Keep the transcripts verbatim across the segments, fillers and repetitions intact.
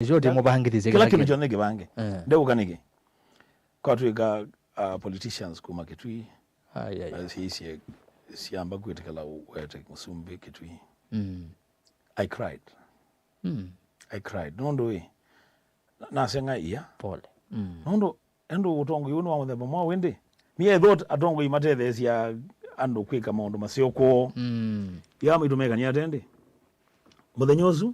Nĩkyo ndĩmũvangĩthĩsye kĩla kĩndũ kyonthe kĩvange. Eh. Ndeũka nĩkĩ? Kwatw'ĩka, uh, politicians kuma Kitui, ai, ai, ai, na syĩisye syamba kwĩtĩkĩla wete mũsumbĩ Kitui. Mm. I cried. Mm. I cried. Nũndũ ĩ, na-, naseng'a ia. Pole. Mm. Nũndũ, ĩndĩ ũtongoi ũũ nĩ wa mũthemba mwaũ ĩndĩ? Niĩ I thought atongoi matetheesya andũ kwĩka maũndũ maseo kwoo. Mm. Ĩla maitũ mekanie ata ĩndĩ? Mũthenya ũsu,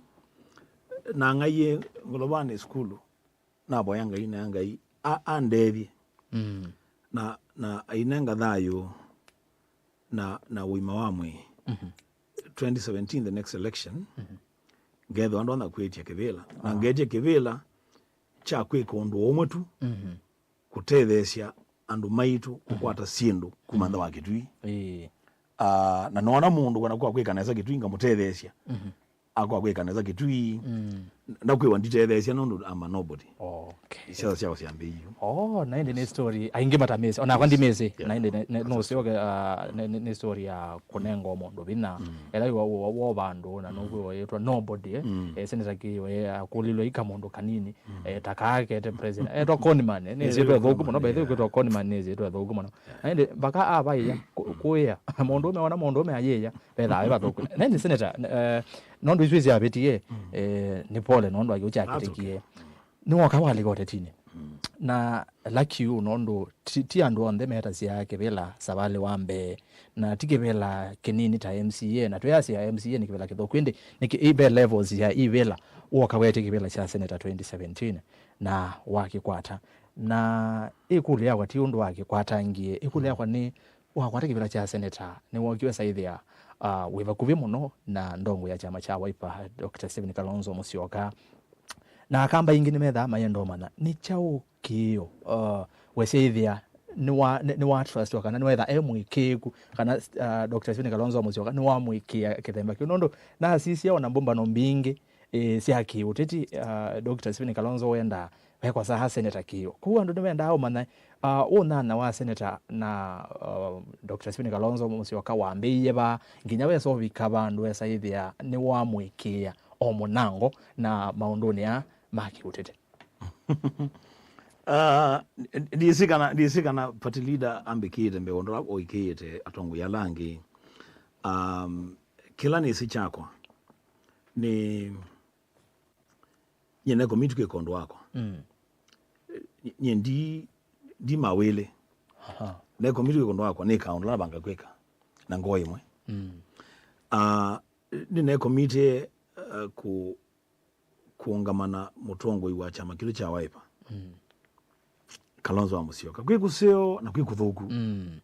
nang'aie ngolovanĩ sukulu, navoya Ngai, na Ngai a-, andethye. Mm. Na, na ainenga thayũ na, na ũima wa mwĩĩ. Mhm. Twenty seventeen, the next election, mhm, ngethĩwa ndonya kwĩtya kĩvĩla. Na, ah, ngetya kĩvĩla kya kwĩka ũndũ ũmwe tu, mhm, kũtetheesya andũ maitũ, mhm, kũkwata syĩndũ kuma, mhm, nza wa Kitui. Ĩĩ. Ah, na noona mũndũ kana kwa kwĩka nesa Kitui ngamũtetheesya. Mhm. Akwa kwĩka nesa Kitui. Mm. Ndakwĩwa nditetheesya nũndũ I'm a nobody. Okay. Siasa syakwa syambĩĩie. Oh, na ĩndĩ nĩ story aingĩ matamĩsĩ. Ona akwa ndimĩsĩ. Yeah. Na ĩndĩ nĩ, nĩ, no syoke, ah, nĩ, nĩ, nĩ story ya kũnenga mũndũ vinya. Mm. Ela wa, wa, wa vandũ na, mm, nũkwĩwa yĩtwa nobody, eh. Mm. Eh, Senator Kĩyũ, eh, akũlilwe ika mũndũ kanini. Mm. Eh, ta kaa kete president. Eh, etwa conman, eh, nĩ, eh, syĩtwa thũku mũno, by the way, kwĩtwa conman nĩ syĩtwa thũku mũno. Yeah. Na ĩndĩ mpaka avaia, kũ-, kũĩa. Mũndũ ũme ona mũndũ ũme ayĩya. Vethaa ve vathũku. Na ĩndĩ senator, eh, nũndũ isu syavĩtie, mm, eh, nĩ pole nũndũ wa kĩu kyakĩtĩkie. That's okay. Mm. Nĩwoka walika ũtetinĩ. Mm. Na lucky you nũndũ ti, ti andũ onthe metasya kĩvĩla savalĩ wa mbee, na ti kĩvĩla kĩnini ta M C A, na twĩasya M C A nĩ kĩvĩla kĩthũku, ĩndĩ nĩ kĩ-, ve levels ya ivĩla. Woka wetie kĩvĩla kya senator twenty seventeen, na wakĩkwata. Na ĩkũlyo yakwa ti ũndũ wakĩkwatangie, ĩkũlyo yakwa nĩ, wakwata kĩvĩla kya seneta, nĩwookie ũsaĩthĩa, ah, wĩ vakuvĩ mũno na ndongo ya kyama kya Wiper, Doctor Stephen Kalonzo Musyoka. Na Akamba aingĩ nĩmethaa mayenda ũmanya nĩ kyaũ kĩĩ, ah, wesaĩthĩa nĩwa-, nĩ-, nĩwatrustiwa kana nĩwetha e mũĩkĩĩku, kana, ah, Doctor Stephen Kalonzo Musyoka nĩwamũĩkĩĩa kĩthemba kĩu. Nũndũ nasisya ona mbũmbano mbingĩ, eh, sya kĩũteti, ah, Doctor Stephen Kalonzo wendaa vekosaa Seneta Kĩyũ. Kwoou andũ nĩmendaa ũmanya, ah, ũnyanya wa seneta na, ah, Doctor Stephen Kalonzo Musyoka wambĩĩie va, nginya wesa ũvika vandũ wesa ĩthĩa nĩwamũĩkĩĩa o mũnango na maũndũnĩ aa ma kĩũteti. Ah, ndi-, ndisi kana, ndisi kana party leader ambĩkĩĩte mbee ũndũ ũla ũĩkĩĩte atongoi ala angĩ. Um, kĩla nĩsĩ kyakwa nĩ Nyie ne commit kwĩka ũndũ wakwa. Mm. Nyie ndi, ndi mawĩlĩ. Aha. Ne commit kwĩka ũndũ wakwa, nĩkaa ũndũ ũla navanga kwĩka na ngoo ĩmwe. Mm. Ah, nĩ ne commit, eh, kũ-, kũũngama na mũtongoi wa kyama kĩtũ kya Wiper. Mm. Kalonzo wa Musyoka. Kwĩ kũseo na kwĩ kũthũku. Mm.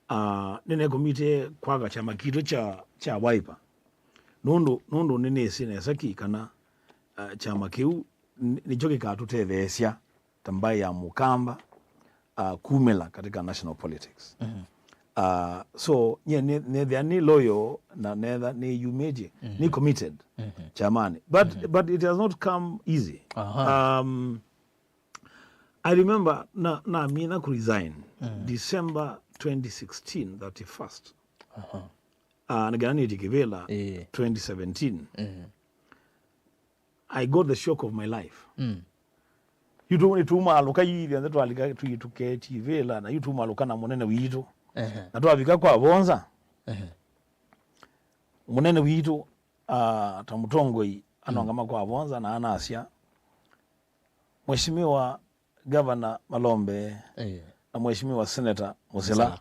Ah, nĩnekomite kwaga kyama kitũ kya, kya Wiper. Nũndũ, nũndũ nĩnĩsĩ nesa ki kana, ah, kyama kĩu nĩ-, nĩkyo kĩkatũtetheesya ta mbaĩ ya Mũkamba, ah, kumĩla katika national politics. Mhm. Ah, so, nyie nĩ-, nĩthĩa nĩ loyal na netha nĩyumĩtye, mhm, nĩ committed, mhm, kyamanĩ. But, mhm, but it has not come easy. Aha. Um, I remember na, namina kũresign, mm, December twenty sixteen, thirty-first. Aha. Ah, nĩkĩla nĩtye kĩvĩla, ĩĩ, twenty seventeen. Mm. I got the shock of my life. Mm. Yu tu-, nĩtumaalũka yu ithyonthe twalika tũi tũketi ĩvĩla, na yu tumaalũka na mũnene witũ. Ehe. Na twavika kwa Vonza. Ehe. Mũnene witũ, ah, ta mũtongoi, mm, anongama kwa Vonza na anasya, Mheshimiwa Governor Malombe, eh, na Mheshimiwa Senator Musila, Musila,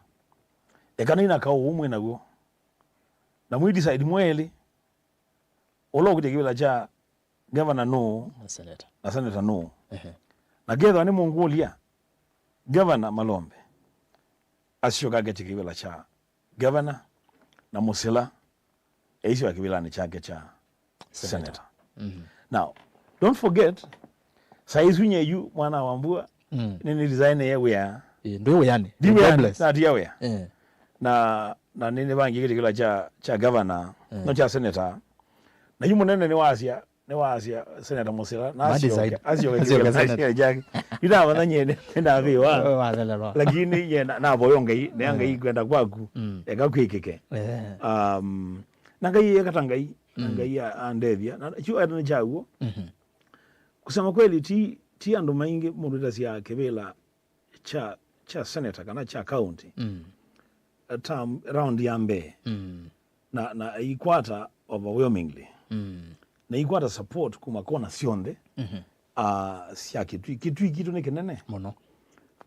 ekanai na kaũ ũũ mwĩ naw'o, na mwĩ decide mwelĩ ũla ũkũtya kĩvĩla kya governor nũũ na senator, na senator nũũ. Ehe. Na kethĩwa nĩmũngũlya, Governor Malombe asyoka aketye kĩvĩla kya governor, na Musila eisyoka kĩvĩlanĩ kyake kya senator. Senator. Mhm. Now, don't forget, saa isu nye yu mwana wa mbua, mm, nĩ, nĩ resign ye wĩa. Eh, ndwĩ wĩanĩ. Ndi wĩanĩ, jobless. Natia wĩa. Eh. Na, na nĩ, nĩvangĩkĩte kĩvĩla kya, kya governor, eh, no kya senator. Na yu mũnene nĩwasya, nĩwasya Senator Musila, na ma asyoke, decide, asyoke, asyoke kĩvĩla, senator, asyoke kyake. Yu ndamanya nye nĩ, nĩndavĩwa. Wathelelwa. Lakini nye na, navoyo Ngai, nĩa, mm, Ngai kwenda kwaku, mm, eka kwĩkĩke. Eh. Um, na Ngai eka ta Ngai, na, mm, Ngai a-, andethya. Na kyu ata nĩ kyaw'o. Mhm. Kusema kweli, ti, ti andũ maingĩ mũndũ ĩtasya kĩvĩla kya, kya senator kana kya county, mm, term, round ya mbee, mm, na, na aikwata overwhelmingly, mm, na aikwata support kuma kona syonthe, mhm, ah, sya Kitui. Kitui kitũ nĩ kĩnene mũno.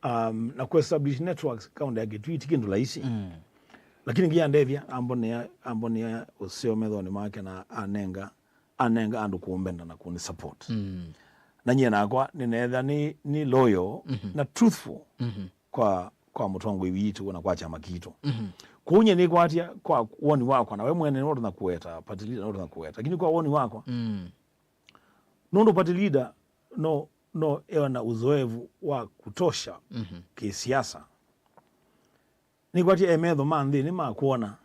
Um, na kuestablish networks kaunti ya Kitui ti kĩndũ laisi. Mm. Lakini ngiandethya, ambonea, ambonea ũseo methonĩ make na anenga, anenga andũ kũmbenda na kũni support. Mm. Na nyie nakwa nĩneetha nĩ, nĩ loyal, mhm, na truthful, mhm, kwa, kwa mũtongoi witũ na kwa kyama kitũ. Mhm. Kwoou nyie nĩkwatya kwa woni wakwa, na we mwene nũndũ na kũweta, party leader nũndũ na kũweta. Lakini kwa woni wakwa, mm, nũndũ party leader no, no ewa na uzoevu wa kutosha, mhm, kisiasa. Nĩkwatya e metho ma nthĩnĩ ma kwona,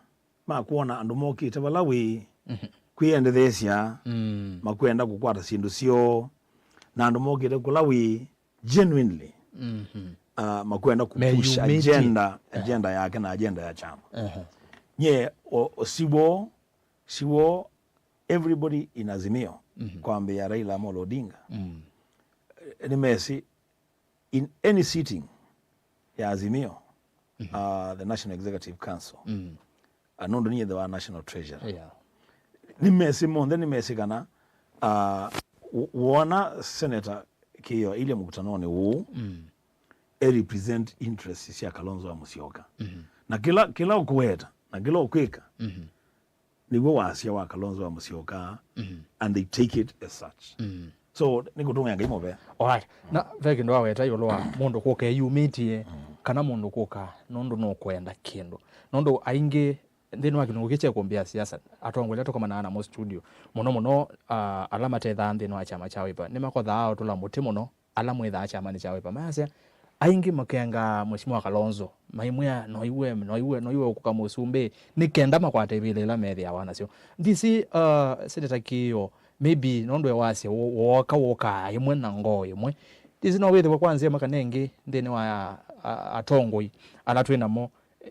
ma kwona andũ mokĩte vala wĩ, mhm, kwĩendetheesya, mm, makwenda kũkwata syĩndũ syoo, na andũ mokĩte kũla wĩ genuinely, mhm, uh, makwenda kupusha meyumĩtye agenda, eh, agenda yake na agenda ya kyama. Ehe. Nye o, o siwo, siwo everybody in Azimio, mhm, kwambĩa Raila Amolo Odinga, mm, eh, nĩmesĩ in any sitting ya Azimio, mhm, uh, the National Executive Council, mm, uh, nũndũ niĩ the wa National Treasurer. Yeah. Nĩmesĩ monthe, nĩmesĩ kana, uh, wo-, wona Senator Kĩĩo ailye mũkutanonĩ ũũ, mm, e represent interests sya Kalonzo wa Musyoka. Mhm. Na kĩla, kĩla ũkũweta, na kĩla ũkwĩka, mhm, nĩw'o wasya wa Kalonzo wa Musyoka, mhm, and they take it as such. Mm. So, nĩ kũtũngĩa Ngai mũvea. Alright. Na ve kĩndũ waweta ĩũlũ wa mũndũ kũka eyumĩtye, mm, kana mũndũ kũka nũndũ nũkwenda kĩndũ. Nũndũ aingĩ nthĩnĩ wa kĩlungu kĩ kya kũmbĩa siasa, atongoria tũkomanaa namo studio, mũno mũno, ah, ala matethaa nthĩnĩ wa kyama kya Wiper, nĩmakothaa o tũla mũtĩ mũno, ala mwĩthaa kyamanĩ kya Wiper mayasya, aingĩ makenga Mheshimiwa Kalonzo, maimwĩa, "Noiwe, noiwe, noiwe ũkũka mũsumbĩ," nĩ kenda makwate ivĩla ila methĩawa nasyo. Ndisi, uh, Senator Kĩĩo, maybe nũndũ e wasya wo-, wooka, wookaa ĩmwe na ngoo ĩmwe. Ndisi no wĩthĩwe kwa nzĩa ĩmwe kana ĩngĩ nthĩnĩ wa a-, a-, atongoi ala twĩ namo,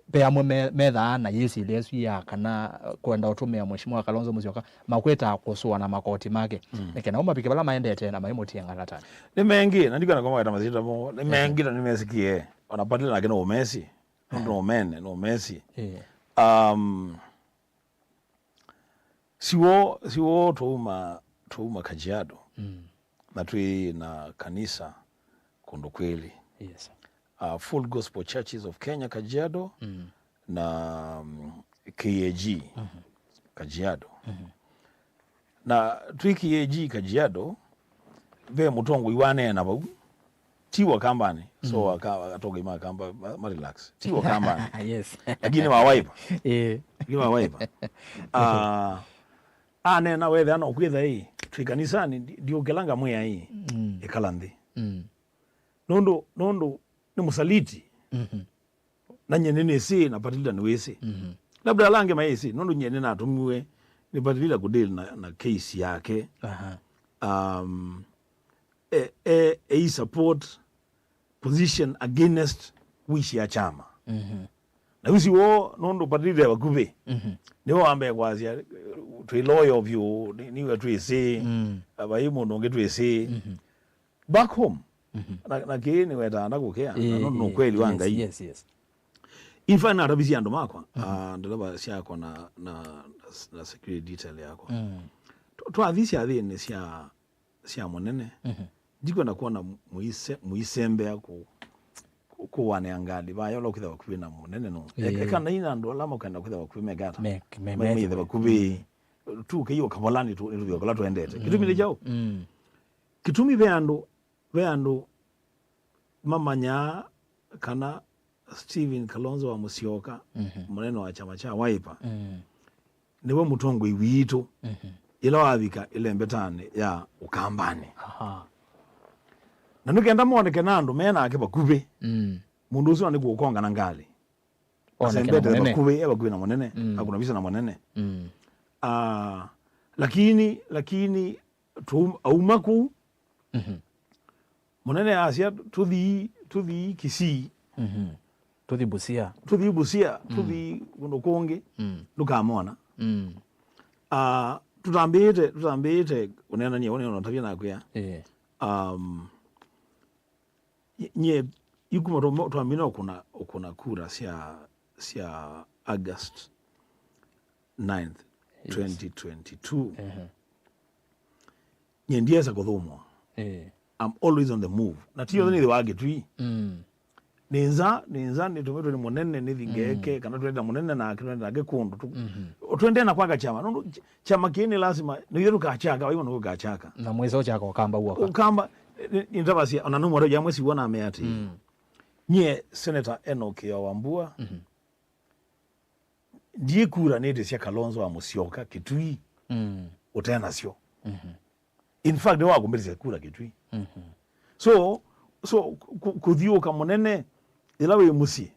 ve amwe me-, methaa na yĩsilya ĩsu ya kana, uh, kwenda ũtũmĩa Mheshimiwa Kalonzo Musyoka, makwĩtaa kũsũa na makoti make. Mm. Nĩ kenda mavike vala maendete na maimũtie ng'alatanĩ. Nĩ mengĩ, na ndikwenda kũmaweta masyĩtwa moo, nĩ mengĩ na nĩmesĩkie, ona Patile nake nũũmesĩ, nũndũ nũũmene, nũũmesĩ. Eh. Um, siwo, siwo twauma, twauma Kajiado, mm, na twĩ na kanisa kũndũ kwĩlĩ. Yes. Uh, Full Gospel Churches of Kenya, Kajiado, mm, na, mm, K A G, mhm, Kajiado. Mhm. Na twĩ K A G Kajiado, ve mũtongoi waneena vau, ti wa Kambanĩ, so, mm, aka-, atongoi ma Kamba, ma, ma relax. Ti wa Kambanĩ. Yes. Lakini wa Wiper. Eh. Lakini wa Wiper. Ah, aneena wethĩa no kwĩtha ĩ, twĩ kanisanĩ, ndi-, ndiũkĩla ngamwĩa ĩ, mm, ĩkala nthĩ. Mm. Nũndũ, nũndũ nĩ mũsaliti. Mhm. Na nyie nĩnĩsĩ, na Patilida nĩwĩsĩ. Mhm. Labda ala angĩ mayĩsĩ, nũndũ nyie nĩnatũmiwe nĩ Patilida kũdeal na, na case yake. Aha. Um, e, e, e support position against wish ya kyama. Mhm. Na wish wo, nũndũ Patilida e vakuvĩ, mhm, nĩwe wambee kwasya, "Twĩ loyal vyũ, nĩ-, nĩwe twĩsĩ, mm, vai mũndũ ũngĩ twĩsĩ." Mhm. Back home. Mhm. Na, na kĩĩ nĩwetaa ndakũkĩa, na, ĩĩ, no, no, ĩĩ, kweli wa, yes, Ngai. Yes, yes. In fact, natavisye andũ makwa, mhm, ah, ndereva syakwa na, na, na, na security detail yakwa. Mm. Tw-, twathi syathĩnĩ sya, sya mũnene, mhm, ndikwenda kuona mũise-, mũisembea kũ-, kũ-, kũwanĩa ngalĩ vaya ũla ũkwĩthĩwa vakuvĩ na mũnene no. Ĩĩ. Eka na ina andũ ala makwenda kwĩthĩwa vakuvĩ mekata. Me-, me-, me-, meyĩthe vakuvĩ. Tu kĩio kavolani tu, nĩtũthĩwa kũla twendete. Kĩtumi nĩ kyaũ? Mm. Kĩtumi ve andũ, ve andũ mamanyaa kana Stephen Kalonzo wa Musyoka, mhm, mũnene wa kyama kya Wiper, mm, nĩwe mũtongoi witũ, mhm, ĩla wavika ĩlembetanĩ ya Ũkambanĩ. Aha. Na nĩ kenda moneke na andũ me nake vakuvĩ, mm, mũndũ ũsu nĩ kũkonga na ngalĩ. Oneke na asembete mũnene. Vakuvĩ, e vakuvĩ na mũnene, mm, akũna visa na mũnene. Mm. Ah, lakini, lakini, tũ-, auma kũu, mhm, mũnene asya, "Tũthii, tũthii Kisii." Mhm. Tũthi Busia. "Tũthii Busia, mm, tũthii kũndũ kũngĩ, mm, ndũkamona." Mm. Ah, tũtambĩĩte, tũtambĩĩte ũneenany'a, ũneenany'a ũtavya nakwĩa. Ĩĩ. Um, nye, nye, yu kuma twa-, twamina ũkũna, ũkũna kura sya, sya August ninth, Yes. twenty twenty-two. Ehe. Nye ndiesa kũthũmũa. Eh. I'm always on the move. Na ti yothe nĩthĩwa Kĩtui. Mm. Nĩ nza, nĩ nza, nĩtũmĩtwe nĩ mũnene, nĩthi ngeeke, kana twenda mũnene nake, twenda nake kũndũ. Tu-, twendee na kwaka kyama. Nũndũ ky-, kyama kĩĩ nĩ lasima, nĩ ithe tũkakyaka, vaima nũkũkakyaka. Na mwĩsa ũkyaka Ũkamba w'oka. Ũkamba, nĩ, nĩ, nĩtavasya, ona nũmwe ya mwesi wona ame atĩ, Mm. nyie Senator Enoch Kĩoo Wambua, Mhm. ndiĩkuranĩtĩsya Kalonzo wa Musyoka Kĩtui Mm. ũte nasyo. Mhm. In fact, nĩwe wakumbĩtĩsya kura Kĩtui. Mhm. So, so ku-, kũthiũũka mũnene ĩla wĩ mũsyĩ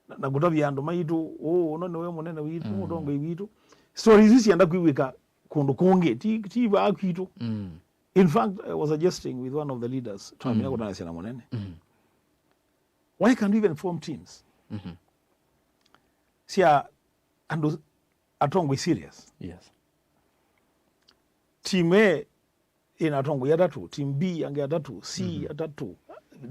na, na kũtavya andũ maitũ, "Ũũ, ũno nĩwe mũnene witũ, Mm. mũtongoi witũ." Story isu sienda kwĩw'ĩka kũndũ kũngĩ, ti, ti vaa kwitũ. Mm. In fact, I was suggesting with one of the leaders, twamina Mm. kũtanasya na mũnene. Mm. Why can't we even form teams? Mhm. Sya andũ atongoi serious. Yes. Team A ĩna atongoi atatũ, team B angĩ atatũ, C Mhm. atatũ,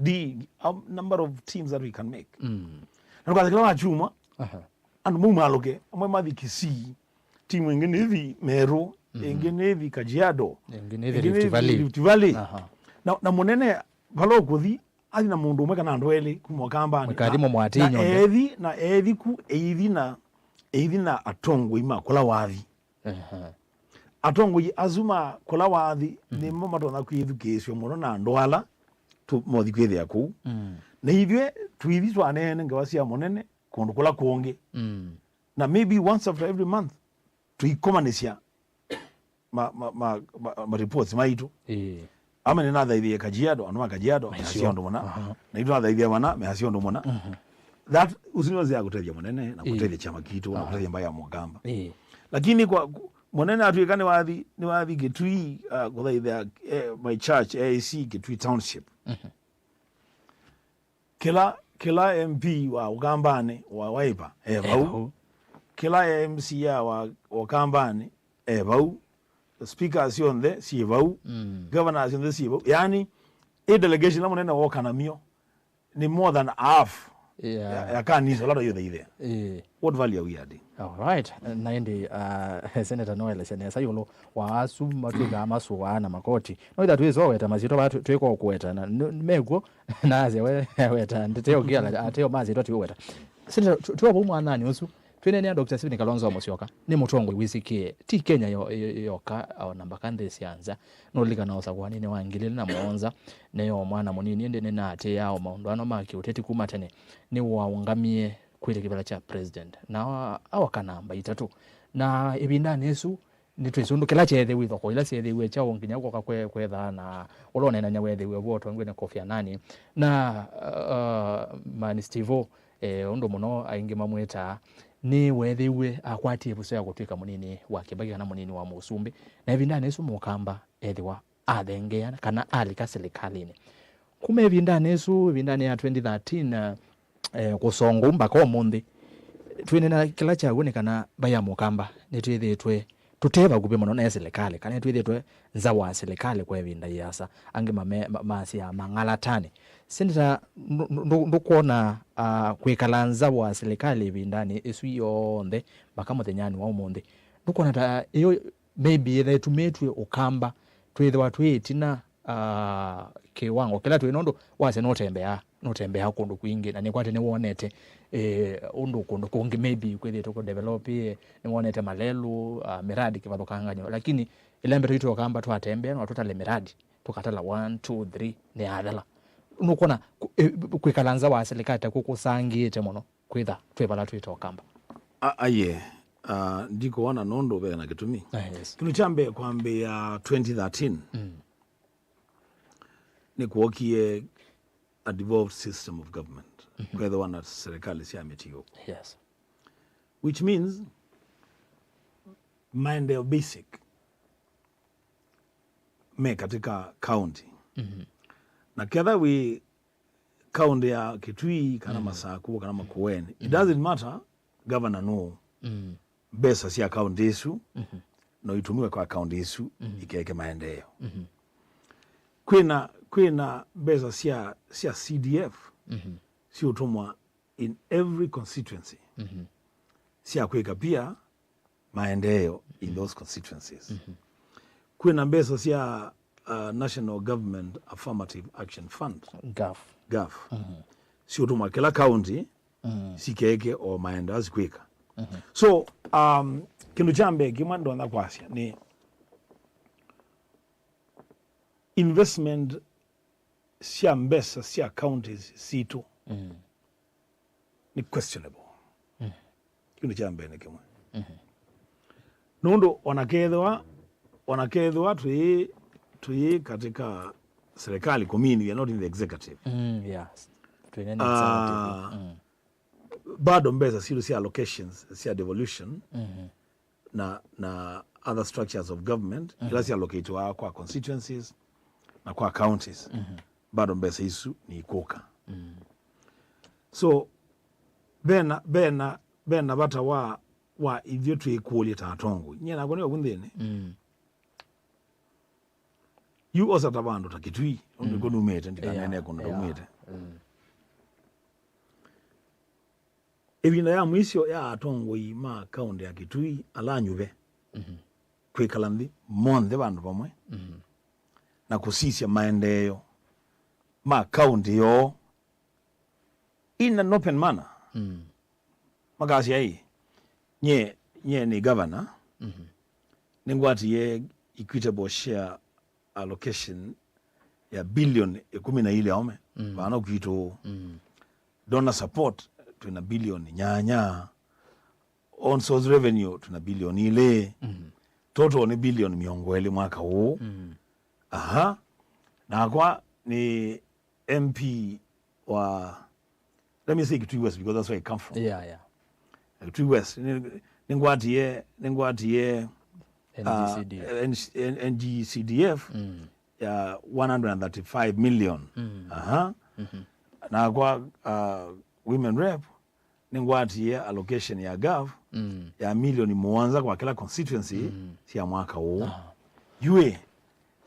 D, a number of teams that we can make. Mm. Na ndũkase kĩla wakyumwa, Aha. andũ maumalũke, amwe mathi Kisii, timu ĩngĩ nĩthi Meru, Mhm. ĩngĩ nĩthi Kajiado, Ĩngĩ nĩthi ĩngĩ Rift nĩthi Valley. Rift Valley. Aha. Na, na mũnene vala ũkũthi, athi na mũndũ ũmwe kana andũ elĩ kuma Ũkambanĩ. Mũkathi Na, mũmwatĩ na nyonthe. Ethi, na ethi ku, eithi na, eithi na atongoi ma kũla wathi. Aha. Atongoi asu ma kũla wathi Mhm. nĩmo matonya kwĩthukĩĩsw'a mũno na andũ ala tũ-, mothi kwĩthĩa kũu. Mm. Na ithyĩ tũithi twaneene ngewa sya mũnene kũndũ kũla kũngĩ. Mm. Na maybe once after every month, tũikomanĩsya ma, ma, ma, ma, ma reports maitũ. Ĩĩ. Ame nĩnathaithie Kajiado, andũ ma Kajiado, Maisio. Mehasya ũndũ mũna. Aha. Na itũ nathaithie mana, mehasya ũndũ mũna. Mhm. That, ũsu nĩ nzĩa ya kũtethya mũnene, na Ĩĩ. Kũtethya kyama kitũ, na Aha. Kũtethya mbaĩ ya Mũkamba. Ĩĩ. Lakini kwa, ku-, mũnene atwĩka nĩwathi, nĩwathi Kitui, uh, kũthaithia, eh, my church, A I C Kitui Township. Mhm. Kĩla, kĩla M P wa Ũkambanĩ wa Wiper e vau. E vau. Kĩla M C A wa, wa Ũkambanĩ e vau. Speakers syonthe syĩ vau. Mm. Governors syonthe syĩ vau. Yaani, ĩ delegation ĩla mũnene woka namyo nĩ more than half Yeah. ya, ya kanisa ũla tũyũthaithĩa. Ĩĩ. What value are we adding? All right. Na ĩndĩ, uh, Senator noelesya nesa ĩũlũ wa asu matwĩkaa masũaa na makoti. No itha twĩsoweta masyĩtwa vaa twĩka ũkũweta na n-, mekw'o na asya we weta ndete ũngĩ ala ateo masyĩtwa tiũweta. Senator, tu-, tuo vau mwananĩ ũsu, twĩneenea Doctor Stephen Kalonzo wa Musyoka, nĩ mũtongoi wĩsĩkĩe, ti Kenya yo-, yo-, yoka, o na mbaka nthĩ sya nza. Nũlilikana ũsakũanĩnĩ wa ngili ilĩ na mũonza, nĩ o mwana mũnini, ĩndĩ nĩnaatĩĩaa o maũndũ ano ma kĩũteti kuma tene. Nĩwaũngamie kwĩtya kĩvĩla kya president, na awa-, awa kana namba itatũ. Na ĩvindanĩ ĩsu, nĩtwĩsĩ ũndũ kĩla kyeethĩiwe, ithokoo ila syeethĩiwe kyaũ nginya kwoka kwe-, kwethaa na ũla ũneenany'a weethĩiwe vo ũtongoinĩ Kofi Annan. Na, uh, Mani Stivo, eh, ũndũ mũno aingĩ mamwĩtaa, nĩweethĩiwe akwatie ĩvuso ya kũtw'ĩka mũnini wa Kĩbaki kana mũnini wa mũsumbĩ. Na ĩvindanĩ ĩsu Mũkamba ethĩwa athengeea kana alika silikalĩnĩ. Kuma ĩvindanĩ ĩsu, ĩvindanĩ ya twenty thirteen, eh, kũsongwa mbaka ũmũnthĩ, twĩneena kĩla kyaw'o nĩ kana mbaĩ ya Mũkamba nĩtwĩthĩĩtwe tũte vakuvĩ mũno na silikalĩ, kana nĩtwĩthĩĩtwe nza wa silikalĩ kwa ĩvinda yĩasa, angĩ mame-, ma-, masya mang'alatanĩ. Senator, ndũ-, ndũ-, ndũ-, ndũkwona, ah, kwĩkala nza wa silikalĩ ĩvindanĩ ĩsu yonthe mbaka mũthenyanĩ wa ũmũnthĩ, ndũkwona ta ĩyo maybe yĩtha ĩtumĩtw'e Ũkamba twĩthĩwa twĩ ĩtina, ah, kĩwango kĩla twĩ, nũndũ wasya nũtembeaa, nũtembeaa kũndũ kwingĩ, na nĩkwate nĩwonete, eh, ũndũ kũndũ kũngĩ maybe kwĩthĩĩtwe kũ develop, eh, nĩwonete malelũ, ah, miradi kĩvathũkangany'o, lakini ĩla mbee twaitũ Ũkamba twatembea, no tũtale miradi, tũkatala one, two, three, nĩyathela. Nũkwona kũ-, eh, kwĩkala nza wa silikalĩ ta kũkũsangĩĩte mũno kwĩtha twĩ vala twĩ ta Ũkamba? A-, aye, ah, ndikũwona nũndũ ve na kĩtumi. Ah, yes. Kĩndũ kya mbee kwambĩĩa twenty thirteen, Mm. nĩ kwokie a devolved system of government. Mhm. Kwethĩwa na serikali sya mĩtiũko. Yes. Which means maendeleo basic me katika county. Mhm. Na ketha wĩ county ya Kitui, kana Mm. Masaku, kana Makueni, it Mm. doesn't matter governor nũ. Mm. Mbesa sya county ĩsu Mhm. no itumiwe kwa county ĩsu Mhm. ikeke maendeeo. Mhm. Kwĩna, kwĩna mbesa sya, sya C D F, mhm, siũtũmwa in every constituency, mhm, sya kwĩka pia maendeeo in, mhm, those constituencies. Mhm. Kwĩna mbesa sya, uh, National Government Affirmative Action Fund, gaf, gaf, mhm, siũtũmwa kĩla county, mm, sikeke o maendeeo sikwĩka. Mhm. So, um, kĩndũ kya mbee kĩmwe ndonya kwasya nĩ investment sya mbesa sya counties sitũ, mm, nĩ questionable. Mm. Kĩndũ kya mbee nĩ kĩmwe. Mhm. Nũndũ ona kethĩwa, ona kethĩwa twĩ, twĩ katika serikali kũmini, we are not in the executive. Mm, yes. Twĩnene, ah, executive. Mm. Bado mbesa sitũ sya allocations sya devolution, mhm, na, na other structures of government, mhm, ila syallocatwa kwa constituencies na kwa counties, mhm, bado mbesa isu niikũka. Mm. So, vena, vena, vena vata wa, wa ithyĩ twĩkũlya ta atongoi. Nyie nakwa nĩ ovu nthĩnĩ. Mm. Yu osa ta vandũ ta Kitui, ũndũ, mm, nĩko numĩte, ndikanene, yeah, kũndũ, yeah, ndaumĩte. Mm. Ĩvinda ya mwisyo ya atongoi ma kaũntĩ ya Kitui ala anyuve, mhm, kwĩkala nthĩ monthe vandũ vamwe, mhm, na kũsisya maendeeo ma kaũntĩ yoo in an open manner. Mm. Makasya, "Ĩ, nyie, nyie nĩ governor, mhm, nĩngwatie equitable share allocation ya bilioni ĩkũmi na ilĩ aũme, mm, vano kwitũ. Mm. Donor support twĩna bilioni nyanya. Own source revenue twĩna bilioni ilĩ. Mm. Total nĩ bilioni mĩongo ĩlĩ mwaka ũũ." Mm. Aha. Nakwa nĩ M P wa, let me say Kitui West because that's where I come from. Yeah, yeah. Kitui West, nĩ, nĩngwatie, nĩngwatie, uh, N G C D F. N-, N-, N G C D F, mm, ya one hundred and thirty-five million. Mm. Aha. Mhm. Nakwa, uh, women rep, nĩngwatie allocation ya gov, mm, ya milioni mũonza kwa kĩla constituency, mm, sya mwaka ũũ. Aha. Yu ĩ,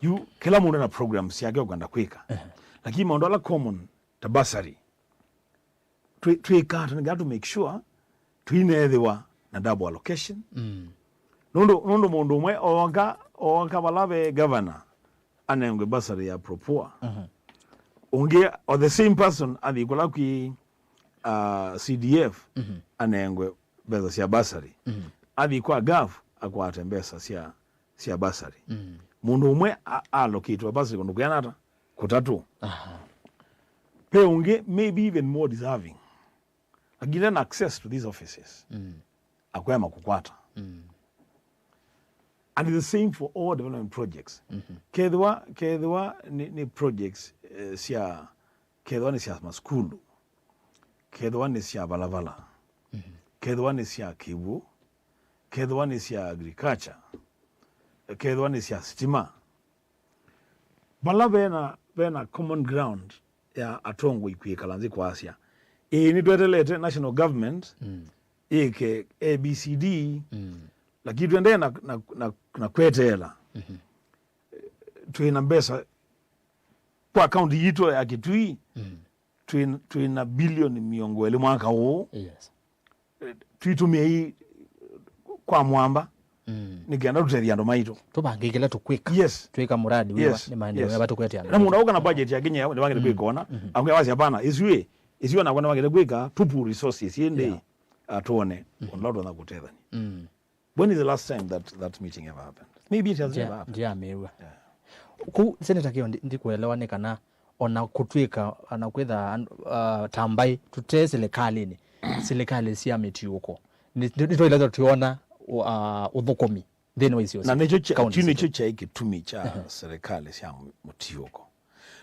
yu, kĩla mũndũ na program syake ũkwenda kwĩka. Ehe. Lakini maũndũ ala common ta bursary, twĩ-, twĩkaa tũnengaa to make sure tũineethĩwa na double allocation. Mm. Nũndũ, nũndũ mũndũ ũmwe ooka, ooka vala ve governor, anengwe bursary ya Pro Poor. Mhm. Ũngĩ, or the same person, athi kũla kwĩ, uh, C D F, mhm, anengwe mbesa sya bursary. Mhm. Athi kwa gov, akwate mbesa sya, sya bursary. Mm. Mũndũ ũmwe a-, allocatwa bursary kũndũ kwĩana ata? Kũtatũ. Aha. Ve ũngĩ, maybe even more deserving, lakini ena access to these offices. Mm. Akwema kũkwata. Mm. And it's the same for all development projects. Mhm. Kethĩwa, kethĩwa nĩ, nĩ projects, eh, sya, kethĩwa nĩ sya masukulu, kethĩwa nĩ sya valavala, mhm, kethĩwa nĩ sya kĩw'ũ, kethĩwa nĩ sya agriculture, kethĩwa nĩ sya sitima, vala vena, vena common ground ya atongoi kwĩkala nthĩ kwasya, "Ĩĩ, nĩtwetelete national government, mm, yĩke A B C D, mm, lakini twendeee na, na, na, na kweteela. Mhm. Twĩ na mbesa kwa akaunti yitũ ya Kitui, mm, twĩ, twĩ na bilioni mĩongo ĩlĩ mwaka ũũ. Yes. Eh, twĩtũmĩei kwa mwamba, mm, nĩ kenda tũtethya andũ maitũ. Tũvange kĩla tũkwĩka. Yes. Twĩka mũradi wĩwa, yes, nĩ maendeeo, yes, meva tũkwete andũ maitũ. Na mũndũ auka na budget yake nyewe, nĩwagĩrĩire, mm, kwĩka ona. Mhm. Angĩ wasya, "Hapana, ĩsu ĩ, ĩsu ona kwa nĩwagĩrĩire kwĩka, tũpu resources ĩndĩ, yeah, atwone, mhm, ũndũ tũna kũtethania." Mm. When is the last time that, that meeting ever happened? Maybe it has never happened. Ndia-, ndiamĩw'a. Yeah. Kũu, Senator Kĩo, ndi-, ndikuelewa nĩ kana ona kũtw'ĩka, ona kwĩtha, uh, ta mbaĩ tũte silikalĩnĩ, silikalĩ sya mĩtiũko, nĩ, nĩ, nĩtwaĩle twĩona, uh, ũthũkũmi nthĩnĩ wa isio sitũ, na nĩkyo kya-, county kyu sitũ. Nĩkyo kyaĩ kĩtumi kya, ehe, silikalĩ sya mũ-, mũtiũko.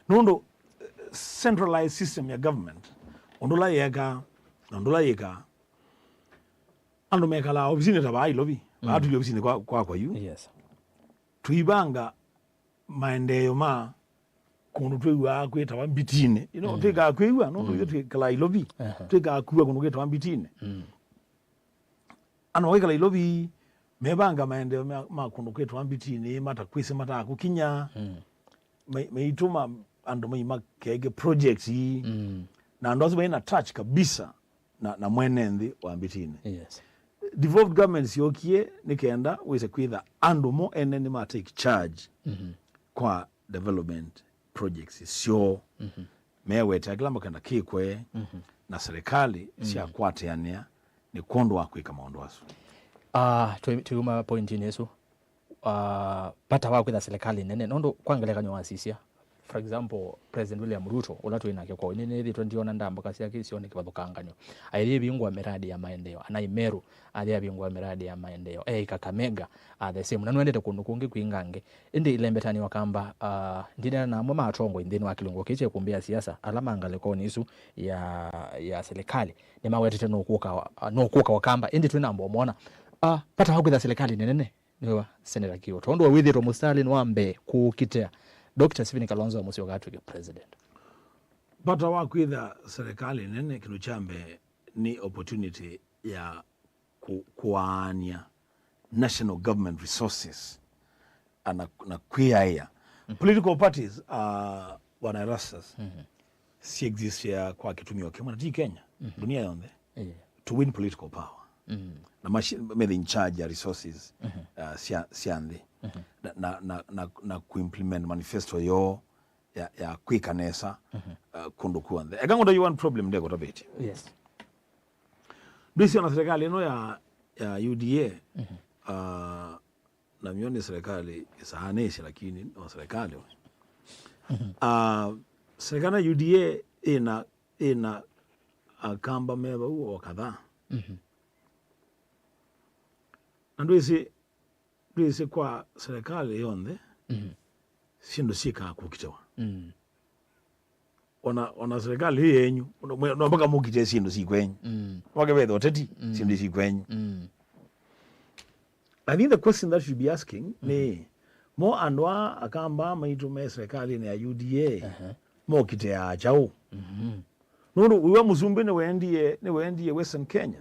Nũndũ, eh, centralized system ya government, ũndũ ũla yeekaa, na ũndũ ũla yĩkaa, andũ mekalaa ovisinĩ ta vaa Nairobi, vaa, mm, tũi ovisinĩ kwa, kwakwa yu. Yes. Tũivanga maendeeo ma kũndũ twĩw'aa kwĩtawa mbitinĩ. You know, mm, twĩkaa kwĩw'a, nũndũ, mm, ithyĩ twĩkalaa Nairobi, aha, twĩkaa kua kũndũ kwĩtawa mbitinĩ. Mm. Andũ makwĩkala Nairobi, mevanga maendeeo ma, ma kũndũ kwĩtawa mbitinĩ, matakwĩsĩ matakũkinya. Mm. mai- maitũma andũ mai makeke projects ii. Mm. Na andũ asu maina touch kabisa na, na mwene nthĩ wa mbĩtinĩ. Yes. Devolved government syokie nĩ kenda wĩse kwĩtha andũ mo ene nĩ ma take charge kwa development projects syoo. Mewetea kĩla makenda kĩkwe na serikali syakwatĩanĩa nĩ kwondũ wa kwĩka maũndũ asu. Ah, twi- twiuma pointinĩ ĩsu. Ah, vata wa kwĩtha serikali nene, nũndũ kwa ngelekany'o wasisya, for example, President William Ruto, ũla twĩ nake kwoo, nĩnĩthĩtwe ndiona ndambũka syake isyoo nĩ kĩvathũkangany'o. Aithi ĩvingũa miradi ya maendeleo, anai Meru athi avingũa miradi ya maendeleo, ei Kakamega, ah, the same, na nũendete kũndũ kũngĩ kwingangĩ. Ĩndĩ ĩlembetanĩ wa Kamba, ah, ndinena na amwe ma atongoi nthĩnĩ wa kĩlungu kĩĩ kya ĩkumbi ya siasa, ala ma ngalĩkonĩ isu ya, ya serikali, nĩmawetete nũkũka wa, ah, nũkũka wa Kamba, ĩndĩ twĩ na mbomona. Ah, vata wa kwĩtha serikali nene nĩ wa Seneta Kiuto. Ũndũ wĩthĩtwe mũsitalĩnĩ wa mbee kũũkitĩa, Doctor Stephen Kalonzo Musyoka atw'ĩke president. Vata wa kwĩtha serikali nene, kĩndũ kya mbee nĩ opportunity ya kũ- kũaany'a national government resources ana, na kwĩaĩa political parties, uh, Bwana Erastus, si exist ya kwa kĩtumio kĩmwe na ti Kenya, dunia yonthe, to win political power. Na mashi- methe in charge ya resources uh, sya, sya nthĩ na, na, na, na, na kuimplement manifesto yoo ya, ya kwĩka nesa uh, kũndũ kuonthe. Eka ngũtavye one problem ndekũtavĩtye. Yes. Ndwĩsĩ ona serikali ĩno ya, ya U D A uh, na myo nĩ serikali ĩsaanĩsye, lakini no serikali we. Uh, serikali ya U D A ĩna, ĩna Akamba me vau o kadhaa. Na ndwĩsĩ, ndwĩsĩ kwa serikali yonthe syĩndũ syĩkaa kũkitĩwa. Ona, ona serikali ĩ yenyu, no mpaka mũkitĩe syĩndũ syĩ kwenyu. Mwake vetha ũteti, syĩndũ syĩ kwenyu. I think the question that you should be asking nĩ, mo andũ a Akamba maitũ me serikalĩnĩ ya U D A mokitĩaa kyaũ? Nũndũ wĩwa Mũsumbĩ nĩwendie, nĩwendie Western Kenya.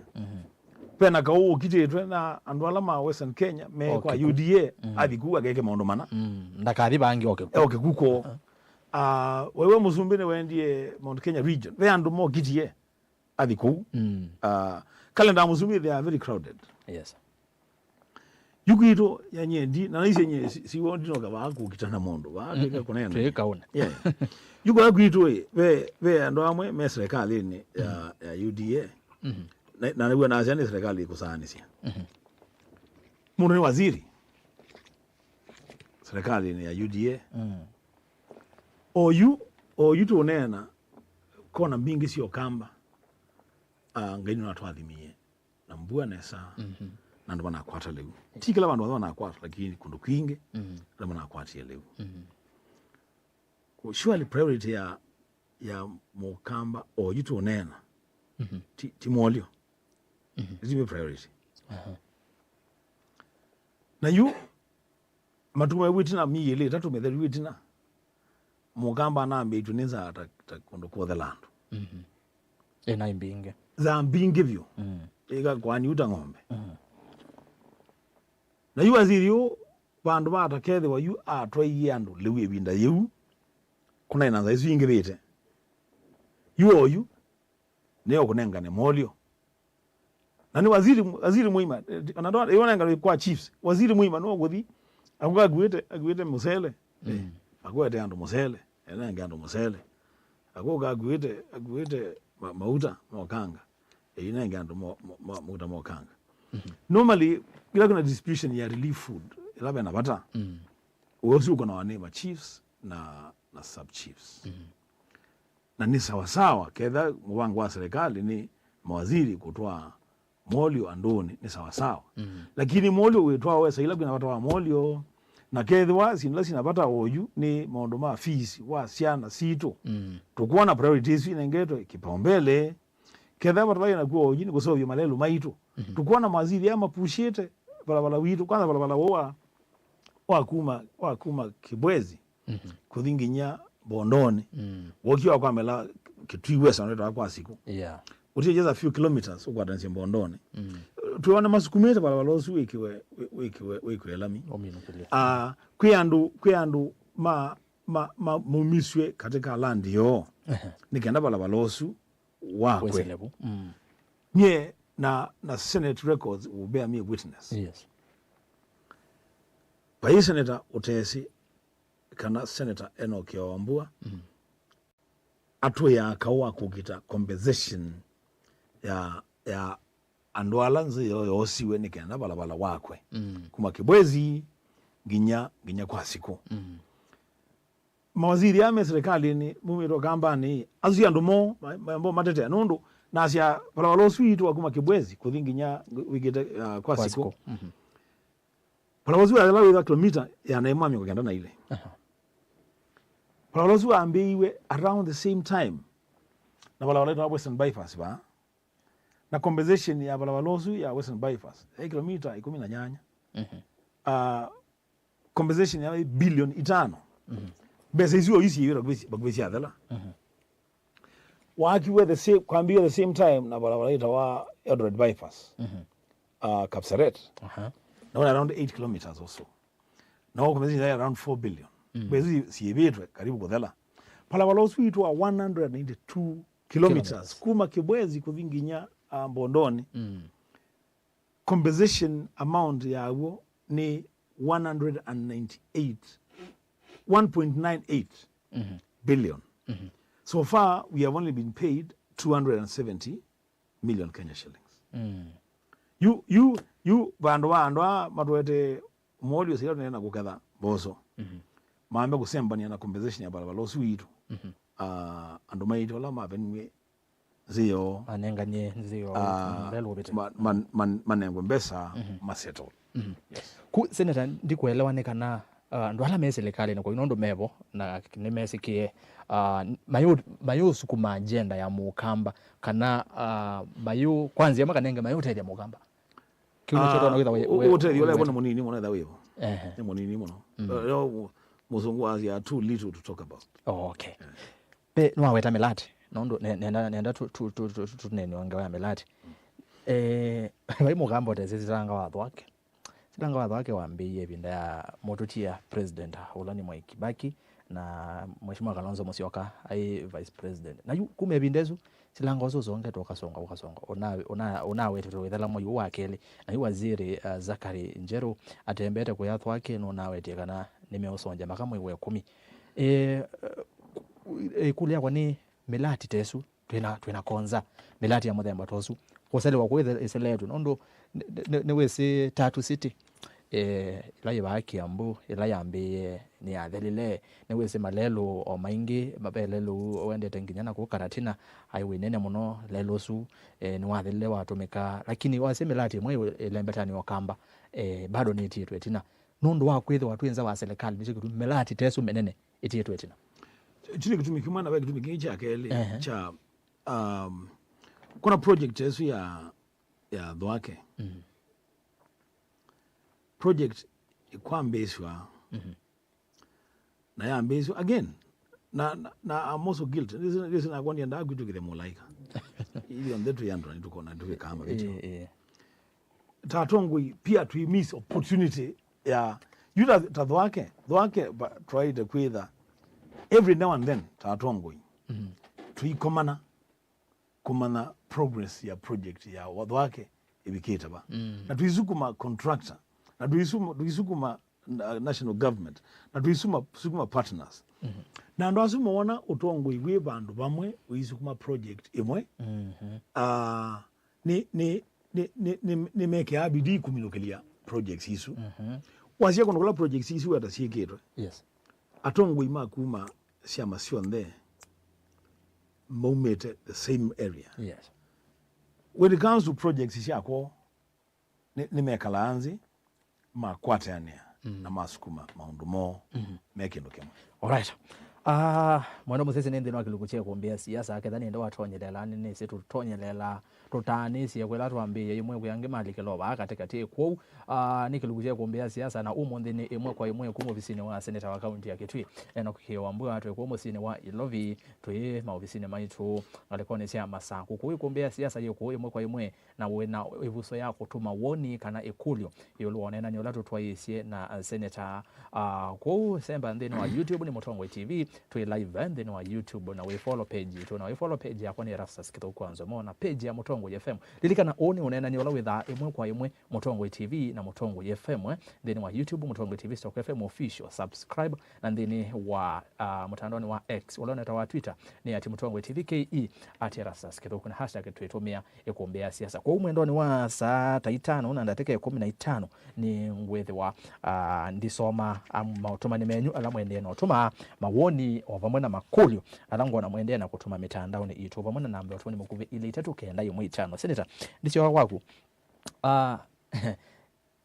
Vena kaũ ũkitĩtwe na andũ ala ma Western Kenya me kwa U D A, athi kuu akeke maũndũ mana. Ndakathi vangi oke. Oke kuu kwoo. Ah, wĩwa Mũsumbĩ nĩwendie Mount Kenya region. Ve andũ mokitie athi kũu. Ah, kalenda ya Mũsumbĩ, they are very crowded. Yes. Yu kwitũ ya nyie ndi, na naisye nyie si- siwo ndinoka vaa kũkita na mũndũ, vaa twĩka kũneena. Twĩkaũna. Yeah. Yu kwa kwitũ ĩ, ve, ve andũ amwe me serikalĩnĩ ya, ya U D A. Na, na nĩw'o nasya nĩ serikali ĩkũsaanĩsya. Mũndũ nĩ waziri serikalĩnĩ ya U D A. Oyu, oyu tũneena kona mbingĩ sya Ũkamba, ah, Ngai nũnatwathimie na mbua nesa, na andũ manakwata lĩu. Ti kĩla vandũ vathe manakwata, lakini kũndũ kwingĩ andũ manakwatie lĩu. Ku- surely priority ya, ya Mũkamba oyu tũneena ti, ti molyo. Ti priority. Na yu matukũ maiw'ĩtina, myei ĩlĩ ĩtatũ mĩthelu ĩtina, Mũkamba anambĩtw'e nĩ nzaa ta, ta kũndũ kwothela andũ. Ĩna imbingĩ. Nzaa mbingĩ vyũ. Ĩkakwani uta ng'ombe. Na yu waziri ũũ, vandũ va atakethĩwa yu atwaie andũ lĩu ĩvinda yĩu, kũnaĩ na nzaa isu ingĩvĩte. Yu oyu nĩyo kũnengane molyo. Na nĩ waziri, waziri mũima, eh, ona ndo ĩonengane kwa chiefs. Waziri mũima no kũthi, akuka akuĩte, akuĩte mũsele. Eh, akuete andũ mũsele, enenge andũ mũsele. Akuka akuĩte, akuĩte ma- mauta mokanga. Eh, inenge andũ mo- mo- mo- mauta mokanga. Normally, ila kuna distribution ya relief food, ila vena vata. Ũsu ũkonawa nĩ ma chiefs na, na sub chiefs. Na nĩ sawasawa, ketha mũvango wa serikali nĩ mawaziri kũtwaa molyo andũnĩ, nĩ sawasawa. Lakini molyo wĩtwaa wesa ila kwĩna vata wa molyo, na kethĩwa syĩndũ ila syĩna vata oyu nĩ maũndũ ma fees wa syana sitũ, tũkwona priority isu inengetwe kipaumbele. Ketha vata vaĩ nakw'o oyu nĩ kũseũvya malelũ maitũ, tũkwona mawaziri aa mapushĩte valavala witũ, kwanza valavala ũũ wa, wa kuma, wa kuma Kibwezi kũthi nginya Mbondonĩ. Wokie wa kwamela Kitui West, wanaitwa kwa siku. Yeah. Utie just a few kilometers ũkwatanisye Mbondonĩ. Twĩona masukumĩte valavala ũsu wĩkiwe, wĩ- wĩkiwe, wĩkiwe lami. Ah, kwĩ andũ, kwĩ andũ ma ma, ma, maumisw'e katika land yoo, ehe, nĩ kenda valavala ũsu wakwe. Wĩsĩle vu. Mm. Nyie na, na Senate records will bear me witness. Yes. Vai Senator ũtesĩ kana Senator Enoch Wambua, mm, atwĩaa kaũ wa kũkita compensation ya, ya andũ ala nzĩ yoo yoosiwe nĩ kenda valavala wakwe. Mm. Kuma Kibwezi nginya, nginya kwa Sikũ. Mm. Mawaziri aa me serikalĩnĩ maumĩte Ũkambanĩ, asu si andũ moo, ma-, ma-, ambao matetea, nũndũ nasya valavala ũsu witũ wa kuma Kibwezi kũthi nginya wĩkĩte, uh, kwa Sikũ. Kwa Sikũ. Mhm. Valavala ũsu wathela wĩthwa kilomita ĩana ĩmwe na mĩongo kenda na ilĩ. Aha. Valavala ũsu wambĩĩiwe around the same time na valavala wĩtawa Western Bypass vaa. Na compensation ya valavala ũsu ya Western Bypass yaĩ kilomita ĩkũmi na nyanya. Mhm. Ah, compensation yaĩ bilioni itano. Mhm. Mbesa isu o isu syĩw'ĩtwe vakuvĩ syathela. Mhm. Waakiwe the same, kwambĩĩwe the same time na valavala yĩtawa Eldoret Bypass, mhm, uh, Kapseret. Aha. Na wĩ around eight kilometers or so. Na compensation yaĩ around four billion. Mm. Mbesa isu syĩvĩtwe karibu kũthela. Valavala ũsu witũ wa one hundred ninety-two kilometers, kilometers, kuma Kibwezi kũthi nginya, uh, Mbondoni. Mm. Compensation amount yaw'o nĩ one hundred ninety-eight, one point nine eight, mhm, billion. Mhm. So far, we have only been paid two hundred seventy million Kenya shillings. Mm. Yu, yu, yu, vandũ va andũ aa matũetee molio sila tũneena kũketha mboso, mhm, mambe kũsembania na compensation ya valavala ũsu witũ. Mhm. Ah, andũ maitũ ala maveniwe nzĩ yoo, manenganie nzĩ yoo, ah, lelũvĩte, ma-, ma-, ma-, manengwe mbesa, mhm, masettle. Mhm. Yes. Ku, Senator, ndikũelewa nĩ kana, ah, andũ ala me silikalĩnĩ kũu, nũndũ mevo na nĩmesĩkĩe, ah, mayũ-, mayũsukuma agenda ya Mũkamba, kana, ah, mayũ-, kwa nzĩa ĩmwe kana ĩngĩ mayũtethya Mũkamba? Kĩu nĩkyo, ah, twana wĩtha wĩ-, ũ-, wĩ-, ũtethyo ũla wĩvo nĩ mũnini mũno, etha wĩvo. Ehe. Nĩ mũnini mũno. Mm. Leo mũ-, mũsũngũ wasya too little to talk about. Oh, okay. Eh. Pe, nĩwaweta mĩlatĩ, nũndũ ne-, nenda, nenda tu-, tu-, tu-, tu-, tu-, tũneeneo ngewa ya mĩlatĩ. Mm. Eh, vai Mũkamba ũtesĩ silanga watho wake. Silanga watho wake wambĩĩie ĩvinda ya mũtũtia President ũla nĩ Mwai Kibaki na Mheshimiwa Kalonzo Musyoka aĩ Vice President. Na yu kuma ĩvinda ĩsu, silanga ũsu ũsongete ũkasonga, ũkasonga. Ũna-, ũna-, ũnawetetwe wĩthela mwei ũũ wa kelĩ. Na yu waziri, uh, Zachary Njeru atembete kũya Thwake nũnawetie kana nĩmeũsongya maka mwei wa ĩkũmi. Eh, eh, ĩkũlyo yakwa nĩ mĩlatĩ ta ĩsu, twĩna, twĩna konza, mĩlatĩ ya mũthemba ta ũsu kũselewa kũu ĩse-, ĩseletwe, nũndũ nĩ, nĩ, nĩwĩsĩ Tatu City, eh, ĩla yĩ vaa Kiambu, ĩla yambĩĩe nĩyathelile. Nĩwĩsĩ malelũ o maingĩ, ma-, ve lelũ ũũ wendete nginya na kũu Karatina, aĩ wĩ nene mũno lelũ ũsu, eh, nĩwathelile watũmĩka, lakini wasya mĩlatĩ ĩmwe ĩ-, ĩlembetanĩ o Kamba, eh, bado nĩtiĩtwe ĩtina. Nũndũ wa kwĩthĩwa twĩ nza wa silikalĩ, nĩkyo kĩtumi mĩlatĩ ta ĩsu mĩnene ĩtiĩtwe ĩtina. Kyu nĩ kĩtumi kĩmwe, na ve kĩtumi kĩngĩ kya kelĩ, ehe, kya, um, kuna project ĩsu ya, ya Thwake. Mhm. Project ĩkwambĩĩsw'a, mhm, na yambĩĩsw'a again. Na, na, na I'm also guilty. This, this nakwa ndiendaa kwĩtĩkĩthya mũlaĩka. Ithyonthe twĩ andũ na nĩtũkona tũvĩkaa mavĩtyo. Ĩĩ, ĩĩ. Ta atongoi pia tũi miss opportunity ya, yu ta, ta Thwake, Thwake ba-, twaĩte kwĩtha every now and then ta atongoi. Mhm. Tũikomana kũmanya progress ya project ya wa-, Thwake ĩvikĩte va. Mm. Na tũisukuma contractor, na tũisuma, tũisukuma na-, national government, na tũisuma, sukuma partners. Mhm. Na andũ asu moona ũtongoi wĩ vandũ vamwe ũisukuma project ĩmwe, mhm, ah, nĩ, nĩ, nĩ, nĩ, nĩ, nĩmekĩaa bidii kũminũkĩlya projects isu. Mhm. Wasya kũndũ kũla projects isu weta syĩkĩtwe. Yes. Atongoi ma kuma syama syonthe maumĩte the same area. Yes. When it comes to projects sya kwoo, nĩ, nĩmekalaa nzĩ, makwatanĩa, mm, na masukuma maũndũ moo, mhm, me kĩndũ kĩmwe. Alright. Ah, mwendo mũsese nĩ nthĩnĩ wa kĩlungu kya ĩkũmbĩ ya siasa, ketha nĩndĩ watonyelela, nĩnĩsĩ tũtonyelela, tũtaanĩsye kwĩla twambĩĩe, ĩmwe kwĩ angĩ malikĩlo vaa katĩkatĩ kwoou. Ah, nĩ kĩlungu kya ĩkũmbĩ ya siasa, na ũmũnthĩ nĩ ĩmwe kwa ĩmwe kuma ovisinĩ wa seneta wa kaunti ya Kitui, Enock Kĩo Wambua, twĩ kũu mũsyĩnĩ wa Ilovi, twĩ maovisinĩ maitũ ngalĩkonĩ sya Masaku. Kũu ĩkũmbĩ ya siasa yĩ kũu ĩmwe kwa ĩmwe, na wĩ na ĩvuso ya kũtũma woni kana ĩkũlyo ĩũlũ wa ũneenany'a ũla tũtwaĩĩsye na seneta. Ah, kwoou semba nthĩnĩ wa YouTube nĩ Mũtongoi T V, twĩ live nthĩnĩ wa YouTube, na wĩ follow page yitũ, na wĩ follow page yakwa nĩ Erastus Kĩthũku wa Nzomo, na page ya Mũtongoi F M. Lilikana, ũũ nĩ ũneenany'a ũla wĩthaa ĩmwe kwa ĩmwe Mũtongoi T V na Mũtongoi F M, eh, nthĩnĩ wa YouTube, Mũtongoi T V Stock F M Official, subscribe, na nthĩnĩ wa, ah, mũtandaonĩ wa X, ũla ũnetawa Twitter, nĩ at Mũtongoi T V K E, at Erastus Kĩthũku, na hashtag twĩtũmĩa ĩkũmbĩ ya siasa. Kwoou mwendonĩ wa saa ta itano na ndatĩka ĩkũmi na itano, nĩ ngwĩthĩwa, ah, ndisoma, ah, maũtũmani menyu ala mwendee na ũtũma mawoni o vamwe na makũlyo ala ngwona mwendee na kũtũma mĩtandaonĩ itũ, vamwe na namba ya ũtũmani mũkuvĩ ilĩ itatũ kenda ĩmwe itano. Seneta, ndisyoka kwaku. Ah,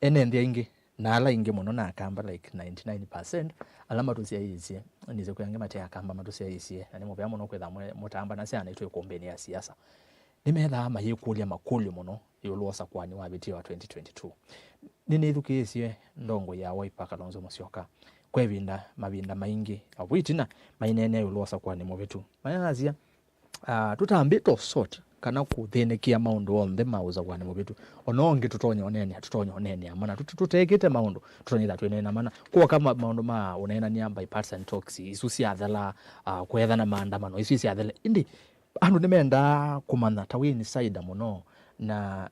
ene nthĩ aingĩ, na ala aingĩ mũno na Akamba, like ninety-nine percent, ala matũsyaĩĩsye, nĩsĩ kwĩ angĩ mate Akamba matũsyaĩĩsye, na nĩ mũvea mũno kwĩtha mwe-, mũtamba na syana itũ ĩkũmbĩnĩ ya siasa. Nĩmethaa mayĩkũlya makũlyo mũno ĩũlũ wa ũsakũani wa vĩtyo wa twenty twenty-two. Nĩnĩthukĩĩsye ndongoi ya Wiper Kalonzo Musyoka kwa ĩvinda, mavinda maingĩ, avu ĩtina maineenea ĩũlũ wa ũsakũani mũvĩtu. Mayasya, ah, tũtambĩte ũsoti kana kũthĩnĩkĩa maũndũ onthe ma ũsakũani mũvĩtu. Ona ũngĩ tũtonya ũneenea, tũtonya ũneenea mana. Tũte-, tũtekĩte maũndũ, tũtonyetha twĩneena mana. Kwoka ma-, maũndũ ma ũneenania, bipartisan talks, isu syathela, ah, kwethana maandamano, isu syathela. Ĩndĩ andũ nĩmendaa kũmanya ta wĩ insider mũno. Na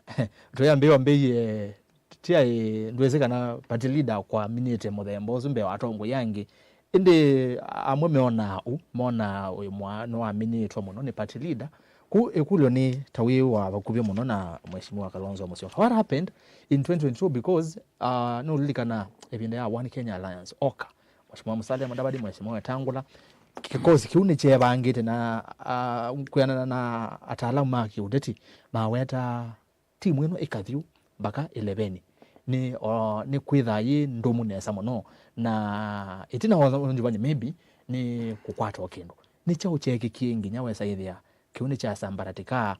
tũyambĩĩwa mbĩie, tiaĩ, ndwĩsĩ kana party leader kwaminĩte mũthemba ũsu mbee wa atongoi angĩ. Ĩndĩ amwe meonaa ũu, monaa ũyũ mwa-, nĩwaminĩtwe mũno nĩ party leader. Ku ĩkũlyo nĩ ta wĩ wa vakuvĩ mũno na Mheshimiwa Kalonzo Musyoka. What happened in twenty twenty-two? Because, uh, nũlilikana ĩvinda ya One Kenya Alliance, oka Mheshimiwa Musalia Mudavadi, Mheshimiwa Wetangula, kĩkosi kĩu nĩkyevangĩte na, uh, kwĩanana na ataalamu ma kĩũteti, maweta timu ĩno ĩkathi ũ mpaka ĩleveni. Nĩ, o, nĩkwĩthaa yĩ ndũmu nesa mũno, na ĩtina wa ũnyuvani maybe nĩ kũkwata o kĩndũ. Nĩ kyaũ kyeekĩkie nginya wesa ĩthĩa kĩu nĩkyasambaratika?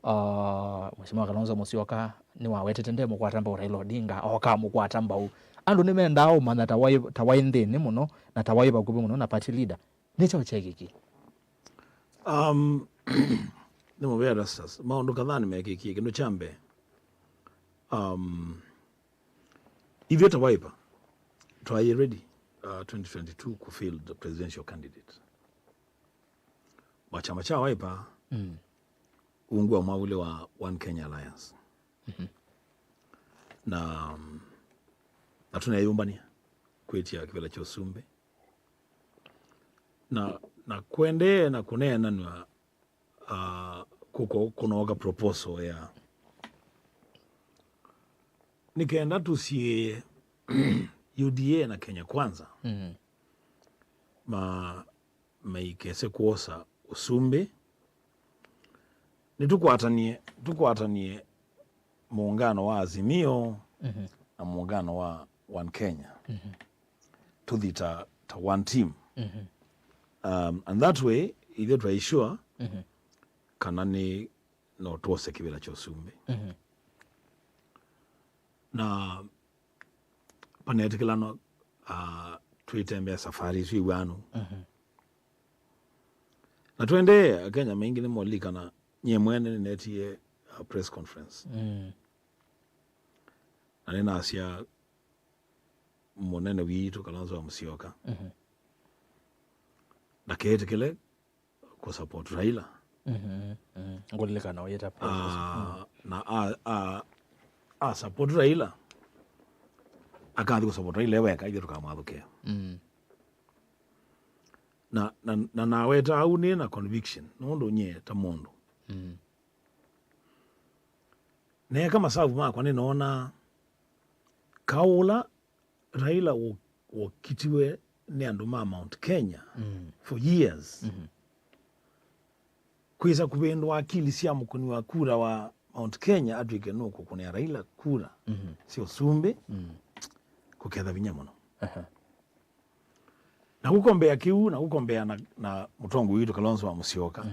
O, Mheshimiwa Kalonzo Musyoka nĩwawetete ndemũkwata mbau Raila Odinga, okamũkwata mbau. Andũ nĩmendaa ũmanya ta waĩ, ta waĩ nthĩnĩ mũno na ta waĩ vakuvĩ mũno na party leader. Nĩ kyaũ kyeekĩkie? Um, nĩ mũvea Erastus, maũndũ kadhaa nĩmekĩkie. Kĩndũ kya mbee, um, ithyĩ ta Wiper twaĩ ready, uh, twenty twenty-two kũ field the presidential candidate wa kyama kya Wiper, mm, ungu wa mwavuli wa One Kenya Alliance. Mhm. Na, um, na tũneeyũmbany'a kwĩtya kĩvĩla kya ũsumbĩ. Na, na kũendee na kũneenanw'a, ah, kũko kũnooka proposal ya nĩ kenda tũsiĩĩe U D A na Kenya Kwanza, mm, ma, maikese kwosa ũsumbĩ. Nĩtũkwatanie, tũkwatanie mũũngano wa Azimio, mhm, na mũũngano wa One Kenya. Mhm. Tũthi ta, ta one team. Mhm. Um, and that way, ithyĩ twaĩ sure, mhm, kana nĩ no twose kĩvĩla kya ũsumbĩ. Mhm. Na panetĩkĩlanwa, ah, twĩtembea safari isu iw'anu. Mhm. Na tũendee, Akenya maingĩ nĩmolilikana, nyie mwene nĩnetie, ah, press conference. Mm. Na nĩnasya mũnene witũ Kalonzo wa Musyoka, mhm, ndaketĩkĩle kũ support Raila. Mhm, mhm. Ngũlilikana ũyĩta press. Ah, mm, na a, a, a support Raila, akathi kũ support Raila e weka, ithyĩ tũkamwathũkĩa. Mm. Na, na, na naweta au nĩ na conviction, nũndũ nyie ta mũndũ. Mm. Neeka masavu makwa nĩnoona kaũ ũla Raila wo-, wokitiwe nĩ andũ ma Mount Kenya, mm, for years. Mhm. Kwĩsa kũvĩndũa akili sya mũkũni wa kura wa Mount Kenya atw'ĩke nũkũkũnĩa Raila kura, mhm, sya ũsumbĩ, mm, kũketha vinya mũno. Aha. Na kũkombea kĩu, na kũkombea na, na mũtongoi witũ Kalonzo wa Musyoka,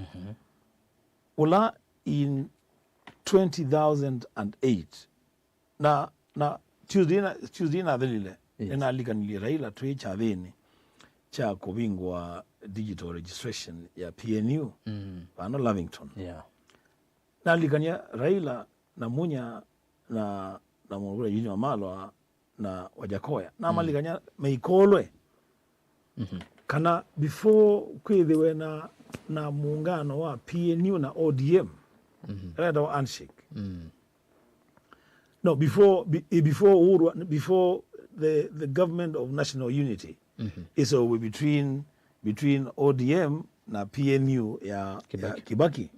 ũla in twenty thousand and eight, na, na Tuesday na, Tuesday nathelile, Yes. nĩnalikanilye Raila twĩ kyathĩnĩ kya kũvingũa digital registration ya P N U, Mm. vano Lavington. Yeah. Nalikania Raila na Munya na, na mũndũ Eugene Wamalwa na Wajakoya. Namalikania meikolwe kana before kwĩthĩwe na, na muungano wa P N U na O D M, ĩla yĩtawa handshake. No, before, be-, before Uhuru, before the, the government of national unity is over between, between O D M na P N U ya, ya Kibaki. Kibaki.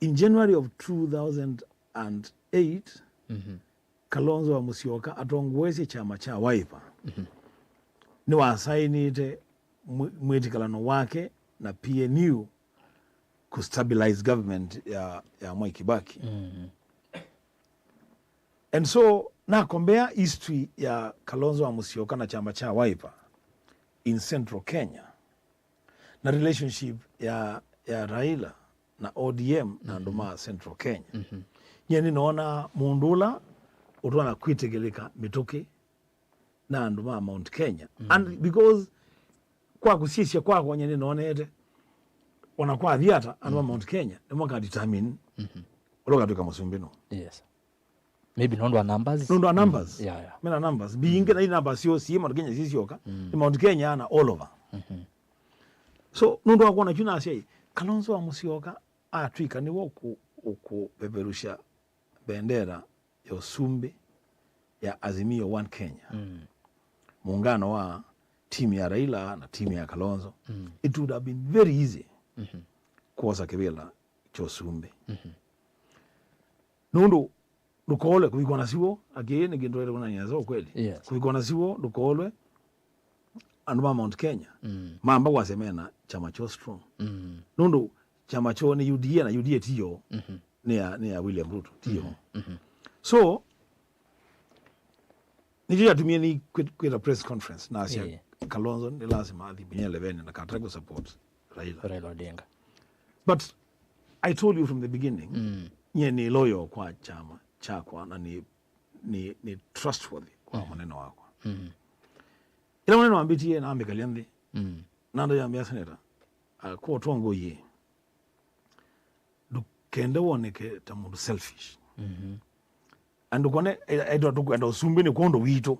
In January of two thousand and eight, Kalonzo wa Musyoka atongoesye kyama kya Wiper nĩwasainĩte mwĩ-, mwĩtĩkĩlano wake na P N U kũ stabilize government ya, ya Mwai Kibaki. And so, nakombea history ya Kalonzo wa Musyoka na kyama kya Wiper in Central Kenya, na relationship ya, ya Raila na O D M na andũ ma Central Kenya. Nyie nĩnoona mũndũ ũla ũtonya kwĩtĩkĩlĩka mĩtũkĩ na andũ ma Mount Kenya. And because kwa kũsisya kwakwa, nyie nĩnoonete, ona kwathi ata, andũ ma Mount Kenya nĩmo maka determine ũla ũkatw'ĩka mũsumbĩ nũ. Yes. Maybe nũndũ wa numbers. Nũndũ wa numbers. Yeah, yeah. Mena numbers. Mbingĩ na i numbers syo sie Mount Kenya sisyoka. Nĩ Mount Kenya na all over. So, nũndũ wa kwona kyu nasya ĩ, Kalonzo wa Musyoka atw'ĩka nĩwe ũkũ-, ũkũpeperusha bendera ya ũsumbĩ ya Azimio One Kenya. Muungano wa timu ya Raila na timu ya Kalonzo. It would have been very easy kwosa kĩvĩla kya ũsumbĩ. Nũndũ ndũkoolwe kũvikwa na siw'o, akĩĩ nĩ kĩndũ ĩtũkunany'a nesa ukweli. Yes. Kũvikwa na siw'o, ndũkoolwe andũ ma Mount Kenya mamba kwasya mena kyama kyoo strong. Nũndũ kyama kyoo nĩ U D A, na U D A ti yoo. Nĩ ya, nĩ ya William Ruto, ti yoo. So, nĩkyo kyatumie nĩ kwĩ-, kwĩta press conference, nasya Kalonzo nĩ lazima athi nginya eleveni na katake kũ support Raila. Raila Odinga. But I told you from the beginning, nyie nĩ loyal kwa kyama kyakwa na nĩ, nĩ, nĩ trustworthy kwa mũnene wakwa. Ĩla mũnene wambĩtie, nambĩkalya nthĩ. Na ndayambĩa, Senator, uh, kwa ũtongoie, ndũkende woneke ta mũndũ selfish. Andũ kone, e-, ethĩwa tũkwenda ũsumbĩ nĩ kwondũ witũ.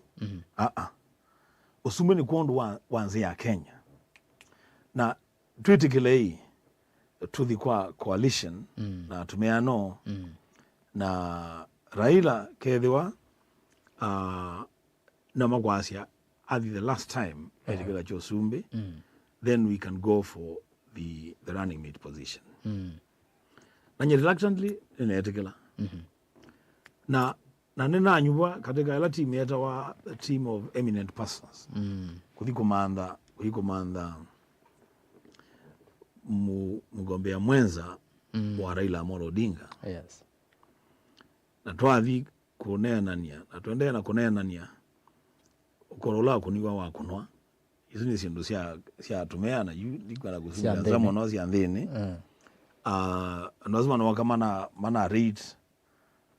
Aa. Ũsumbĩ nĩ kwondũ wa, wa nzĩ ya Kenya. Na twĩtĩkĩlei tũthi kwa coalition na tũmeano, na Raila kethĩwa, ah, na makwasya athi the last time, yeah, etĩkĩla kya ũsumbĩ, then we can go for the, the running mate position. Na nye reluctantly nĩneetĩkĩla. Na, na nĩnanyuvwa katika ĩla team yetawa the team of eminent persons. Kũthi kũmantha, kũthi kũmantha mu-, mgombea mwenza wa Raila Amolo Odinga. Yes. Na twathi kũneenany'a, na tũendee na kũneenany'a, ũkũlũ ũla wakũniw'a wakũnwa. Isu nĩ syĩndũ sya, sya atumĩa, na yu ndikwenda kũsumbya nza mũno sya nthĩnĩ. Ah, andũ asu manooka mana, mana rate,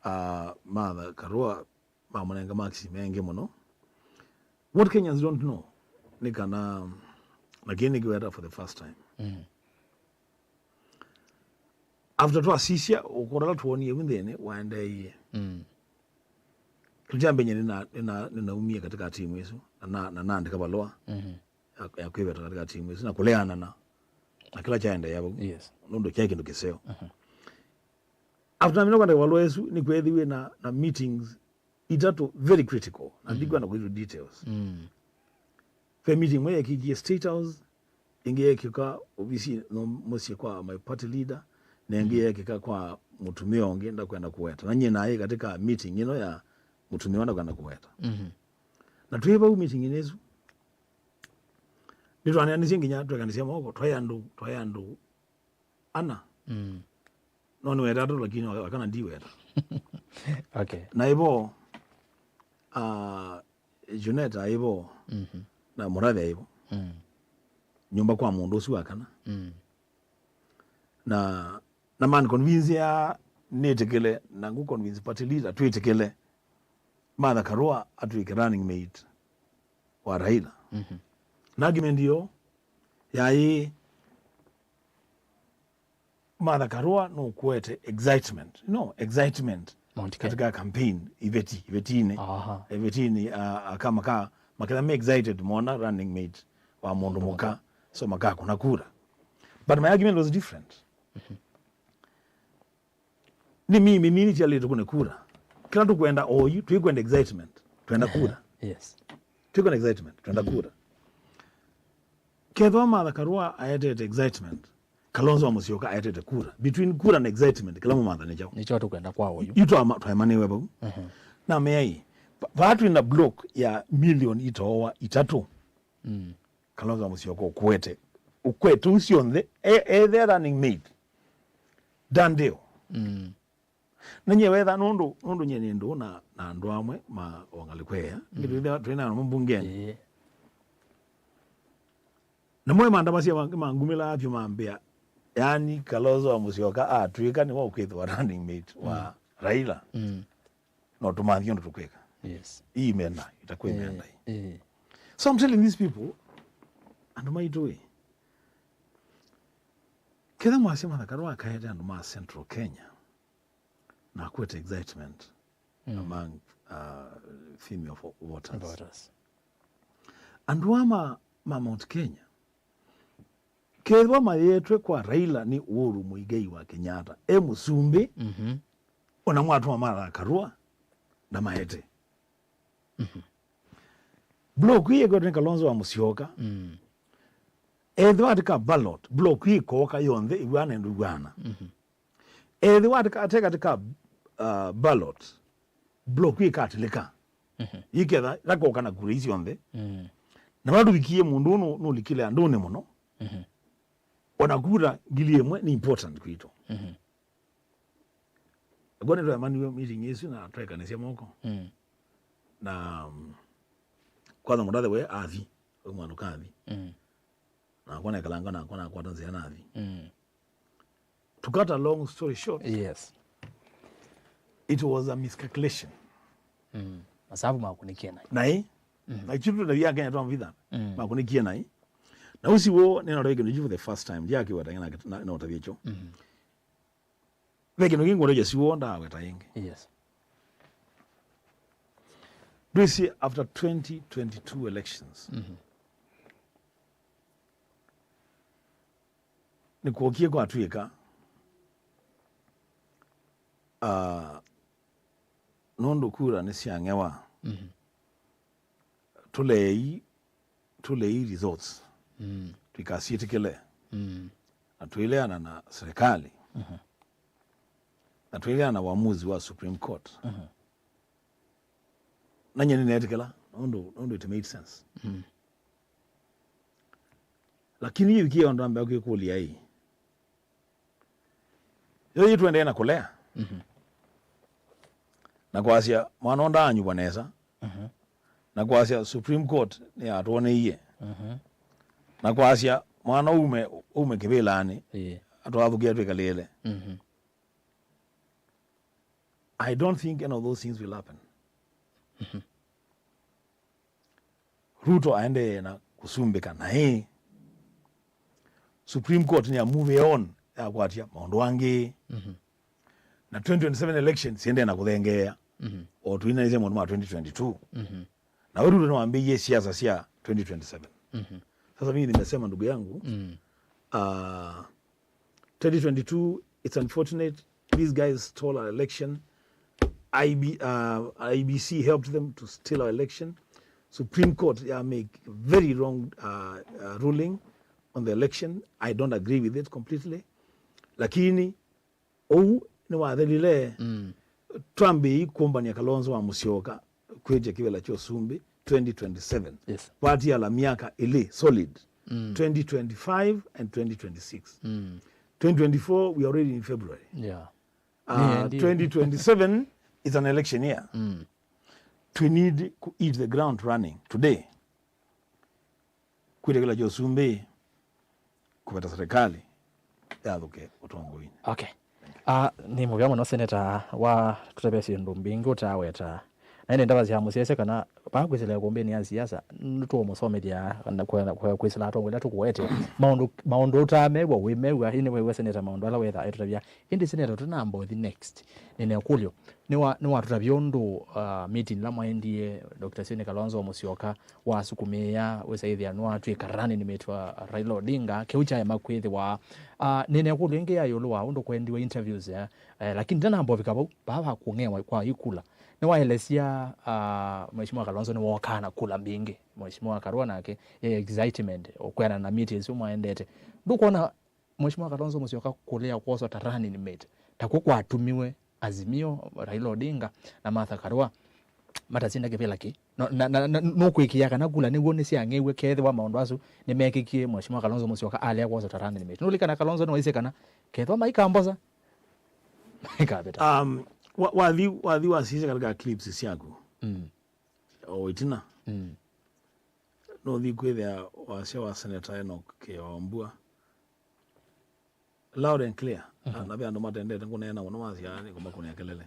ah, Martha Karua, mamũnenga makisi maingĩ mũno. What Kenyans don't know nĩ kana, na kĩĩ nĩkĩweta for the first time. After twasisya ũkũlũ ũla twonie vu nthĩnĩ waendeeie. Kĩndũ kya mbee nĩna-, nĩna-, nĩnaumie katika timu ĩsu, na na-, na naandĩka valũa ya, ya kwĩveta katika timu ĩsu, na kũleana na, na kĩla kyaendeea vau. Yes. Nũndũ kyaĩ kĩndũ kĩseo. After namina kwandĩka valũa ĩsu, nĩkweethiwe na, na meetings itatũ very critical, na ndikwenda kũitũ details. Ve meeting ĩmwe yeekĩkie State House, ĩngĩ yeekĩka ovisi no mũsyĩ kwa my party leader, na ĩngĩ yeekĩka kwa mũtumĩa ũngĩ ndakwenda kũweta. Na nyie naĩ katika meeting ĩno ya mũtumĩa ũla ndakwenda kũweta. Na twĩ vau meeting ĩsu, nĩtwaneanĩsye nginya twekanĩsya moko, twaĩ andũ, twaĩ andũ ana. No nĩweta atatũ, lakini wa kana ndiweta. Okay. Na ĩvo, ah, Junet aĩ vo. na Mũrathe aĩ vo. Mm. Nyũmba kwa mũndũ ũsu wa kana. Mm. Na, na man convince ya nĩtĩkĩle, na ngũ convince party leader twĩtĩkĩle Martha Karua atwĩke running mate wa Raila. Mhm. Na argument yo yaĩ Martha Karua nũkũete excitement. No, excitement Mount Kenya. Katika campaign, iveti, ivetinĩ. Aha. Ivetinĩ, ah, akama ka, maketha me excited mona running mate wa mũndũ mũka. So makakũna kura. But my argument was different. Mhm. Nĩ mimi, mimi tialĩ tũkũne kura. Kĩla tũkwenda oyu, tũikwenda excitement. Twenda kura. Yes. Tũikwenda excitement, twenda kura. Kethwa Martha Karua aetete excitement, Kalonzo wa Musyoka aetete kura. Between kura na excitement, kĩla mũmantha nĩ kyaũ? Nĩkyo tũkwenda kwa ũyu. Yu twaema-, twaemanĩwe vau. Mhm. Na meai, va-, vaa twĩ na block ya milioni itowa itatũ. Mm. Kalonzo wa Musyoka ũkwete. Ũkwete ũu syonthe, e-, ethĩa running mate. Done deal. Mm. Na nyie wetha nũndũ, nũndũ nyie nĩ ndũũ na, na andũ amwe ma ongalĩkweya. Mm. Ngĩtwĩthĩa twĩ na namo mbungenĩ. Ĩĩ. Namo mandamasia mangĩ mangumĩlaa vyũ mambĩa, yani Kalonzo wa Musyoka atwĩka nĩwe ũkwĩthĩwa running mate wa Raila. Mm. No tũmathi ũndũ tũkwĩka. Yes. Ii menda, itakwĩ menda ii. Eh. So I'm telling these people, andũ maitũ ĩ, ketha mwasya Martha Karua akaete andũ ma Central Kenya, na akwete excitement among, uh, female vo-, voters. Voters. Andũ aa ma, ma Mount Kenya, kethwa mayetwe kwa Raila nĩ Uhuru Muigai wa Kenyatta, e mũsumbĩ, mhm, ona mwatũma Martha Karua, ndamaete. Mhm. Block ii ĩkwetwe nĩ Kalonzo wa Musyoka. Mm. Ethĩwa atĩ ka ballot, block ii ĩkooka yonthe ĩw'ana ĩndũ ĩw'ana. Mhm. Ethĩwa atĩ ka-, ate katika, uh, ballot, block ii ĩkatilĩka. Mhm. Ĩketha ĩkakoka na kura ii syonthe. Mm. Na vala tũvikie mũndũ ũũ nũ-, nũlikile andũnĩ mũno. Mhm. Ona kura ngili ĩmwe nĩ important kwitũ. Mhm. Akw'o nĩtwaemaniw'e meeting ĩsu na twekanĩsya moko. Mm. Na, mm, kwanza Mũtathe we athi, we mwanũka athi. Mm. Nakwa nekalanga nakwa nakwata nzĩa nathi. Mm. To cut a long story short, yes, it was a miscalculation. Mm. Masavu makũnĩkie naĩ. Naĩ? Mhm. Na kĩtu na vya Kenya twamvitha. Mm. Makũnĩkie naĩ. Na ũsi wo nĩnatavya kĩndũ kĩu for the first time. Ndiakĩweta na, na, na ũtavya kyo. Mhm. Ve kĩndũ kĩngĩ ngũtavya siw'o ndaweta ĩngĩ. Yes. Ndwĩsĩ after twenty twenty-two elections, mhm, nĩkwokie kwatw'ĩka, ah, nũndũ kura nĩsyang'ewa, mhm, tũlei, tũlei results. Mm. Tũikasyĩtĩkĩle. Mm. Na twĩleana na serikali. Mhm. Na twĩleana na uamuzi wa Supreme Court. Mhm. Na nyie nĩneetĩkĩla, nũndũ, nũndũ it made sense. Mm. Lakini yu kĩĩ andũ ambĩa kwĩkũlya ĩ, yo yĩ tũendee na kũlea. Mhm. Na kwasya mwana ũũ ndaanyuvwa nesa. Mhm. Na kwasya Supreme Court nĩyatwoneie. Mhm. Na kwasya mwana ume, ume kĩvĩlanĩ, ĩĩ, atwathũkĩa twĩkalĩle. Mhm. I don't think any of those things will happen. Mhm. Ruto aendee na kũsumbĩka naĩ. Supreme Court nĩ ya move on ya kwatya maũndũ angĩ. Mhm. Na twenty twenty-seven election siendee na kũthengeea. Mhm. O tũinaisye maũndũ ma twenty twenty-two. Mhm. Na we Ruto nĩwambĩie siasa sya twenty twenty-seven. Mhm. Sasa mimi nimesema, ndugu yangu, mm, ah, twenty twenty-two, it's unfortunate. These guys stole our election. I B, uh, I B C helped them to steal our election. Supreme Court, yeah, make very wrong, uh, uh, ruling on the election. I don't agree with it completely. Lakini, ũu nĩwathelile. Mm. Twambĩĩi kũmbany'a Kalonzo wa Musyoka kwĩtya kĩvĩla kya ũsumbĩ twenty twenty-seven. Yes. Vatiala myaka ĩlĩ solid. Mm. Twenty twenty-five and twenty twenty-six. Mm. Twenty twenty-four, we are already in February. Yeah. Uh, yeah, indeed. Twenty twenty-seven is an election year. Mm. We need to hit the ground running today. kwĩtĩkĩla kya ũsumbĩ kũveta serikali yathũke ũtongoinĩ. Okay. Ah, nĩ mũvea mũno, Seneta, wa tũtavya syĩndũ mbingĩ ũtaweta. Na ĩndĩ ndavasya mũsyaĩsya kana vaa kwĩsĩla ĩkũmbĩnĩ ya siasa, nĩtũũmũsomethya kana kwĩsĩla atongoĩ ala tũkũete. Maũndũ, maũndũ ũtaamew'a, wĩmew'a, ĩndĩ wew'a Seneta maũndũ ala wetha etũtavya. Ĩndĩ Seneta, tũtanamba ũthi next, nĩna ĩkũlyo. Nĩwa-, nĩwatũtavya ũndũ, uh, meeting ĩla mwaendie Doctor Sioni Kalonzo Musyoka wasukumĩĩa wĩsa ĩthĩa nĩwatw'ĩka running mate wa Raila Odinga, kĩu kyaema kwĩthĩwa. Uh, nĩna ĩkũlyo ĩngĩ ya ĩũlũ wa ũndũ kwendiwe interviews, eh, eh, lakini ndanamba ũvika vau, vaa va kũng'ewa kwa ikula. Nĩwaelesya, uh, Mheshimiwa Kalonzo nĩwookaa na kula mbingĩ. Mheshimiwa Karua nake, eh, excitement, ũkwĩana na meetings isu mwaendete. Ndũkwona Mheshimiwa Kalonzo Musyoka kũlea kwoswa ta running mate, takw'o kwatumiwe Azimio, Raila Odinga na Martha Karua matasinda kĩvĩla kĩ. No, na, na, na, nũkwĩkĩĩa kana kula nĩw'o nĩsyang'eiwe kethĩwa maũndũ asu nĩmekĩkie Mheshimiwa Kalonzo Musyoka alea kwoswa ta running mate? Nũlikana Kalonzo nĩwaisye kana kethĩwa maikambosa, maikavĩta. Um, wa-, wathi, wathi wasisya katika clips syaku. Mm. O ĩtina. Mm. Nũthi kwĩthĩa wasya wa Senator Enoch Kĩombua loud and clear. Mhm. Na ve andũ matendete ngũneena mũno, masya nĩkũmakũnĩa kelele.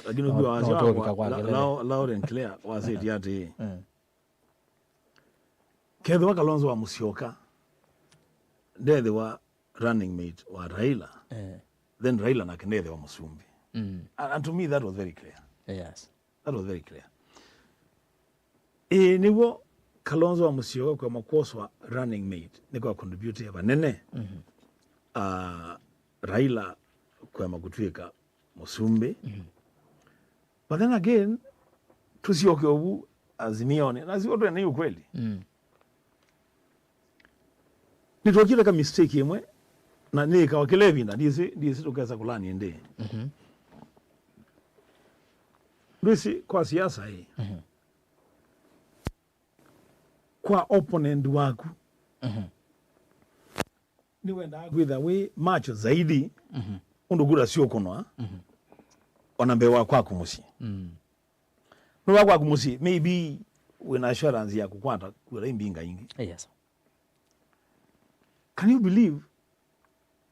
Lakini no, ũthi wasya no, wakwa, tũvika kwa la-, kelele. Lou-, loud and clear, wasĩtie atĩĩ, mm, kethĩwa Kalonzo wa Musyoka ndethĩwa running mate wa Raila, eh, then Raila nake ndethĩwa mũsumbĩ. Mm. And, and to me that was very clear. Yes. That was very clear. Ĩĩ, nĩw'o Kalonzo wa Musyoka kũema kwoswa running mate nĩkwa contribute vanene, mhm, ah, Raila kũema kũtw'ĩka mũsumbĩ. Mhm. But then again, tũsyoke ũvu Azimionĩ. Na sio twene ukweli. Mm. Nĩtwokile ka mistake ĩmwe, na nĩĩkawa kĩla ĩvinda, ndiĩsĩ, ndiĩsĩ tũkesa kũlani ĩndĩ. Mhm. Ndwĩsĩ kwa siasa ĩ, mhm, kwa opponent waku, mhm, nĩwendaa kwĩtha wĩ macho zaidi, mhm, ũndũ kura syũkũnwa, mhm, ona mbee wa kwaku mũsyĩ. Mm. Nũndũ wa kwaku mũsyĩ, maybe wĩna assurance ya kũkwata kura imbinga ingĩ. Yes. Can you believe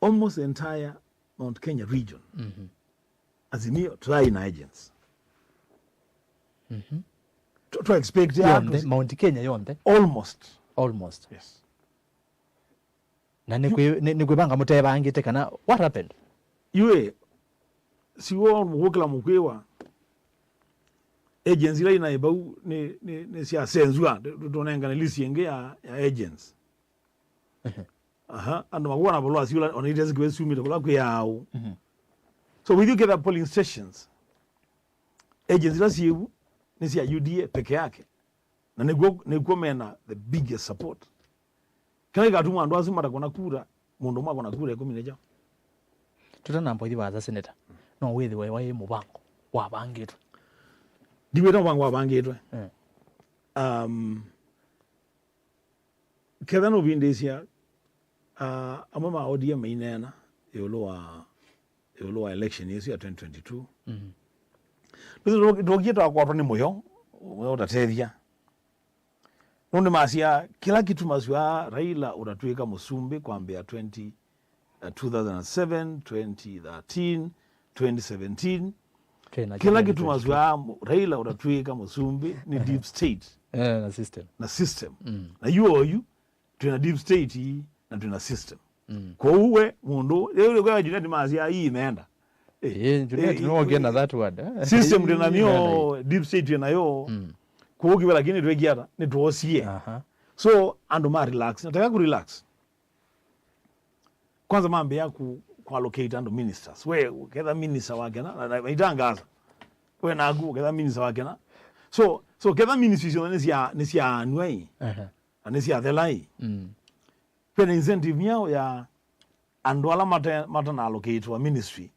almost the entire Mount Kenya region? Mhm. Azimio, try na agents. Mhm. To, to expect ya yonthe, Mount Kenya yonthe? Almost. Almost. Yes. Na nĩ kwĩ-, nĩ, nĩ kwĩvanga mũtevangĩte kana what happened? Yu ĩ, siw'o mũkũkĩla mũkwĩwa, agents ila inaĩ vau nĩ, nĩ, nĩ syasenzwa, tũ-, tũnengane list ĩngĩ ya, ya agents. Ehe. Aha, andũ makuwa na volwa siula, ona ite sikiwe sumite kula kwĩ ao. Mhm. So with you get the polling stations, agents ila syĩvu nĩ sya U D A peke yake. Na nĩkw'o, nĩkw'o mena the biggest support. Kĩla kĩkatuma andũ asu matakona kura, mũndũ ũmwe akona kura ĩkũmi nĩ kyaũ? Tũtanamba ũthi vaasa, Seneta, no wĩthĩwe waĩ mũvango wavangĩtwe? Ndiwĩta mũvango wavangĩtwe. Mm. Um, ketha nũvindĩsya, uh, amwe ma O D M maineena ĩũlũ wa, ĩũlũ wa election ĩsu ya twenty twenty-two. Mhm. Tũtũ-, tũkie twakwatwa nĩ mũyo, mũyo ũtatethya. Nũndũ masya, kĩla kĩtumasw'a Raila ũtatw'ĩka mũsumbĩ kwambĩa twenty, uh, two thousand and seven, twenty thirteen, twenty seventeen. Kĩla kĩtumasw'a Raila ũtatw'ĩka mũsumbĩ nĩ deep state. Eh, na system. Na system. Mm. Na yu oyu, twĩna deep state na twĩna system. Mm. Kwoou we, mũndũ, ĩyo kwa Junet masya, ii meenda. Eh, eh, Junet, eh, no, eh, ũkĩenda that word, eh? System twĩ nayo, deep state twĩ nayo. Mm. Kwoou kĩvela kĩĩ nĩtwĩkie ata? Nĩtwosie. Aha. So, andũ ma relax. Nataka ku relax. Kwanza mambĩa ku, ku allocate andũ ministers. We, ketha minister wa kĩna, na, na, na itangaza. We naku, ketha minister wa kĩna. So, so ketha ministry syonthe nĩ sya, nĩ sya anwai. Aha. Na nĩ sya thelai. Mm. Kwĩna incentive myaũ ya andũ ala mate-, matana allocate wa ministry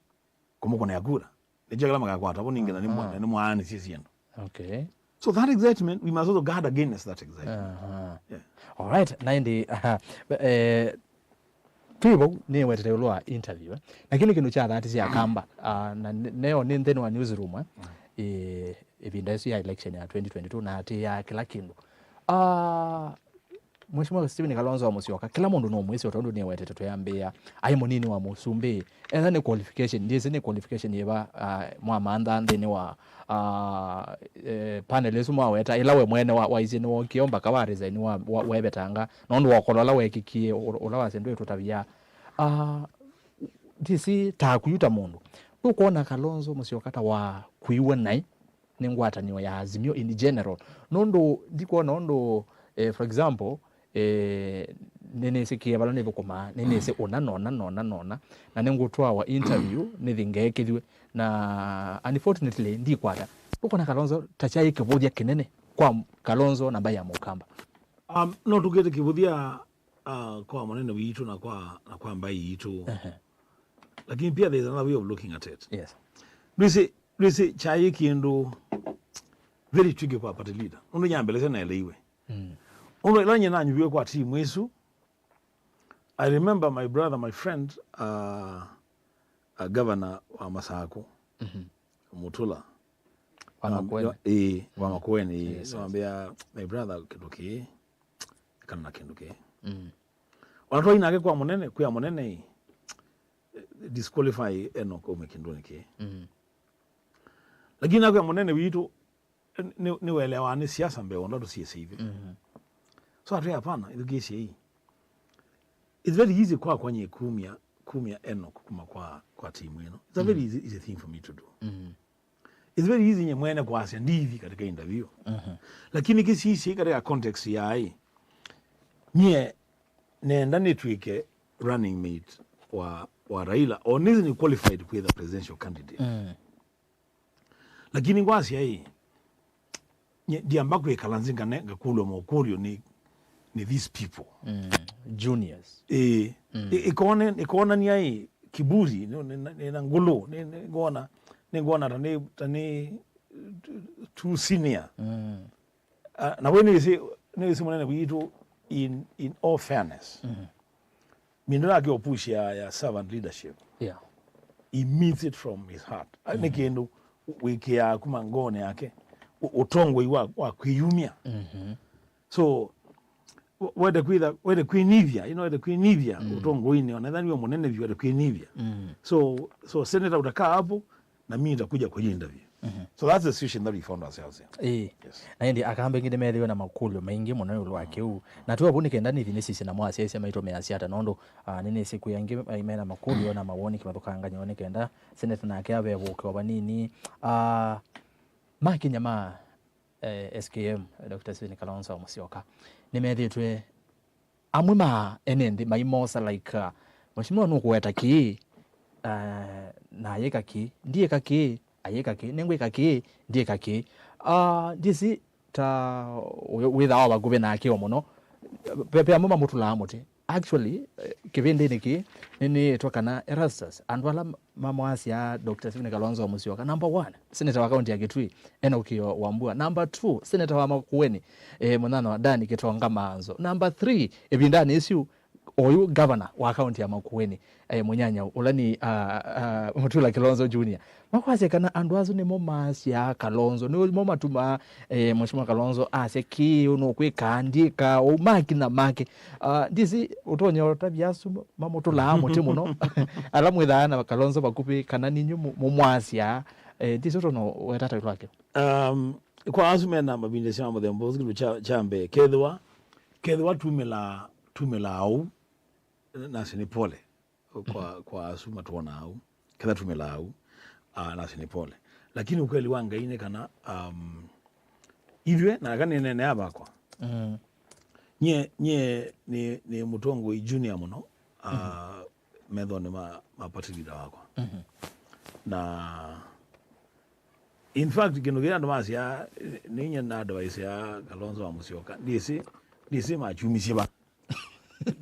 kũmũkũnĩa kura. Nĩkyo kĩla makakwata vo ningĩ na nĩ mwa-, aha, na nĩ mwaanĩsye syĩndũ. Okay. So that excitement, we must also guard against that excitement. Aha. Yeah. All right, na ĩndĩ, aha, eh, twĩ vau, nĩwetete ĩũlũ wa interview, eh? Na kĩu nĩ kĩndũ kya thati sya kamba, ah, na nĩ-, neo nĩ nthĩnĩ wa newsroom, eh? Mm. Eh, ĩvinda ĩsu ya election ya twenty twenty-two, na atĩ ya kĩla kĩndũ. Ah, Mheshimiwa Stephen Kalonzo wa Musyoka, kĩla mũndũ no mwĩsĩ, o tondũ nĩwetete twĩambĩĩa, aĩ mũnini wa mũsumbĩ. Etha nĩ qualification, ndyĩsĩ nĩ qualification yĩva, ah, mwamantha nthĩnĩ wa, ah, eh, panel ĩsu mwaweta, ĩla we mwene wa, waisye nĩwookie mpaka wa resign wa, wa, wevetanga, nũndũ wa ũkolo ũla weekĩkie, ũ-, ũla wasye ndwĩtũtavya. Ah, ndyĩsĩ ta kũyu ta mũndũ. Ndũkwona Kalonzo Musyoka ta wa kũiwe naĩ nĩ ngwatanĩo ya Azimio in general. Nũndũ ndikwona ũndũ, eh, for example, eh, nĩnĩsĩkĩe vala nĩthũkũmaa, nĩnĩsĩ ũna na ũna na ũna na ũna, na nĩngũtwawa interview, nĩthi ngeekĩthw'e. Na unfortunately, ndikwata. Ndũkwona Kalonzo ta kyaĩ kĩvũthya kĩnene kwa Kalonzo na mbaĩ ya Mũkamba? Um, no tũkĩte kĩvũthya, uh, kwa mũnene witũ na kwa, na kwa mbaĩ yitũ. Ehe. Lakini pia there is another way of looking at it. Yes. Ndwĩsĩ, ndwĩsĩ kyaĩ kĩndũ very tricky kwa party leader. Ũndũ nyambelesya naelewe. Mm. Ũndũ ĩla nyie nanyuviwe kwa timu ĩsu, I remember my brother, my friend, uh, a governor wa Masakũ, mhm, Mutula. Wa Makueni. Ĩĩ, wa Makueni, ĩĩ. Yes, yes. Nĩwambĩa, "My brother, kĩndũ kĩĩ, kana na kĩndũ kĩĩ." Mm. Ona twaĩ nake kwa mũnene, kwĩa mũnene, ĩĩ, disqualify Enoch aume kĩndũnĩ kĩĩ. Mm. Lakini nakwĩa mũnene witũ, nĩ, nĩwelewa nĩ siasa mbee ũndũ tũsiĩsĩithye. Mhm. So atwĩa, "Hapana, ithukĩĩsyei. It's very easy kwakwa nyie kumya, kumya Enoch kuma kwa, kwa timu ĩno. It's a very, mhm, easy, easy thing for me to do." Mhm. It's very easy nye mwene kwasya ndithi katika interview. Mhm. Lakini kĩsiisyei katika context yaĩ, nyie nenda nĩtw'ĩke running mate wa, wa Raila, or nĩsĩ nĩ qualified kwĩtha presidential candidate. Mm. Lakini ngwasya ĩ, nye, ndiamba kwĩkala nzĩ ngane ngakũlw'a maũkũlyo nĩ, nĩ these people. Mm, juniors. Ĩĩ. Mm. Ĩ-, ĩkone-, ĩkonania ĩ, kiburi, nĩ, nĩ, nĩ, nĩ na ngũlũ, nĩ, nĩ ngona, nĩ ngona ta nĩ, ta nĩ too senior. Mm. Ah, na we nĩwĩsĩ, nĩwĩsĩ mũnene witũ in, in all fairness. Mhm. Mĩndũ yake opush ya, ya servant leadership. Yeah. He means it from his heart. Ah, nĩ, mhm, kĩndũ wĩkĩaa kuma ngoonĩ yake, ũ-, ũtongoi wa, wa kwĩyumya. Mhm. So, w-, wende kwĩtha, wende kwĩnivya, you know, wende kwĩnivya, mm, ũtongoinĩ, ona ethĩwa nĩwe mũnene vyũ, wende kwĩnivya. Mm. So, so senator utakaa hapo, na mimi nitakuja kwa hiyo interview. Mhm. So that's the situation that we found ourselves in. Ĩĩ. Yes. Na ĩndĩ akambe angĩ nĩmethĩwe na makũlyo maingĩ mũno ĩũlũ wa kĩu. Na twĩ vau nĩ kenda nĩthi nĩsisye namo asyaĩĩsya maitũ measya ata, nũndũ, ah, nĩnĩsĩ kwĩ angĩ, eh, mena makũlyo na mawoni kĩvathũkangany'o nĩ kenda Senate nake avevũke o vanini. Ah, makinya ma, eh, S K M, Doctor Stephen Kalonzo Musyoka, nĩmethĩĩtwe amwe ma ene nthĩ maimosa, like, uh, mheshimiwa nũkũweta kĩĩ, uh, na ayĩka kĩĩ, ndyĩka kĩĩ, ayĩka kĩĩ, nĩngwĩka kĩĩ, ndyĩka kĩĩ. Uh, ndyĩsĩ ta wĩ-, wĩthaa o vakuvĩ nake o mũno, ve, ve amwe mamũtũlaa mũtĩ. Actually, eh, kĩvĩndĩnĩ kĩĩ, nĩnĩĩtwa kana Erastus, andũ ala mamwasya Doctor Stephen Kalonzo Musyoka, number one, senator wa kaunti ya Kitui, Enoch Kĩoo Wambua. Number two, senator wa Makueni, eh, mũnyanyawa Dan Kĩtonga Maanzo. Number three, ĩvindanĩ ĩsu, oyu governor wa kaunti ya Makueni, eh, mũnyanyau, ũla nĩ, ah, ah, Mutula Kilonzo Junior. Makwasya kana andũ asu nĩmo maasyaa Kalonzo, nĩmo matumaa, eh, Mheshimiwa Kalonzo asya kĩĩ, nũkwĩka, ndyĩka, ũu makinya make. Ah, ndisi ũtonya ũtavya asu mamũtũlaa mũtĩ mũno. Ala mwĩthaa na Kalonzo vakuvĩ, kana ninyu mũ-, mũmwasya, eh, ndisi ũtonya weta ta lwake. Um, kwa asu mena mavinda sya mũthemba ũsu, kĩndũ kya, kya mbee, kethĩwa, kethĩwa tumĩlaa, tumĩlaa ũu, nasĩ nĩ pole kwa, kwa asu matwonaa ũu, kethĩwa tumĩlaa ũu, ah, nasĩ nĩ pole. Lakini ukweli wa Ngai nĩ kana, um, ithyĩ, na aka nĩneenea vakwa. Mm. Nyie, nyie nĩ, nĩ mũtongoi junior mũno, ah, methonĩ ma, ma party leader wakwa. Mhm. Na in fact, kĩndũ kĩrĩa andũ masyaa, nĩ nyie na advice ya Kalonzo wa Musyoka, ndĩsĩ, ndĩsĩ makyumisye va.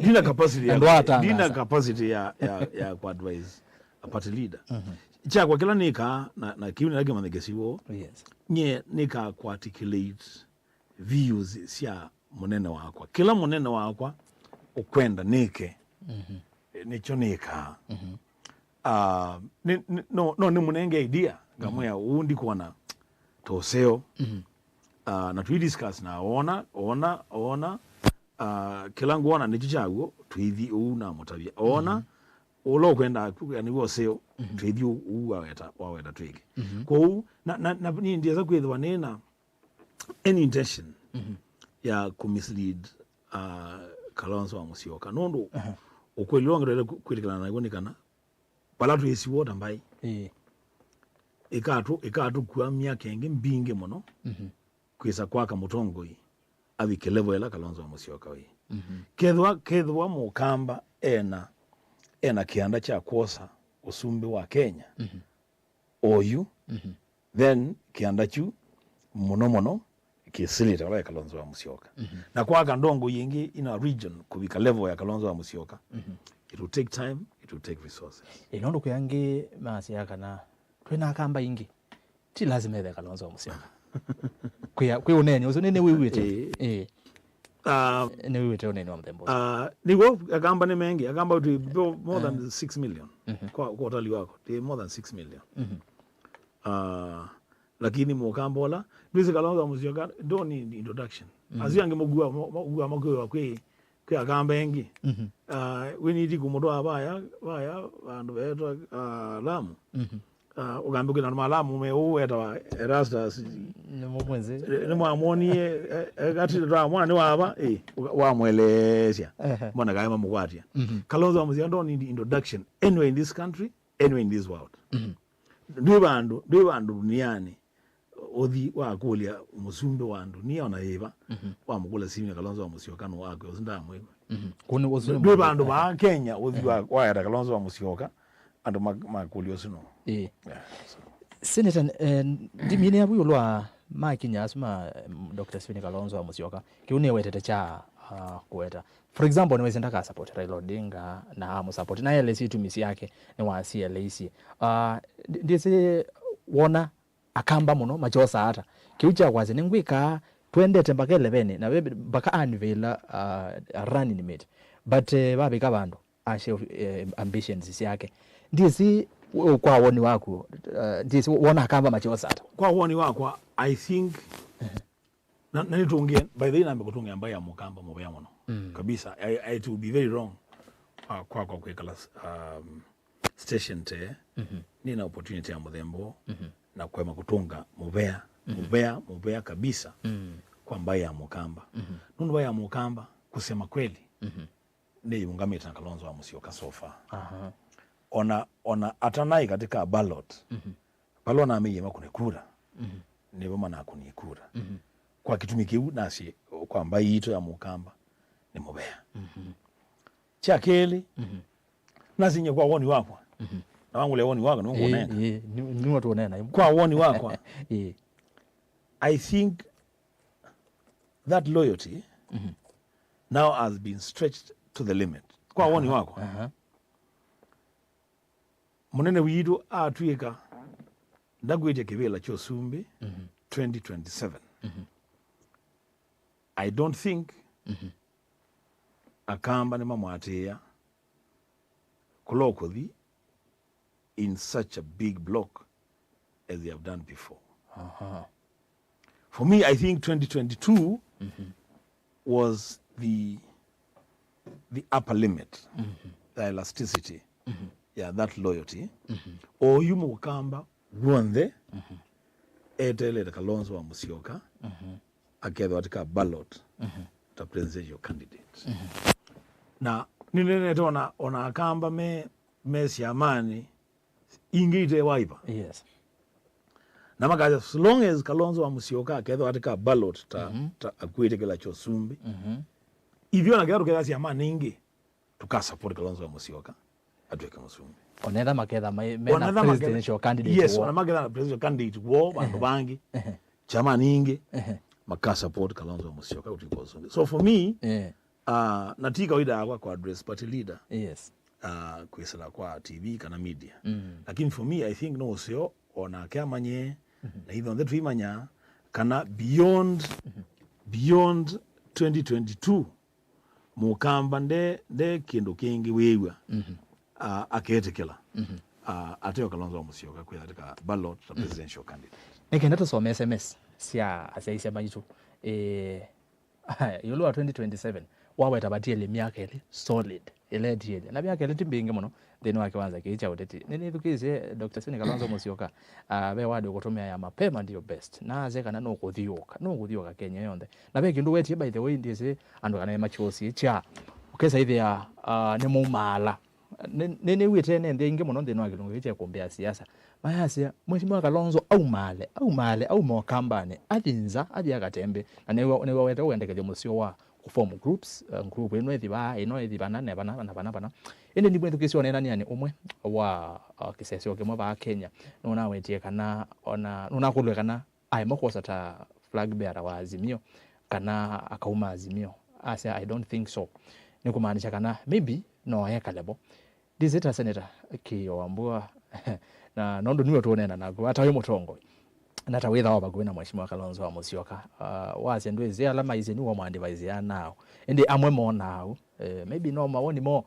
Ndina capacity ya, ndina capacity ya, ya, ya ku advise a party leader. Mhm. Kyakwa kĩla nĩkaa, na, na kĩu nĩla kĩmanyĩkĩsiw'o. Yes. Nyie nĩkaa ku articulate views sya mũnene wakwa. Kĩla mũnene wakwa ũkwenda nĩke, mhm, eh, nĩkyo nĩkaa. Mhm. Ah, nĩ, nĩ, no, no nĩmũnenge idea, ngamwĩa, mhm, ũũ ndikwona ta ũseo. Mhm. Ah, na tũi discuss na ona, ona, ona, ah, kĩla ngwona nĩkyo kyaw'o, twĩthi ũu namũtavya. Ona, ũla ũkwenda kwĩka nĩw'o ũseo, twĩthi ũu waweta, waweta twĩke. Kwoou, na, na, na niĩ ndiesa kwĩthĩwa nĩna any intention ya kũmislead, ah, Kalonzo wa Musyoka. Nũndũ ũkweli ũla ngetete kwĩtĩkĩlana naw'o nĩ kana vala twĩsiwa ta mbaĩ, Ĩĩ. ĩkatũ-, ĩkatũkua myaka ĩngĩ mbingĩ mũno kwĩsa kwaka mũtongoi avike level ĩla Kalonzo wa Musyoka wĩ. Kethwa, kethwa Mũkamba ena, ena kĩanda kya kwosa ũsumbĩ wa Kenya, oyu, then kĩanda kyu mũno mũno kĩsilĩte vala ya Kalonzo wa Musyoka. Na kwaka ndongoi ĩngĩ in a region kũvika level ya Kalonzo wa Musyoka, it will take time, it will take resources. Ĩ, nũndũ kwĩ angĩ masyaa kana twĩ na Akamba ingĩ, ti lazima ethe Kalonzo wa Musyoka. Kwĩ, kwĩ ũneeni ũsu nĩ, nĩwĩw'ĩte. Ĩĩ. Ĩĩ. Ah, Nĩwĩw'ĩte ũneeni wa mũthemba ũsu. Ah, nĩw'o, Akamba nĩ mengĩ. Akamba twĩ more than six million. Kwa, kwa ũtali wako, twĩ more than six million. Ah, lakini Mũkamba ũla, ndwĩsĩ Kalonzo wa Musyoka, don't need introduction. Asu angĩ mũkua, mũkua makwĩwa kwĩ, kwĩ Akamba engĩ. Ah, we need kũmũtwaa vaya, vaya, vandũ veetwa, ah, Lamu. Ah, ũkambĩkĩla andũ ma Lamu me ũũ wetawa Erastus. Nĩ mwamwonie, eh, eh, ati twamwona nĩ wava, eh, ũka-, wamweleesya. Mbona kaĩ mamũkwatya. Kalonzo wa Musyoka don't need introduction anywhere in this country, anywhere in this world. Ndwĩ vandũ, ndwĩ vandũ duniani ũthi wakũlya mũsumbĩ wa dunia ona yĩva, wamũkũlya simu ya Kalonzo wa Musyoka nũ wakwe, ũsu ndamwĩw'a. Kũu nĩ ũsu nĩ Ndwĩ mũndũ vandũ va Kenya ũthi wa, waeta Kalonzo wa Musyoka, andũ ma-, makũlya ũsu nũ. Ĩĩ. Yeah, so. Senator, eh, ndimine yavu ĩũlũ wa makinya asu ma, em, Doctor Stephen Kalonzo wa Musyoka, kĩu nĩwetete kya, ah, kũweta. For example, nĩwĩsĩ ndaka support Raila Odinga na amũ support. Na elesya itumi syake, nĩwasya elesya. Ah, ndi-, ndĩsĩ wona Akamba mũno makyosaa ata. Kĩu kya kwasya, nĩngwĩkaa, twendete mpaka eleven, na we mpaka unveila, ah, a running mate. But, eh, vavika vandũ, ashe, eh, ambitions syake. Ndĩsĩ, we, kwa woni waku, ah, ndĩsĩ wona Akamba makyosa ata. Kwa woni wakwa, I think, na, na nĩtũngĩe, by the way, nambe kũtũngĩa mbaĩ ya Mũkamba mũvea mũno. Kabisa, I, I, it would be very wrong, uh, kwakwa kwĩkala, um, station te, nĩna opportunity ya mũthemba ũũ, na kũema kũtũnga mũvea, mũvea, mũvea kabisa kwa mbaĩ ya Mũkamba. Nũndũ mbaĩ ya Mũkamba, kusema kweli, nĩyĩũngamĩte na Kalonzo wa Musyoka so far. Aha. Ona, ona atanaĩ katika ballot, vala onamĩie makũne kura, nĩvo manakũnie kura. Kwa kĩtumi kĩu nasye kwa mbaĩ yitũ ya Mũkamba nĩ mũvea. Kya kelĩ, nasinye kwa woni wakwa. Na wangũlya woni wakwa, nĩwe ngũnenga. Ĩĩ, nĩ, nĩwe tũũneena. Kwa woni wakwa, Ĩĩ. I think that loyalty now has been stretched to the limit. Kwa woni wakwa, aha, mũnene witũ atw'ĩka ndakwĩtya kĩvĩla kya ũsumbĩ twenty twenty-seven, I don't think Akamba nĩmamũatĩĩa kũla ũkũthi in such a big block as they have done before. Aha. For me, I think twenty twenty-two was the, the upper limit, the elasticity, yeah, that loyalty. Oyu Mũkamba w'onthe eteelete Kalonzo wa Musyoka akethwa katika ballot ta presidential candidate. Na nĩnenete ona, ona Akamba me, me syamanĩ ingĩ ite Wiper. Yes. Na makasya, as long as Kalonzo wa Musyoka akethwa katika ballot ta, ta akuĩte kĩla kya ũsumbĩ, ithyĩ ona kethwa tũkethwa syamanĩ ingĩ, tũka support Kalonzo wa Musyoka atw'ĩke mũsumbĩ. Onetha maketha mai-, mena Onetha maketha, presidential candidate yes, woo. Ona maketha na presidential candidate woo, vandũ vangĩ, chama nyingĩ, maka support Kalonzo wa Musyoka ũtw'ĩke ũsumbĩ. So for me, uh, na ti kawaida yakwa kwa address party leader, yes, uh, kwĩsĩla kwa T V kana media. Lakini for me, I think no ũseo onake amanye, na ithonthe tũimanya kana beyond, beyond twenty twenty-two, Mũkamba nde, nde kĩndũ kĩngĩ wĩw'a, a-, aketĩkĩla, a, ateo Kalonzo wa Musyoka kwĩtha katika ballot ta presidential candidate. Nĩ kenda tũsome S M S sya asyaĩĩsya maitũ. Eh, ĩũlũ wa twenty twenty-seven, waweta vatiele myaka ĩlĩ solid, ĩla ĩtiele. Na myaka ĩlĩ ti mbingĩ mũno nthĩnĩ wa kĩwanza kĩĩ kya ũteti. Nĩnĩthukĩĩsye Doctor Stephen Kalonzo Musyoka, ah, ve word ũkũtũmĩa ya mapema ndio best. Na asya kana nũkũthiũũka, nũkũthiũũka Kenya yonthe. Na ve kĩndũ wetie, by the way, ndyĩsĩ andũ kana nĩmakyũsie kya. Ũkesa ĩthĩa, ah, nĩmaumaala. Nĩ-, nĩ-, nĩw'ĩte ene nthĩ aingĩ mũno nthĩnĩ wa kĩlungu kĩĩ kya ĩkũmbĩ ya siasa mayasya, Mheshimiwa Kalonzo aumaale, aumaale, aume Ũkambanĩ, athi nza, athi akatembe, na nĩwawete ũendekethyo mũseo wa kũform groups, uh, group ĩno ĩthi vaa, ĩno ĩthi vana, na vana, na vana, vana. Ĩndĩ nĩmwĩthukĩĩsye ũneenanĩanĩ ũmwe wa, uh, kĩseseo kĩmwe vaa Kenya, nũnawetie kana, ona, nũnakũlw'e kana aema kwosa ta flag bearer wa Azimio, kana akauma Azimio. Asya, "I don't think so." Nĩ kũmaanisha kana maybe no ekale vo. Ndĩsĩ ta Senator Kĩĩo Wambua, na nũndũ nĩwe tũũneena naku, ata wĩ mũtongoi, na ta wĩthawa vakuvĩ na Mheshimiwa Kalonzo wa Musyoka, uh, wasya ndwĩsĩ ala maisye nĩwe mwandĩvaisya nao. Ĩndĩ amwe monaa ũu, eh, maybe no mawoni moo.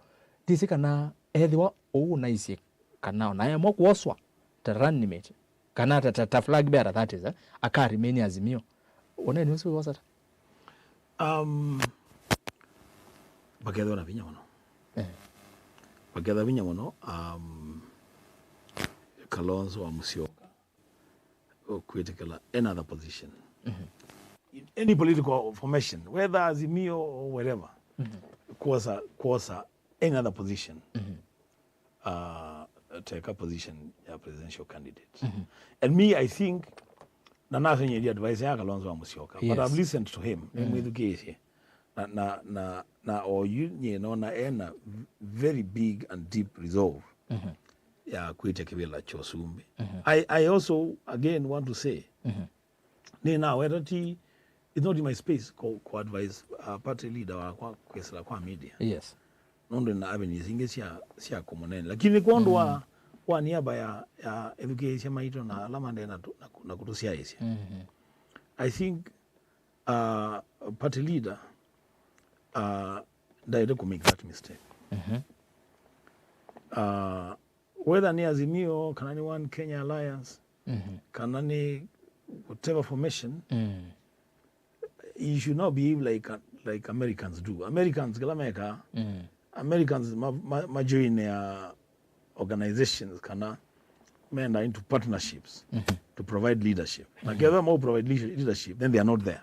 Ndĩsĩ kana ethĩwa ũu ũnaisye kana ona aemwa kwoswa ta running mate, kana ta, ta, ta flag bearer, that is, eh, aka remain Azimio. Ũneeni ũsu wĩ wosa ata? Um, vakethwa na vinya mũno. Eh. Vakethwa vinya mũno, um, Kalonzo wa Musyoka kwĩtĩkĩla another position. Mhm. In any political formation, whether Azimio or wherever, mhm, kwosa, kwosa another position. Mhm. Uh, take a position ya presidential candidate. Mhm. And me, I think, na nasenyeria advice ya Kalonzo wa Musyoka, but, yes, I've listened to him. Mm. Nĩmwĩthukĩĩsye. Na, na, na, na oyu nyie nona ena v-, very big and deep resolve, mhm, ya kwĩtya kĩvĩla kya ũsumbĩ. Mhm. I, I also, again, want to say, mhm, nĩnaweta ti, it's not in my space ku, ku advise, uh, party leader wakwa kwĩsĩla kwa media. Yes. Nũndũ na avenues ingĩ sya, sya kũmũneena. Lakini kwondũ wa, mm, wa niaba ya, ya ethukĩĩsya maitũ na ala maendee na, tu, na, ku, na kũtũsyaĩĩsya. Mhm. I think, uh, party leader, uh, ndaĩte kũ make that mistake. Mhm. Uh, whether nĩ Azimio, kana nĩ One Kenya Alliance, mhm, kana nĩ whatever formation, mm, you should not behave like, like Americans do. Americans kĩla mekaa, mm, Americans ma, ma, ma join ya organizations kana menda into partnerships, mhm, to provide leadership. Na, mhm, kethwa mau provide leader-, leadership, then they are not there.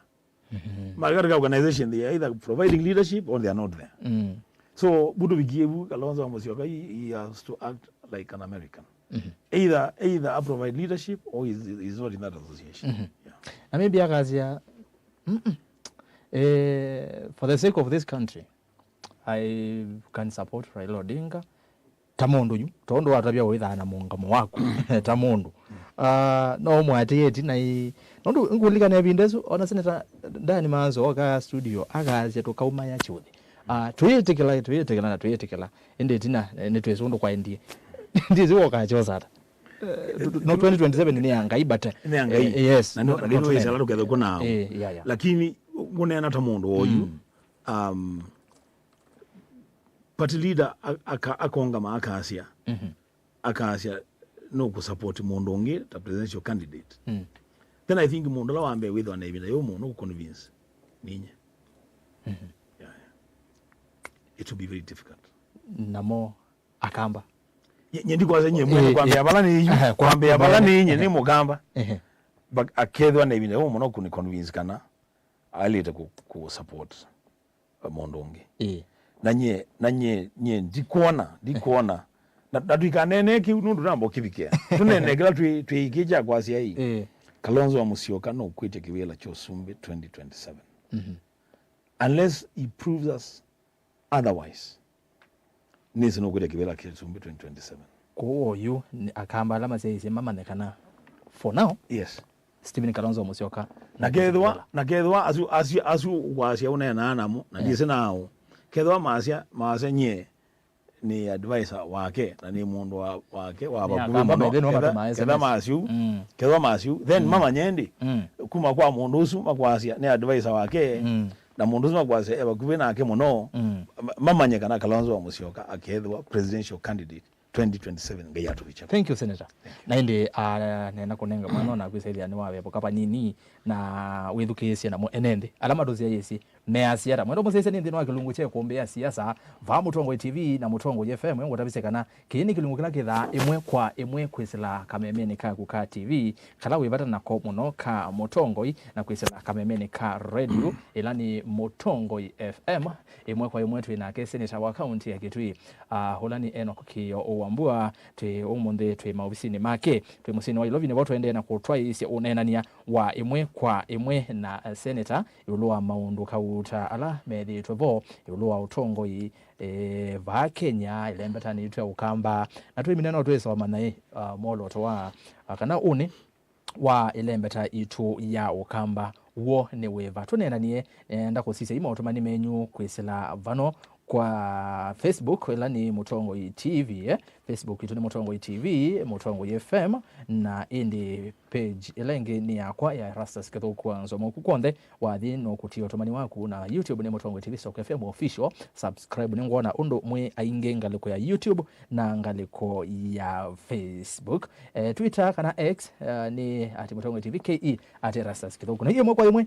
Mhm. Mari katika organization, they are either providing leadership or they are not there. Mm. So, butu vikie vu, Kalonzo wa Musyoka, he, he has to act like an American. Mhm. Either, either a provide leadership or is, is not in that association. Mhm. Yeah. Na maybe akasya, "Mm-mm. Eh, for the sake of this country, I can support Raila Odinga." Ta mũndũ yu, tondũ watavya wĩthaa na mũngamo waku, ta mũndũ. Ah, no ũmwatĩĩe ĩtina ĩ, nũndũ ngũlikana ĩvinda ĩsu, ona Senator Dan Manzo oka studio, akasya tũkaumaya kyũthi. Ah, twĩtĩkĩla, twĩtĩkĩla na twĩtĩkĩla. Ĩndĩ ĩtina, eh, nĩtwĩsĩ ũndũ kwaendie. Ndĩsĩ wokakyosa ata. Eh, tu-, tu-, no, twenty twenty-seven nĩ ya Ngai, but, eh, nĩ ya Ngai. Eh, yes, na no, no, na no, nĩwĩsala tũkethekwo nao. Eh, yeah, yeah. Lakini ngũneena ta mũndũ oyu, mm, um, party leader a-, aka-, akongama akasya, mhm, akasya nũkũsupport mũndũ ũngĩ ta presidential candidate. Mm. Then I think mũndũ ũla wa mbee wĩthĩwa na ĩvinda yũmũ nũkũconvince ninye. Mhm. Yeah, yeah. It will be very difficult. Namo Akamba. Nye, nye ndikwasya nye mwene, eh, kwambĩa, eh, vala nĩ yu, eh, kwa-, kwambĩa vala nĩ nye, eh, nĩ Mũkamba. Eh. But akethwa na ĩvinda yũmũ mũno kũni convince kana aĩlĩte kũ, kũ support mũndũ ũngĩ. Ĩĩ. Na nye, na nye, nye ndikwona, ndikwona. Na, na tũikanene kĩu nũndũ namba ũkĩvikĩa. Tũnene kĩla twĩ, twĩ kĩ kya kwasya ĩ. Ĩĩ. Kalonzo wa Musyoka nũkwĩtya kĩvĩla kya ũsumbĩ twenty twenty-seven. Mhm. Unless he proves us otherwise, nĩsĩ nũkwĩtya kĩvĩla kya ũsumbĩ twenty twenty-seven. Kwoou oyu nĩ Akamba ala masyaĩĩsye mamanye kana for now, yes, Stephen Kalonzo Musyoka na kethwa, na kethwa asu, asu, asu wasya ũneenaa namo, na, eh, ndĩsĩ nao. Kethwa masya, masya nyie nĩ advisor wake, na nĩ mũndũ wa, wake wa vakuvĩ mũno. Nĩ Akamba mũno. By the way, ketha, ketha masyu, mm, kethwa masyu, then, mm, mamanye ĩndĩ, mm, kuma kwa mũndũ ũsu makwasya nĩ advisor wake, mm, na mũndũ ũsu makwasya e vakuvĩ nake mũno, mm, ma-, mamanye kana Kalonzo wa Musyoka akethwa presidential candidate twenty twenty-seven, Ngai atũvikya. Thank you, Senator. Thank you. Na ĩndĩ, ah, nena kũnenga mwana ona kwĩsa ĩthĩa nĩwavevũka vanini na wĩthukĩĩsye namo ene nthĩ ala matũsyaĩĩsye measya ata? Mwenda mũsyaĩsya nĩ nthĩnĩ wa kĩlungu kya ĩkũmbĩ ya siasa vaa Mũtongoi T V na Mũtongoi F M, ngũtavisye kana kĩĩ nĩ kĩlungu kĩla kĩthaa ĩmwe kwa ĩmwe kwĩsĩla kamemenĩ kaku ka T V kala wĩ vata nako mũno ka Mũtongoi, na kwĩsĩla kamemenĩ ka radio ĩla nĩ Mũtongoi F M. Ĩmwe kwa ĩmwe twĩ nake seneta wa kaunti ya Kitui, ah, ũla nĩ Enoch Kĩĩo Wambua. Twĩ ũmũnthĩ twĩ maovisinĩ make, twĩ mũsyĩnĩ wa Ilovi, nĩvo tũendee na kũtwaĩĩsya ũneenany'a wa ĩmwe kwa ĩmwe na, eh, seneta ĩũlũ wa maũndũ kauta ala methĩĩtwe vo ĩũlũ wa ũtongoi, eh, vaa Kenya, ĩlembetanĩ yitũ ya Ũkamba. Na twĩmina no twĩsoma naĩ, ah, mwolooto wa, ah, kana ũnĩ wa ĩlembeta yitũ ya Ũkamba w'o nĩ wĩva. Tũneenanie, nenda kũsisya i maũtũmani menyu kwĩsĩla vano kwa Facebook, ĩla nĩ Mũtongoi T V, eh? Facebook itũ nĩ Mũtongoi T V, Mũtongoi F M, na ĩndĩ page ĩla ĩngĩ nĩ yakwa ya Erastus Kĩthũku wa Nzomo. Kũ kw'onthe wathi nũkũtia ũtũmani waku, na YouTube nĩ Mũtongoi T V Stock F M Official. Subscribe, nĩngwona ũndũ mwĩ aingĩ ngalĩko ya YouTube na ngalĩko ya Facebook. Eh, Twitter kana X, eh, nĩ at Mũtongoi T V K E, at Erastus Kĩthũku. Na hiyo ĩmwe kwa ĩmwe,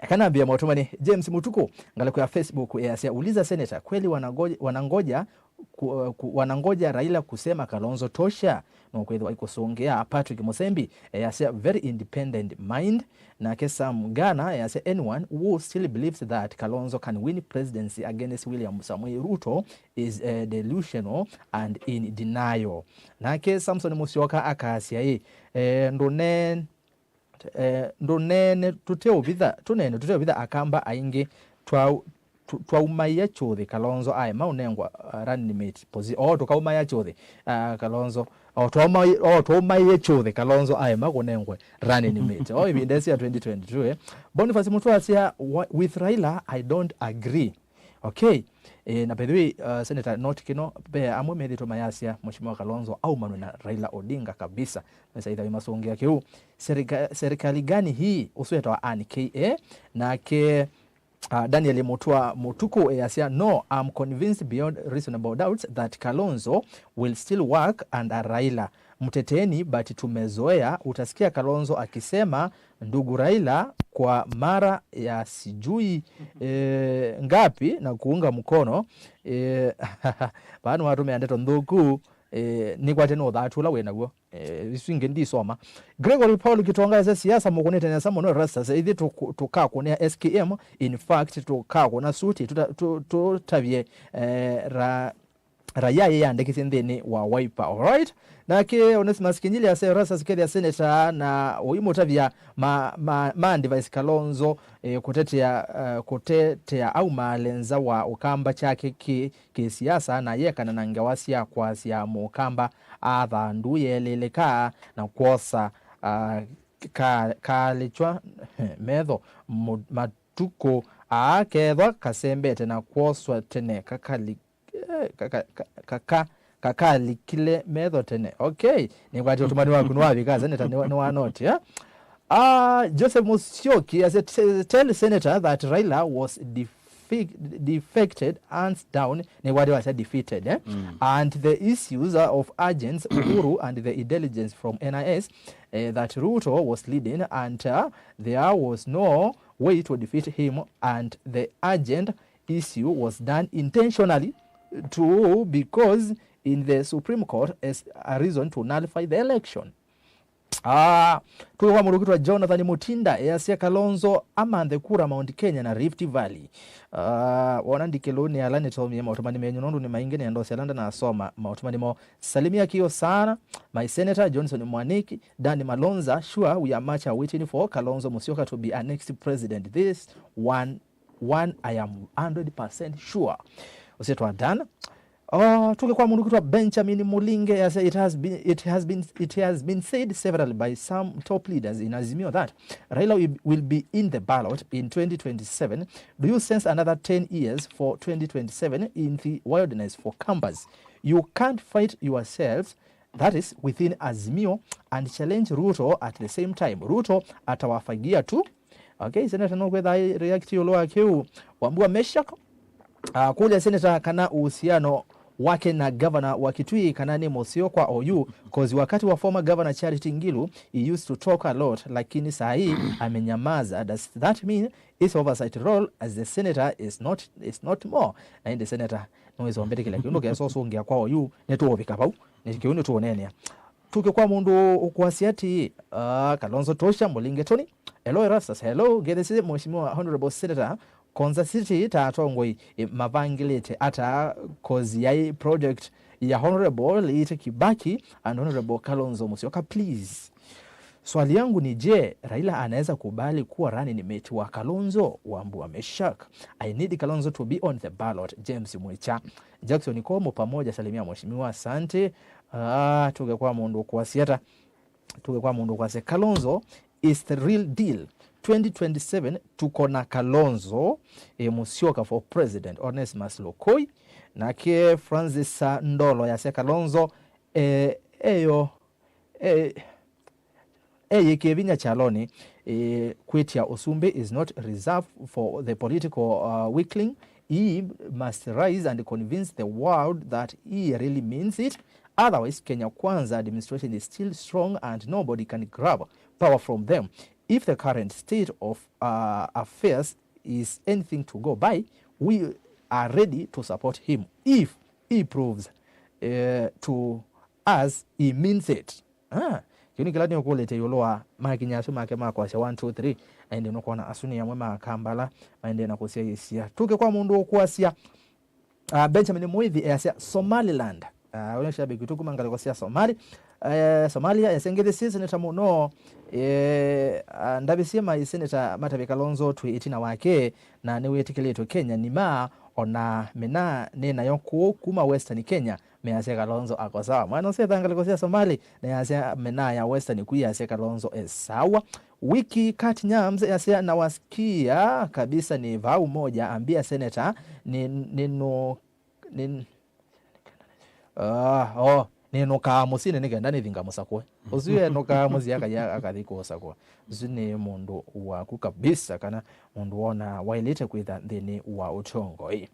eka nambĩe maũtũmani. James Mũtukũ, ngalĩko ya Facebook, easya, "Uliza Senator, kweli wanangoja, wanangoja ku-, ku-, wanangoja Raila kusema Kalonzo tosha?" No kwĩthĩwa ikũsũngĩa. Patrick Mũsembi, easya, "Very independent mind." Nake Sam Gana, easya, "Anyone who still believes that Kalonzo can win presidency against William Samoei Ruto is, eh, delusional and in denial." Nake Samson Musyoka akasya ĩ, eh, ndũne-, eh, ndũneene tũteũvitha, tũneene tũteũvitha Akamba aingĩ twa-, tũ-, twaumaie kyũthĩ Kalonzo aema ũnengwa, uh, running mate posi-, oo, tũkaumaia kyũthĩ, uh, Kalonzo, oo, twaumai-, oo, twaumaie kyũthĩ Kalonzo aema kũnengwe running mate. Oo, ĩvinda ĩsu ya twenty twenty-two, eh. Boniface Mũtũasya, "Wa-, with Raila, I don't agree." Okay. Eh, na by the way, uh, Senator Note Kino, ve amwe methĩtwe mayasya Mheshimiwa Kalonzo aumanwe na Raila Odinga kabisa. Mesa ithawi masũngĩa kĩu. Serika-, serikali gani hii? Ũsu etawa Ann K A. Nake, uh, Daniel Mutua Mutuku easya, "No, I'm convinced beyond reasonable doubts that Kalonzo will still work under Raila. Mteteni, but tumezoea, utasikia Kalonzo akisema, 'Ndugu Raila' kwa mara ya sijui, eh, ngapi na kuunga mkono." Eh, vaa nĩwatũmĩa ndeto nthũku, eh, nĩkwatya nĩ ũthatu ũla wĩ naw'o. Eh, isu ingĩ ndisoma. Gregory Paul Kitonga ese, "Siasa mũkũnĩte nesa mũno Erastus, ithi tũkũ-, tũkakũnĩa S K M, in fact, tũkakũna suti, tũta-, tũ-, tũtavye, eh, ra-, raia yĩyandĩkĩsye nthĩnĩ wa Wiper." Alright? Nake Onesimus Kinyili ase, "Erastus kethĩa senator na ũimũtavya ma, ma, ma advice Kalonzo, eh, kũtetea, eh, kũtetea aumaale nza wa Ũkamba kyake kĩ, kĩsiasa, na yekana na ngewa sya kwasya Mũkamba athandu yeelĩlĩka na kwosa, ah, ka-, kaalĩkw'a metho mu-, matukũ aa kethwa kasembete na kwoswa tene kakali-, eh, kaka-, ka-, kaka-, kakalikile metho tene. Okay, nĩkwatĩ ũtũmani waku nĩwavika, Senator, nĩwa-, nĩwanoti, eh? Ah, Joseph Musyoki ase, "T-, tell Senator that Raila was defi-, defected hands down." Nĩkwatĩ wasya defeated, eh? Mm. "And the issues of agents, Uhuru and the intelligence from N I S, eh, that Ruto was leading, and, uh, there was no way to defeat him, and the agent issue was done intentionally too, because in the Supreme Court as a reason to nullify the election." Ah, tuwe kwa mũndũ ũkwĩtwa Jonathan Mutinda, easya Kalonzo amanthe kura Mount Kenya na Rift Valley. Ah, wona ndikĩlũnĩ ala nĩtomie maũtũmani menyu, nũndũ nĩ maingĩ nĩendosya ala ndanasoma maũtũmani moo. Salimia Kĩo sana, my senator Johnson Mwaniki, Danny Malonza, sure we are much are waiting for Kalonzo Musyoka to be our next president. This one one, I am hundred percent sure. Ũsyĩtwa Dan. Uh, tuke kwa mũndũ kwĩtwa Benjamin Mulinge, as it has been, it has been, it has been said several by some top leaders in Azimio that Raila will, will be in the ballot in twenty twenty-seven. Do you sense another ten years for twenty twenty-seven in the wilderness for Kambas? You can't fight yourselves, that is within Azimio, and challenge Ruto at the same time. Ruto atawafagia tu. Okay, Senator no kwetha react ĩũlũ wa kĩu. Wambua Meshak, ah, kũlya Senator kana uhusiano wake na governor wa Kitui kana nĩ mũseo kwa oyu, cause wakati wa former governor Charity Ngilu, he used to talk a lot, lakini saa hii amenyamaza. Does that mean his oversight role as the senator is not, is not more? Na ĩndĩ senator nĩwĩsombete kĩla kĩu, ndũkesa ũsũngĩa kwa oyu, nĩtũũvika vau, nĩ kĩu nĩtũũneenea. Tuke kwa mũndũ ũkwasya atĩĩ, ah, Kalonzo tosha, mũlinge toni. Hello Erastus, hello Ngethesi, Mheshimiwa Honorable Senator, Konza City ta atongoi, e, mavangĩlĩte ata cause yaĩ project ya Honorable Late Kibaki and Honorable Kalonzo Musyoka, please. Swali yangu ni, je, Raila anaweza kubali kuwa running mate wa Kalonzo? Wambua Meshak. I need Kalonzo to be on the ballot. James Mwicha. Jackson Komo pamoja, salimia mheshimiwa, asante. Ah, tuke kwa mũndũ ũkwasya ata. Tuke kwa mũndũ ũkwasya Kalonzo is the real deal. Twenty twenty-seven tuko na Kalonzo, e, Musyoka for president. Onesmus Lokoi. Nake Francis, ah, Ndolo yasya Kalonzo, e, eyo, e, eyĩkĩe vinya kyalonĩ, e, kwĩtya ũsumbĩ is not reserved for the political, uh, weakling. He must rise and convince the world that he really means it. Otherwise, Kenya Kwanza administration is still strong and nobody can grab power from them. If the current state of, uh, affairs is anything to go by, we are ready to support him if he proves, uh, to us he means it. Ah, kĩu nĩ kĩla nĩũkũlĩte ĩũlũ wa makinya asu make ma kwasya one, two, three. Na ĩndĩ nũkwona asu nĩ amwe ma Kampala maendee na kũsyaĩĩsya. Tuke kwa mũndũ ũkwasya, ah, Benjamin Muithi easya Somaliland. Ah, ũyũ shabiki witũ kuma ngalĩko sya Somali. Eh, Somalia, easya ngĩthĩ syĩ seneta mũno. Eh, ah, ndavĩsye mai seneta Matavĩ Kalonzo twĩ ĩtina wake, na nĩwĩtĩkĩlĩtwe Kenya nima, ona mĩna nĩ nayo kũũ kuma Western Kenya. Measya Kalonzo ako sawa. Mwana ũsu etha ngalĩko sya Somali, nĩyasya menaa ya Western ku yasya Kalonzo e sawa. Wiki Kat Nyams yasya, nawasikia kabisa, ni vau moja, ambia senator ni, ni, no, ni, ah, oh, nĩnũkaa mũsyĩnĩ nĩ kenda nĩthi ngamũsakũe. Ũsu enũkaa mũsyĩ akathi, akathi kũsakũa. Ũsu nĩ mũndũ waku kabisa, kana mũndũ wona waĩlĩte kwĩtha nthĩnĩ wa ũtongoi.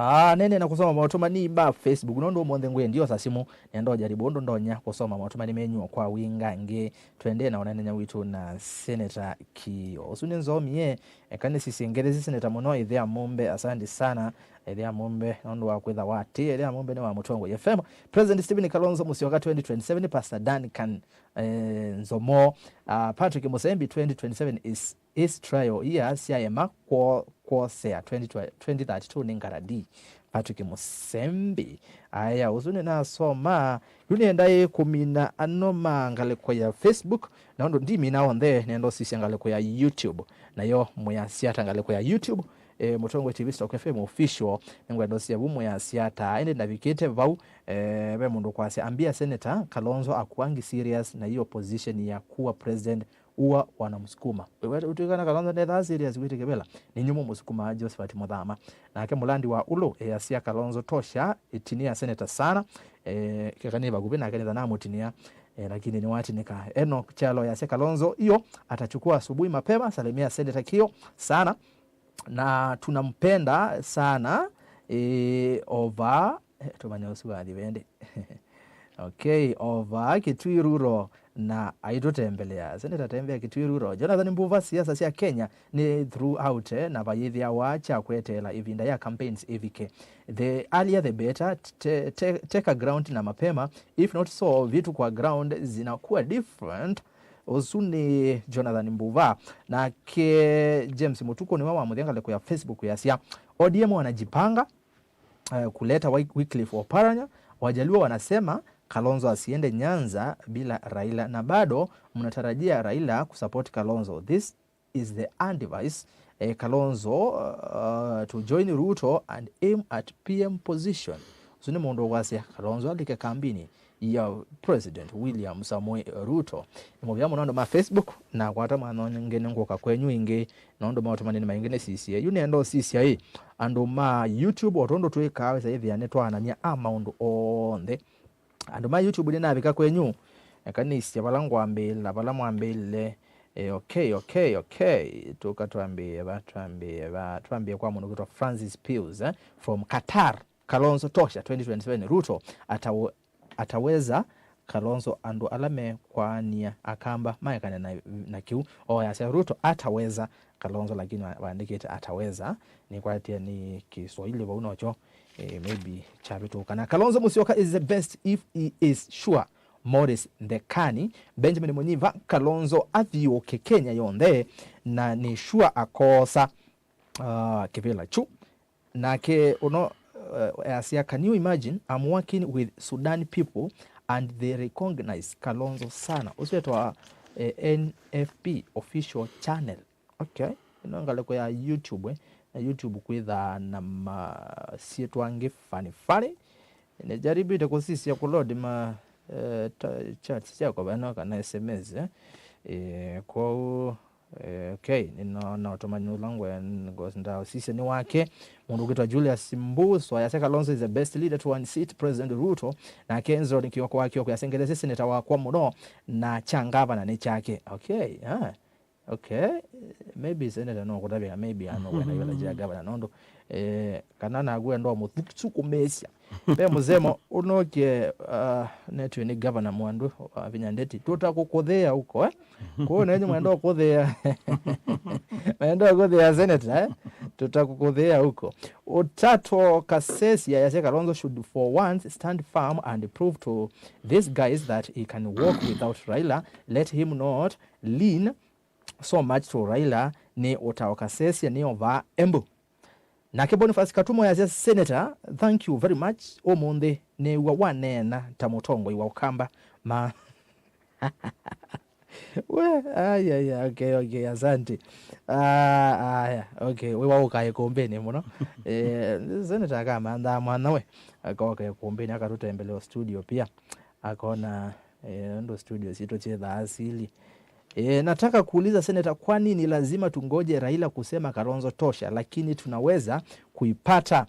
Ah, nene na kusoma maũtũmani ma Facebook, nũndũ ũmũnthĩ ngwĩ ndiosa simũ, nenda ũjaribu ũndũ ndonya kusoma maũtũmani menyu kwa wingangĩ. Twendee na ũnenenya witũ na Senator Kio. Ũsu nĩ nzomi ye, eka nĩsisye ngethesye Senator mũno, ĩthe amũmbe, asante sana, ĩthe amũmbe, nũndũ wa kwĩtha watĩ, ĩthe amũmbe nĩ wa Mũtongoi F M. President Stephen Kalonzo Musyoka twenty twenty-seven, Pastor Duncan, eh, Nzomo, ah, Patrick Musembi twenty twenty-seven is his trial year syaema kwo-, kwosea twenty twenty, twenty thirty-two nĩ ngaradi. Patrick Musembi. Aya, ũsu nĩnasoma. Yu nĩenda ĩ kũmina ano ma ngalĩko ya Facebook, na ũndũ ndimina onthe, nĩenda ũsisya ngalĩko ya YouTube. Nayo mwĩasya ata ngalĩko ya YouTube, eh, Mũtongoi T V Stock F M Official, nĩngwenda ũsisya vu mwĩasya ata. Ĩndĩ ndavikĩte vau, eh, ve mũndũ kwasya, ambia Senator Kalonzo akuangi serious na hiyo position ya kuwa president, ua wanamsukuma. Wewe ũtwĩkana Kalonzo ndethaa serious kwĩtĩkĩvĩla, nĩ nyumu mũsukuma Josephat Mũthama. Nake Mũlandi wa Ulu easya Kalonzo tosha, ĩtinia senator sana. Eh, keka nĩ vakuvĩ nake nĩtha namũtinia, eh, lakini nĩwatinĩka. Enoch Kyalo easya Kalonzo hiyo atachukua asubuhi mapema, salimia Senator Kio sana. Na tunampenda sana, eh, over, eh, tumanya ũsu wathi vendi. Okay, over Kitui Rural na aitũtembelea. Senator tembea Kitui Rural. Jonathan Mbuva, siasa sya Kenya nĩ throughout, eh, na vayĩthĩawa kya kweteela ĩvinda ya campaigns ĩvike. The earlier the better, te-, te-, teka ground na mapema. If not so, vitu kwa ground zinakuwa different. Ũsu nĩ Jonathan Mbuva. Nake James Mũtuku nĩwe wamũthya ngalĩko ya Facebook yasya, O D M wanajipanga, eh, kuleta Wy-, Wycliffe Oparanya. Wajaluo wanasema Kalonzo asiende Nyanza bila Raila, na bado mnatarajia Raila kusupport Kalonzo. This is the advice, eh, Kalonzo, uh, to join Ruto and aim at P M position. Ũsu nĩ mũndũ ũkwasya Kalonzo alike kambini ya President William Samoei Ruto. Nĩ mũvea mũno andũ ma Facebook, na kwata mwana ũngĩ nĩngũka kwenyu ĩngĩ, nũndũ maũtũmani nĩ maingĩ nĩsisye. Yu nĩenda ũsisya ĩ, andũ ma YouTube, o tondũ twĩkaa, wĩsa ĩthĩa nĩtwaanany'a a maũndũ onthe. Andũ ma YouTube nĩnavika kwenyu, eka nĩsisye vala ngwambĩĩla, vala mwambĩĩle. Eh, okay, okay, okay. Tũka twambĩĩe va, twambĩĩe va, twambĩĩe kwa mũndũ kwĩtwa Francis Pius, eh, from Qatar. Kalonzo tosha twenty twenty-seven, Ruto atawe-, ataweza Kalonzo, andũ ala mekwaanĩa Akamba maekane na, na kĩu. O yasya Ruto ataweza Kalonzo, lakini wa-, waandĩkĩte ataweza, nĩkwatie nĩ Kiswahili vau nokyo, eh, maybe kyavĩtũka. Na Kalonzo Musyoka is the best if he is sure Morris Ndekani, Benjamin Munyiva, Kalonzo athiũũke Kenya yonthe, na nĩ sure akoosa, ah, kĩvĩla kyu. Nake ũno, eh, asya, "Can you imagine? I'm working with Sudan people and they recognize Kalonzo sana." Ũsu etwa, eh, N F P official channel. Okay. Ĩno ngalĩko ya YouTube, eh. Na YouTube kwĩthaa na masyĩtwa angĩ funny funny. Nĩjaribĩte kũsisya kũload ma, eh, ta-, chats syakwa vano kana S M S, eh. Eh, kwoou, eh, okay, nĩnoona ũtũmani ũla ngwe-, ngwe-, ndaũsisya nĩ wake. Mũndũ ũkwĩtwa Julius Mbuso yasya, "Kalonzo is the best leader to unseat President Ruto." Nake Hezron Kioko wa Kioko yasya, "Ngetheesye seneta wakwa mũno, na kya ngavana nĩ kyake." Okay, ah. Okay, maybe senator no kũtavya, maybe ano kwenda yola jia governor nũndũ, eh, kana naku enda mũthukumisya. Ve mũsemo ũnokie, uh, netwe nĩ governor mwandu wa vinya ndeti, "Tũtakũkũthĩa huko, eh?" Kwa hiyo nenyu mwenda kũkũthĩa. Mwenda kũkũthĩa senator, eh? "Tũtakũkũthĩa huko." Utato Kasesia yasya, "Kalonzo should for once stand firm and prove to these guys that he can walk without Raila. Let him not lean so much to Raila, nĩ ũtaoka sesya nĩ ovaa Embu." Nake Boniface Katumo yasya, "Senator, thank you very much. Ũmũnthĩ nĩw'a waneena ta mũtongoi wa Ũkamba." Ma. We, aya, aya, okay, okay, asante. Ah, aya, okay, we wa ũkae kũmbĩnĩ mũno. Eh, senator akamanthaa mwana we, akaoka kũmbĩnĩ, akatũtembelea studio pia. Akona, eh, ndo studio sitũ cheza asili. Eh, nataka kuuliza senator, kwa nini lazima tungoje Raila kusema Kalonzo tosha, lakini tunaweza kuipata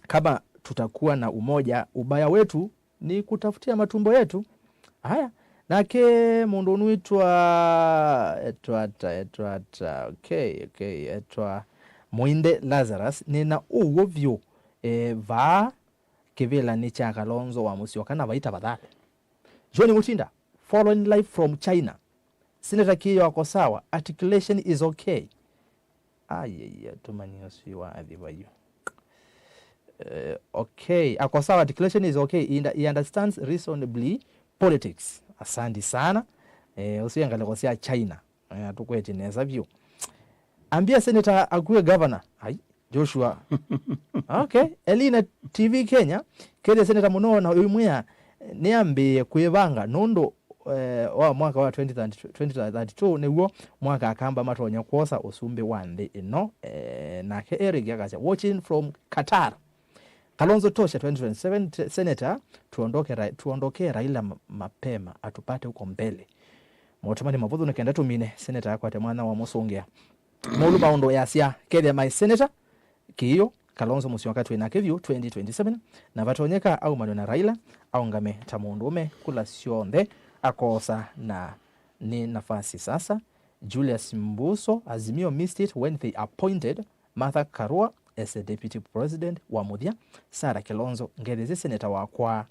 kama tutakuwa na umoja? Ubaya wetu ni kutafutia matumbo yetu. Haya, nake mũndũ ũnwĩtwa etwa ata, etwa ata, okay, okay, etwa Mũinde Lazarus, nĩna ũw'o vyũ, eh, vaa kĩvĩlanĩ kya Kalonzo wa Musyoka na vai tafadhali. John Mutinda, following live from China. Senator Kiyo ako sawa, articulation is okay. Ayaya, tumani ũsu wa athi vayu. Eh, okay, ako sawa, articulation is okay. He, he understands reasonably politics. Asante sana. Eh, ũsu ya ngalĩko sya China. Eh, tũkwetye nesa vyũ. Ambia senator akue governor. Ai, Joshua. Okay. Elina T V Kenya, kethĩa senator mũno na ũimwĩa nĩambĩĩe kwĩvanga nũndũ, eh, wa mwaka wa twenty thirty, twenty thirty-two nĩw'o mwaka Akamba matonya kwosa ũsumbĩ wa nthĩ ĩno. Eh, nake Eric akasya, "Watching from Qatar." Kalonzo tosha twenty twenty-seven, te-, senator, tuondoke Ra-, tuondokee Raila ma-, mapema, atupate huko mbele. Motamani mavũthũ nĩ kenda tũmine senator akwate mwana wa mũsũngĩa. Mũlu maũndũ yasya, kethĩa my senator, Kiyo, Kalonzo Musyoka twĩ nake vyũ twenty twenty-seven, na vatonyeka aumanwe na Raila, aũngame ta mũndũũme kula syonthe akoosa, na nĩ nafasi sasa. Julius Mbuso, Azimio missed it when they appointed Martha Karua as the deputy president wa mũthya, Sarah Kilonzo, ngetheesye seneta wakwa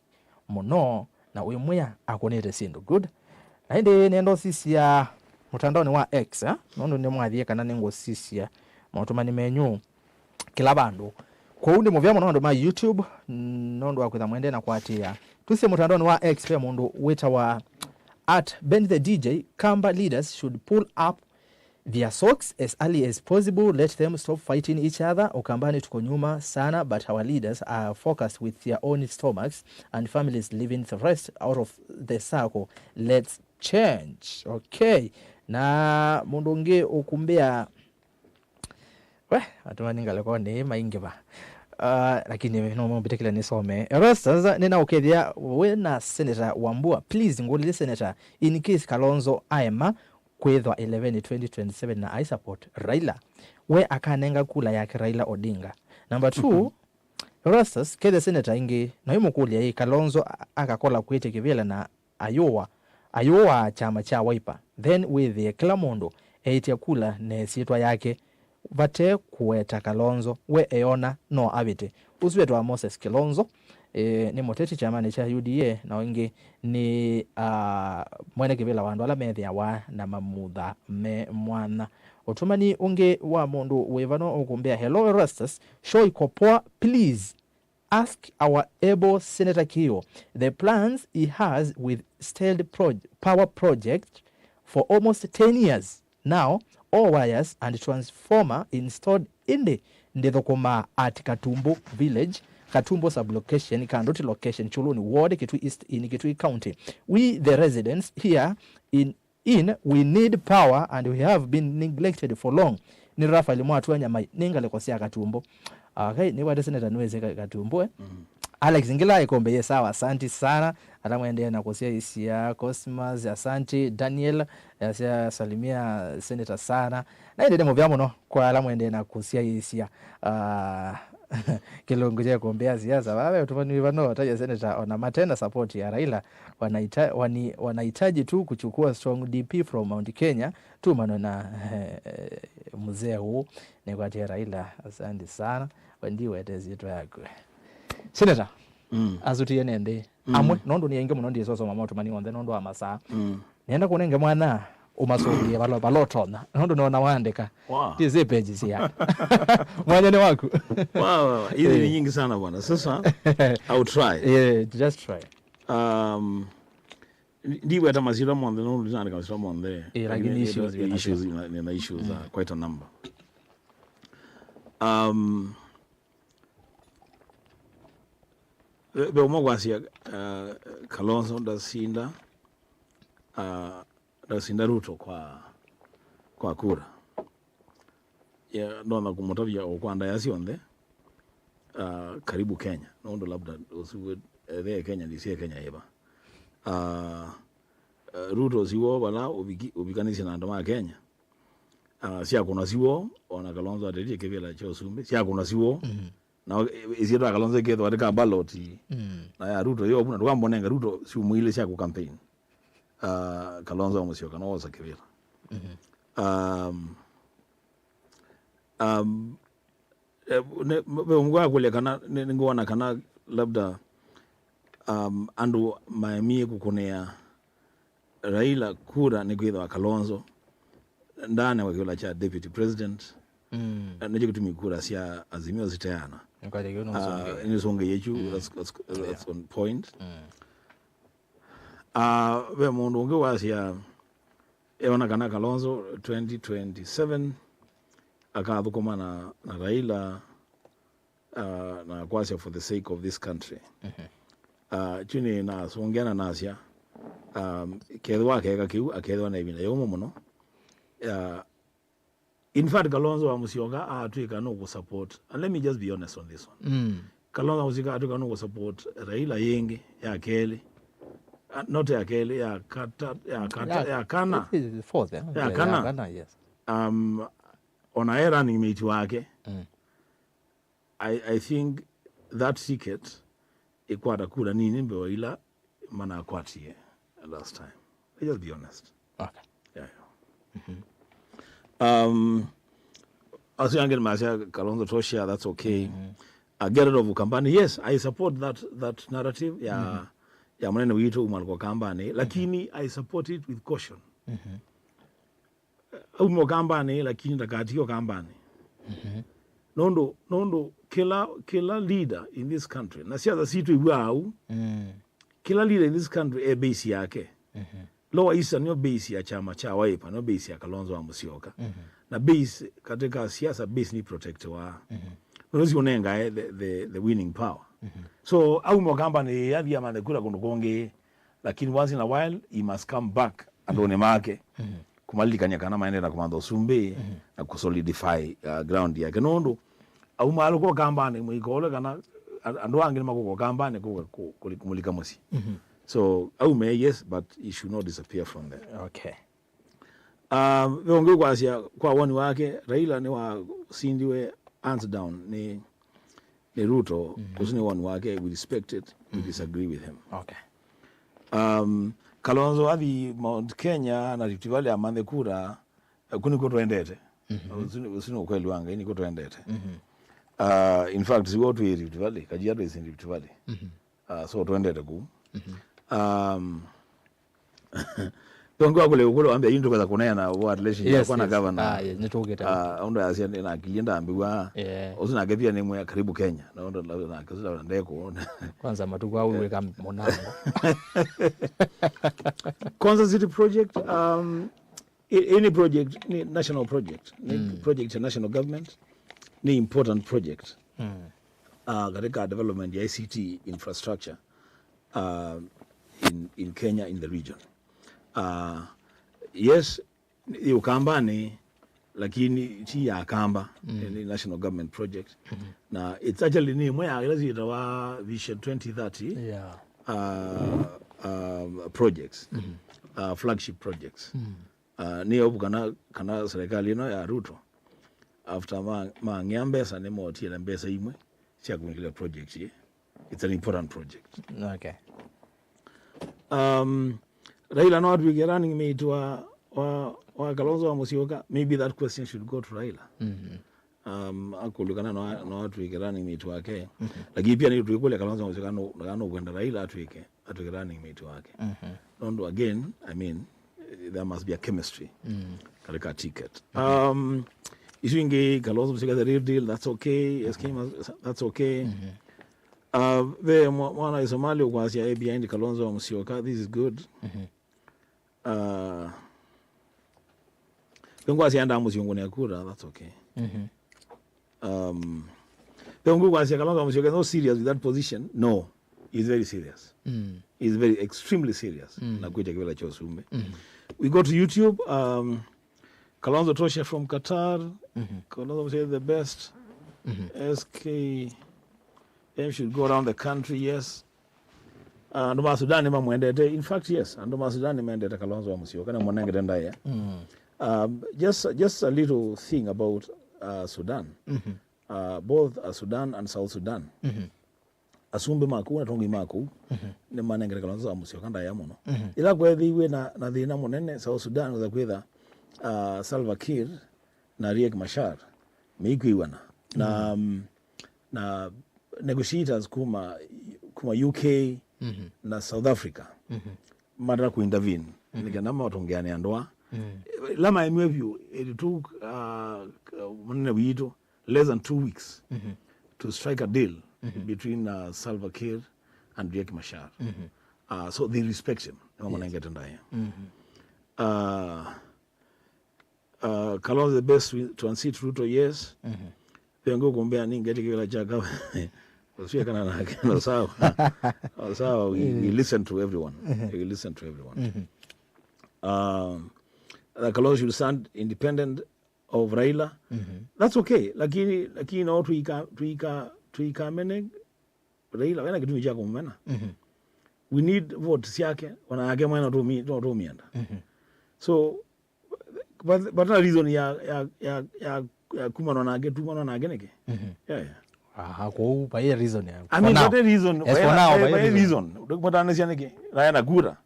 mũno, na wĩ mwĩa akũnĩte syĩndũ good. Na ĩndĩ nĩenda ũsisya mũtandaonĩ wa X, eh? Nũndũ nĩmwathie kana nĩngũsisya maũtũmani menyu kĩla vandũ. Kwoou nĩ mũvea mũno andũ ma YouTube, nũndũ wa kwĩtha mwendee na kũatĩĩa. Tũsye mũtandaonĩ wa X ve mũndũ wĩtawa at Ben the D J, Kamba leaders should pull up their socks as early as possible. Let them stop fighting each other. Ukambani tuko nyuma sana, but our leaders are focused with their own stomachs and families leaving the rest out of the circle. Let's change. Okay. Na mũndũ ũngĩ ũkumbĩa, we, atũmani ngalĩkonĩ maingĩva. Uh, lakini no mũmbĩtĩkĩle nĩsome. Erastus, nĩnaũkethĩa we na Senator Wambua. Please, ngũlĩlye Senator, in case Kalonzo aema kwĩthwa eleven twenty twenty-seven na I support Raila, we akanenga kula yake Raila Odinga? Number two, Erastus, kethĩa seneta ĩngĩ, na wĩmũkũlya ĩ, Kalonzo a-, akakola kwĩtya kĩvĩla na ayũwa, ayũwaa kyama kya Wiper, then wĩthĩe kĩla mũndũ eĩtya kula na ĩsyĩtwa yake, vate kũweta Kalonzo, we eona no avĩte. Ũsu wĩtawa Moses Kilonzo, eh, nĩ mũteti kyamanĩ kya U D A, na ũngĩ nĩ, ah, mwene kĩvĩla wa andũ ala methĩawa na mamutha me mwanya. Ũtũmani ũngĩ wa mũndũ wĩ vano ũkũmbĩa, "Hello Erastus, show iko poa, please ask our able Senator Kiyo the plans he has with stalled proj- power project for almost ten years now, all wires and transformer installed ĩndĩ ndĩthũkũmaa at Katumbo village, Katumbo sublocation, Kanduti location, Chuluni ward, Kitui East in Kitui County. We the residents here in in, we need power and we have been neglected for long." Nĩ Rafael Mwatwa Nyamai, nĩ ngalĩko sya Katumbo. Okay, nĩwate Senator nĩwĩsĩ Ka- Katumbo, eh? Alex Ngila Ikombe, ye sawa, asanti sana. Ala mwendee na kũsyaisya Cosmas, asanti. Daniel, yasya salimia Senator sana. Na ĩndĩ nĩ mũvea mũno kwa ala mwendee na kũsyaisya, ah, kĩlungu kya ĩkombe ya siasa. Vawe ũtũmani wĩ vano, ũtavya Senator ona matena support ya Raila, wanaita- wani- wanahitaji tu kuchukua strong D P from Mount Kenya, tumanwe na, eh, mzee huu, nĩkwatie Raila. Asante sana. Wendi wete syĩtwa yaku. Senator, mm, asutie nende. Mm. Amwe, nũndũ nĩ aingĩ mũno, ndĩsosoma maũtũmani onthe nũndũ wa masaa. Mm. Nĩenda kũnenge mwana, ũmasũvie vala- vala ũtonya. Nũndũ nona waandĩka. Wow. Ndĩsĩ pages ya. Mwanya nĩ waku. Wow, wow, wow. Hizi ni, eh, nyingi sana bwana. Sasa, I'll try. Yeah, just try. Um, ndi- ndiweta masyĩtwa monthe, no ndinaandĩka masyĩtwa monthe. Eh, lakini issues, issues, nina- nina issues, uh, quite a number. Um, ve- ve ũmwe kwasya, uh, Kalonzo ndasinda, uh, ndasinda Ruto kwa, kwa kura. Ya, ndona kũmũtavya o kwa ndaya syonthe, uh, karibu Kenya. Nũndũ labda ũsu we- ethe Kenya, ndisi Kenya ĩva. Uh, uh, Ruto siwo vala ũviki- ũvikanisye na andũ ma Kenya. Uh, syakũna siwo, ona Kalonzo atetie kĩvĩla kya ũsumbĩ, syakũna siwo. Mhm. Na ĩsyĩtwa Kalonzo ĩkethwa ati ka ballot. Mm. Na ya Ruto yo, vuna ndũkamũnenga Ruto syumwa ilĩ sya kũ campaign. Uh, Kalonzo wa Musyoka no wosa kĩvĩla. Mhm. Um, um, eh, ne- ve ũmwe wa kũlya kana nĩ- nĩngwona kana labda, um, andũ maemie kũkũnĩa Raila kura nĩ kwĩthĩwa Kalonzo ndaanewa kĩvĩla kya deputy president. Mm. Eh, nĩkyo kĩtumi kura sya Azimio siteana. Nĩkwatya kĩu nũsũngĩe. Ah, nĩsũngĩie kyu, mm, that's, that's, that's, yeah, on point. Mm. Ah, ve mũndũ ũngĩ wasya eona kana Kalonzo twenty twenty-seven akathũkũma na, na Raila, uh, na kwasya for the sake of this country. Mhm. Uh, kyu nĩ nasũngĩa na nasya, um, kethĩwa akeka kĩu, akethĩwa na ĩvinda yũmũ mũno. Uh, in fact, Kalonzo wa Musyoka atwĩka no kũ support. And let me just be honest on this one. Mm. Kalonzo wa Musyoka atwĩka no kũ support Raila yĩngĩ ya kelĩ. Uh, not ya kelĩ, ya kata, ya kata, ya, ya kana. It is fourth, eh? Ya, ya kana. Ya kana, yes. Um, ona e running mate wake. Mm. I, I think that ticket ĩkwata kura nini mbee wa ila manakwatie last time. Let's just be honest. Okay. Yeah, yeah. Mm-hmm. Um, asu yange masya Kalonzo Tosha, that's okay. Mm-hmm. Uh, get rid of Ukambani. Yes, I support that, that narrative ya, mm-hmm, ya mũnene witũ Umar kwa Kambani, lakini, mm-hmm, I support it with caution. Mm-hmm. Aume Ũkambanĩ, lakini ndakatie Ũkambanĩ. Mhm. Nũndũ, nũndũ kĩla, kĩla leader in this country, na siasa sitũ iw'aa au, mm, kĩla leader in this country e base yake. Mhm. Lower Eastern nĩyo base ya kyama kya Wiper, nĩyo base ya Kalonzo wa Musyoka. Mhm. Na base katika siasa, base nĩ protectwa. Mhm. Nũndũ ũcio ũnengae the, the, the winning power. Mhm. So, aume Ũkambanĩ, athi amanthe kura kũndũ kũngĩ. Lakini once in a while, he must come back andũnĩ make, mhm, kũmalilikany'a kana maendee na kũmantha ũsumbĩ, mhm, na kũsolidify, uh, ground yake. Nũndũ auma alũka Ũkambanĩ mũika ũla kana a- andũ angĩ nĩmakũka Ũkambanĩ kũka kũ- kũli- kũmũlika mũsyĩ. Mhm. So, aume, yes, but he should not disappear from there. Okay. Um, ve ũngĩ ũkwasya kwa woni wake, Raila nĩwasindiwe hands down nĩ, nĩ Ruto, mhm, ũsu nĩ woni wake, we respect it, we, mhm, disagree with him. Okay. Um, Kalonzo athi Mount Kenya na Rift Valley amanthe kura, eh, kũ nĩkw'o twendete. Ũsu nĩ, ũsu nĩ ũkweli wa Ngai, nĩkw'o twendete. Uh, in fact, siwo twĩ Rift Valley, Kajiado is in Rift Valley. Uh, so twendete kũu. Um, Tongi wa kule ukule wambia, "Yu ndũkwenda kũneena what relation yakwa na governor." Ah, yes, nĩtũkĩte. Ah, ũndũ yasya nĩ na akili ndambĩwa. Yeah. Ũsu nake pia nĩ mwe karibu Kenya. Na ũndũ na, na, na ndeko. Kwanza matuku au weka mũnango. Concert City project, um, a-, any project, ni national project, ni project ya national government, ni important project. Uh, katika development ya I C T infrastructure, uh, in, in Kenya, in the region. Uh, yes, ĩ Ũkambanĩ, lakini ti ya Kamba, ni national government project. Na it's actually ni ĩmwe ya ila syĩtawa Vision twenty thirty, yeah, uh, um, projects, uh, flagship projects. Uh, nĩ ovu kana, kana serikali ĩno ya Ruto, after ma, mang'ea mbesa, nĩmotie na mbesa imwe sya kũingĩla project ĩ. It's an important project. Okay. Um, Raila no atw'ĩke running mate wa, wa, wa Kalonzo wa Musyoka? Maybe that question should go to Raila. Um, akũlw'a kana no, no atw'ĩke running mate wake. Lakini pia nĩ twĩkũlya Kalonzo wa Musyoka no, no kwenda Raila atw'ĩke, atw'ĩke running mate wake. Nũndũ again, I mean, there must be a chemistry katika ticket. Um, isu ingĩ, Kalonzo Musyoka the real deal, that's okay. S K must, that's okay. Uh, ve mwa-, mwana wa Somali ũkwasya, "Hey, behind Kalonzo wa Musyoka, this is good." Uh, ve ngwasya enda mũsyũngũnĩa kura, that's okay. Um, ve ngwasya Kalonzo wa Musyoka is not serious with that position. No, he's very serious. He's very extremely serious. Na kwĩtya kĩvĩla kya ũsumbĩ. We go to YouTube, um, Kalonzo Tosha from Qatar. Kalonzo Musyoka the best. S K M should go around the country, yes. Uh, andũ ma Sudan nĩmamwendete. In fact, yes, andũ ma Sudan nĩmendete Kalonzo wa Musyoka, nĩmamũnengete ndaĩa. Um, just, just a little thing about, uh, Sudan. Uh, both, uh, Sudan and South Sudan. Asumbĩ ma kũu na atongoi ma kũu nĩmanengete Kalonzo wa Musyoka ndaĩa mũno. Ĩla kweethĩiwe na, na thĩna mũnene South Sudan, wĩtha kwĩtha, uh, Salva Kiir na Riek Machar meikwĩw'ana. Na, um, na negotiators kuma, kuma U K na South Africa matata kũintervene nĩ kenda matũngĩane andũ aa. Ĩla maemiwe vyũ, it took, uh, mũnene witũ less than two weeks to strike a deal between, uh, Salva Kiir and Riek Machar. Uh, so they respect him. Nĩmamũnengete ndaĩa. Uh, uh, Kalonzo the best to unseat Ruto, yes. Vengo kumbea ni ngeti kila chaka. Usiwe kana na kena sawa. Sawa, we, we listen to everyone. We listen to everyone. Um, uh, Kalonzo should stand independent of Raila. That's okay. Lakini, lakini no tuika, tuika, tuikamene Raila, wena kĩtumi kya kũmũmena. We need vote syake, ona yake mwene no tũmi-, no tũmyenda. So, but, but na reason ya, ya, ya, ya, ya kumana nake, tumana nake nĩkĩ? Yeah, yeah. Aha, kũu, by reason ya. I mean, for now. But a reason, as for now, by reason. Ndũkũmatanisya nĩkĩ? Na ena kura.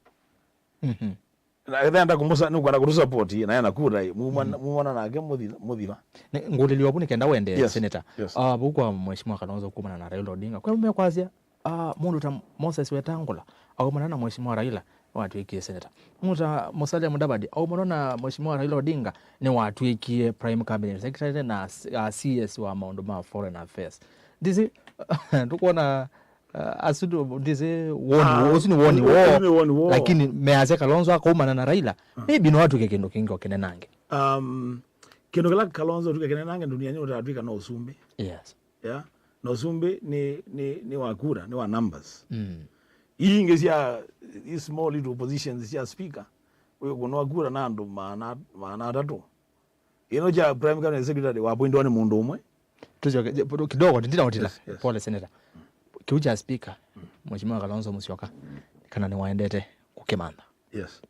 Na ethenda kũmũsa, nĩkwenda kũtũsupport, na ena kura, mumana, mumana nake mũthi-, mũthiva. Nĩ, ngũlĩlyo vu nĩ kenda wende, yes, Senator. Yes. Ah, vau kwa Mheshimiwa Kalonzo kumana na Raila Odinga. Kwa mekwasya, ah, mũndũ ta Moses Wetangula aumana na Mheshimiwa Raila, nĩwatw'ĩkie senator. Mũndũ ta Musalia Mudavadi aumana na Mheshimiwa Raila Odinga, nĩwatw'ĩkie Prime Cabinet Secretary na s-, ah, C S wa maũndũ ma Foreign Affairs. Ndisi, ndũkwona, ah, asu ndũ-, ndisi woni, ah, ũsu nĩ woni woo, ũsu nĩ woni woo. Lakini measya Kalonzo akaumana na Raila, maybe no atw'ĩke kĩndũ kĩngĩ o kĩnenange. Um, kĩndũ kĩla Kalonzo atw'ĩke kĩnenange nduniani ũtatw'ĩka no ũsumbĩ. Yes. Yeah? Na ũsumbĩ nĩ, nĩ, nĩ wa kura, nĩ wa numbers. Ii ingĩ sya, these small little positions sya speaker, wĩkũnwa kura na andũ maana, maana atatũ. Ĩno kya Prime Cabinet Secretary wapointiwa nĩ mũndũ ũmwe. Tũsyoke, je, kidogo, ndina ũtila. Yes, yes. Pole, Senator. Kĩu kya speaker, Mheshimiwa Kalonzo Musyoka, kana nĩwaendete kũkĩmantha. Yes.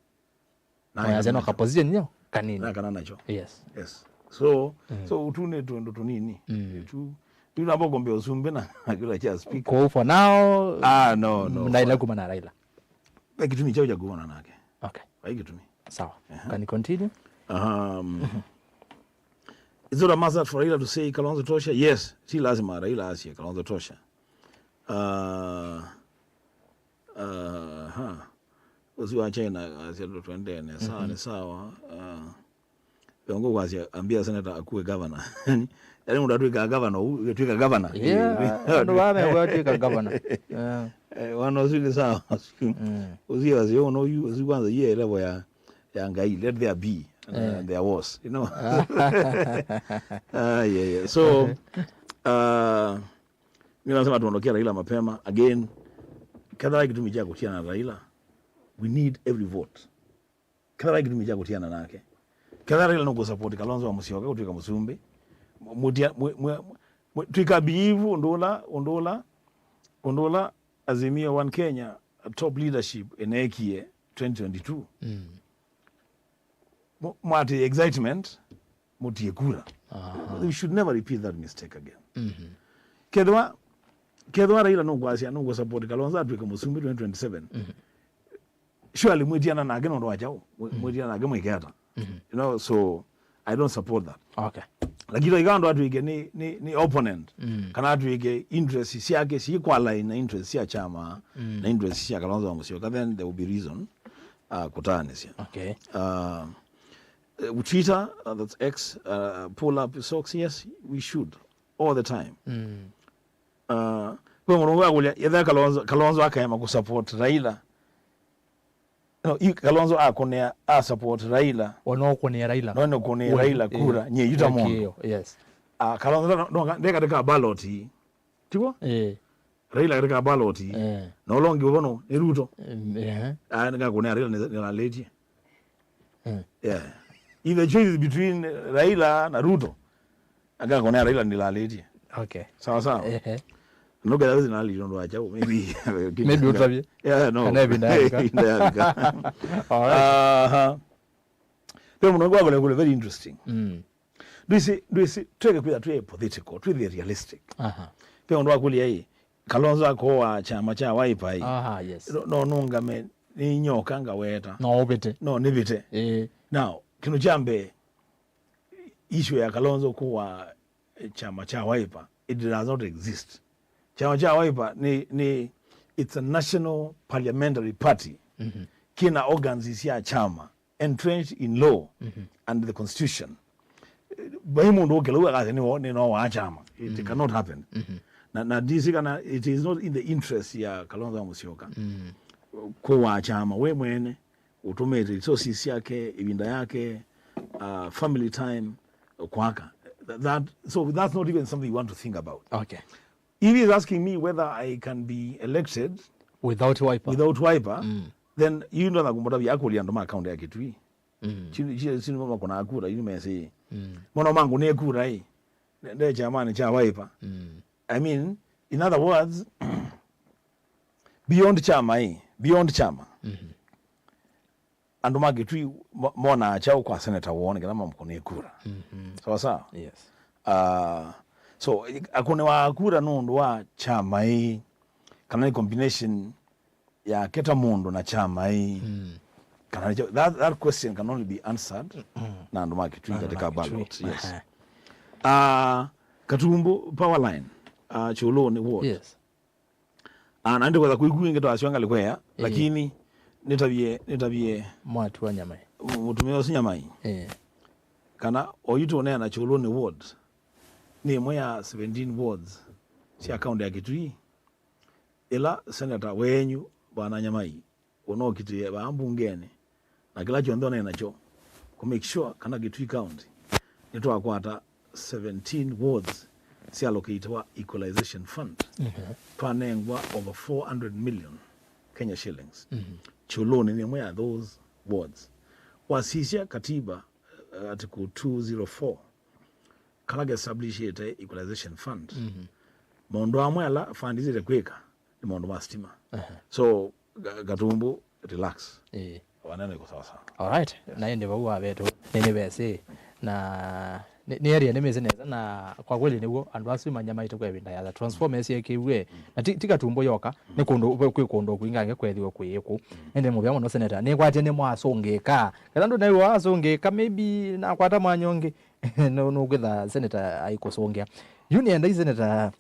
Na wayasya no ka position nyo kanini. Na kana nacho. Yes. Yes. So, so utu nĩ tũndũ tũnini. Tu, tu nabo kombe ũsumbĩ na kĩla kya speaker. Kwa for now, ah, no, no, ndaila kumana na Raila. Ve kĩtumi kyao kya kumana nake. Okay. Vai kĩtumi. Sawa. Can you continue? Um, Is it a must that for Raila to say Kalonzo tosha? Yes, ti lazima Raila asye Kalonzo tosha. Uh, uh, ha. Ũsu wa China asya tũendee nesa, nĩ sawa. Uh, Viongo kwasya ambia senator akuwe governor. Yaani mũndũ atwĩkaa governor, ũu ũtwĩka governor. Yeah, andũ vaa mekwa twĩka governor. Yeah. Eh, wana ũsu nĩ sawa. Mm. Ũsu wasya ũno yu, ũsu kwanza yĩ level ya ya Ngai, let there be, and, eh, and there was, you know. Ah, yeah, yeah. So, uh, mi nasema tuondokea Raila mapema. Again, kethera kĩtumi kya kũtiana na Raila, we need every vote. Kethera kĩtumi kya kũtiana nake. Kethera Raila nũkũ support Kalonzo wa Musyoka kũtwĩka mũsumbĩ. Mutia, mu, mu, mu, twĩka believe ũndũ ũla, ũndũ ũla, ũndũ ũla Azimio One Kenya top leadership eneekie twenty twenty-two. Mm. Mu-, mwati excitement, mutie kura. Aha. We should never repeat that mistake again. Mhm. Kethwa, kethwa Raila nũkwasya, nũkũ support Kalonzo atwĩke mũsumbĩ twenty twenty-seven. Mhm. Surely mwĩtiana nake nũndũ wa kyaũ? Mwĩ-, mwĩtiana nake mwĩke ata? Mhm. You know, so I don't support that. Okay. Lakini ika andũ atwĩke nĩ, nĩ, nĩ opponent, mm, kana atwĩke interest syake sikwalaina na interest sya chama, mm, na interest sya Kalonzo wa Musyoka, then there will be reason, uh, kũtaanĩsya. Okay. Uh, uh, Twitter, uh, that's X, uh, pull up socks, yes, we should, all the time. Mm. Uh, we mũndũ akũlya, yetha Kalonzo, Kalonzo akaema kũsupport Raila, no, i Kalonzo akonea a support Raila. Wanaokonea Raila. No, nĩkonea Raila kura, eh, nye yuta mũndũ. Yes. Ah, Kalonzo no, no, nde katika ballot. Tiko? Eh. Raila katika ballot. Eh. Na ũla ũngĩ ũvono nĩ Ruto. Eh, eh. Ah, nĩkakonea Raila nĩ, nĩlalĩtie. Eh. Yeah. If the choice is between Raila na Ruto, akakonea Raila nĩlalĩtie. Okay. Sawa sawa. Ehe. Nũkethĩa wĩsĩ nalĩ ũndũ wa kyaũ, maybe. Maybe ũtavye. Yeah, no. Kana ĩvinda yavika. Ĩvinda yavika. All right. Aha. Pe mũndũ wakũlya kũlya very interesting. Mm. Ndwĩsĩ, ndwĩsĩ, tweke kwĩtha twĩ political, twĩthe realistic. Aha. Pe mũndũ wakũlya ĩ, Kalonzo akoa chama cha Wiper ĩ. Aha, yes. No, no nũngame nĩ nyoka ngaweta. No ũvĩte. No nĩvĩte. Eh. Now, kĩndũ kya mbee, issue ya Kalonzo kũa, eh, chama cha Wiper, it does not exist. Chama cha Wiper ni, ni, it's a national parliamentary party. Mhm. Kina organs sya chama, entrenched in law, mhm, and the constitution. Eh, vai mũndũ ũkĩla ũu akasya nĩ wo, nĩ no wa chama. It, mhm, cannot happen. Mhm. Na, na D C kana, it is not in the interest ya Kalonzo Musyoka. Mhm. Kũa chama we mwene, ũtũmĩte resources syake, ĩvinda yake, uh, family time, kwaka. Th-, that, so that's not even something you want to think about. Okay. If he's asking me whether I can be elected without Wiper, without Wiper, mm, then you know nakumũtavya akũlya andũ ma county ya Kitui. Mm. Chini, chini, chini mama kuna kura, you may say. Mm. Mono mangu nĩ kura ĩ. Nde chamani cha Wiper. Mm. I mean, in other words, beyond chama ĩ, beyond chama. Mhm. Andũ ma Kitui mo-, monaa kyaũ kwa seneta woo nĩ kana mamũkũnĩe kura? Mhm. Sawa sawa? Yes. Ah, so, i-, akũnĩwa kura nũndũ wa chama ĩ, kana nĩ combination yake ta mũndũ na chama ĩ? Mm. Kana nĩkyo, that, that question can only be answered, mm, na andũ ma Kitui, andũ ma katika Kitui ballot, yes. Aha. Ah, Katumbu Powerline, ah, Chuluni ward. Yes. Ah, na ndikwenda kwĩkũ ĩngĩ twasyo ngalĩ kweya, ĩĩ, lakini nĩtavye, nĩtavye mwatu wa Nyamai. Mũtumĩa ũsu Nyamai. Ĩĩ. Kana oyu tũneena Chuluni ward, nĩ ĩmwe ya seventeen wards sya kaunti ya Kitui, ĩla seneta wenyu, Bwana Nyamai, ũnokitĩe vaa mbungenĩ, na kĩla kyonthe ũnaĩ nakyo, kũ make sure kana Kitui County nĩtwakwata seventeen wards sya allocate wa equalization fund. Mhm. Twanengwa over four hundred million Kenya shillings. Mhm. Chuluni nĩ ĩmwe ya those wards. Wasisya katiba, uh, article two zero four, kala ke establishĩte equalization fund. Mhm. Maũndũ amwe ala fund ĩsĩte kwĩka nĩ maũndũ ma stima. Aha. So, Ga-, Katumbu, relax. Ĩĩ. Wanene iko sawa sawa. All right. Yes. Na ĩndĩ vau wavetũ nĩ nĩvesĩ. Na nĩ, nĩ area nĩmĩsĩ nesa, na kwa kweli nĩw'o andũ asu manyamaĩte kwa ĩvinda ya transformer syekĩw'e. Mm. Na ti, ti Katumbu yoka, mm, nĩ kũndũ, kwĩ, kwĩ kũndũ kwingangĩ kwethiwe kwĩ ĩkũ. Mm. Ĩndĩ mũvea mũno seneta, nĩkwatie nĩ mwasũngĩka. Kana ndũ naiwe wasũngĩka, maybe nakwata mwanya ũngĩ. Nũ-, nũkwĩtha senator aikũsũngĩa. Yu nĩenda i senator,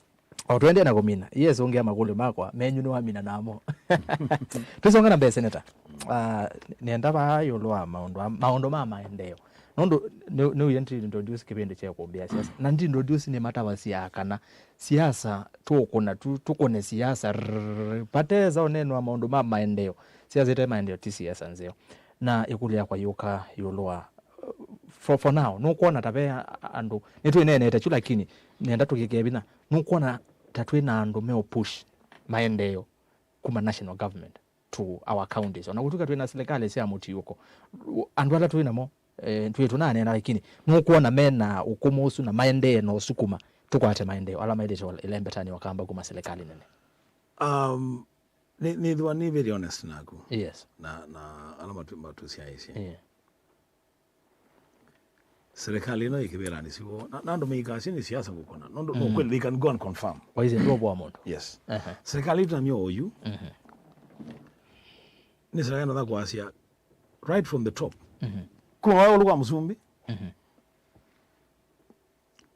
o tũendee na kũmina, iesũngĩa makũlyo makwa, menyu nĩwamina namo. Twĩsonga na mbee, senator. Ah, nĩenda vaa ĩũlũ wa maũndũ a-, maũndũ ma maendeeo. Nũndũ nĩ-, nĩũie ndi introduce kĩvĩndĩ kya kũmbĩa siasa. Na ndi introduce nĩ matavasya kana siasa tũkũna tu, tũkũne siasa, rrrr, patesa ũneno wa maũndũ ma maendeeo. Siasa ĩte maendeeo ti siasa nzeo. Na ĩkũlyo yakwa yũka ĩũlũ wa, for, for now, nũkwona ta ve a-, andũ, nĩtwĩneenete kyu, lakini nenda tũkĩkĩe vinya, nũkwona ta twĩ na andũ meo push maendeeo kuma national government to our counties? Ona kũtw'ĩka twĩ na silikalĩ sya mũtiũko, andũ ala twĩ namo, eh, twĩ tũnaneena, lakini nũkwona mena ũkũmũ ũsu na maendee na ũsukuma tũkwate maendeeo ala maĩlĩte ĩlembetanĩ wakamba kuma silikalĩ nene? Um, nĩ, nĩthĩwa nĩ very honest naku. Yes. Na, na ala matu-, matũsyaĩĩsye. Yeah. Serikali ĩno ĩkĩvĩlanĩ siwo, na, na andũ meikasya nĩ siasa ngũkũna. Nũndũ, no, kweli, they can go and confirm. Waisye ndũvoa mũndũ. Yes. Aha. Serikali ĩtũ namyo oyu. Mhm. Nĩ serikali natha kwasya right from the top. Mhm. Kuma waĩ ũlũ kwa mũsumbĩ. Mhm.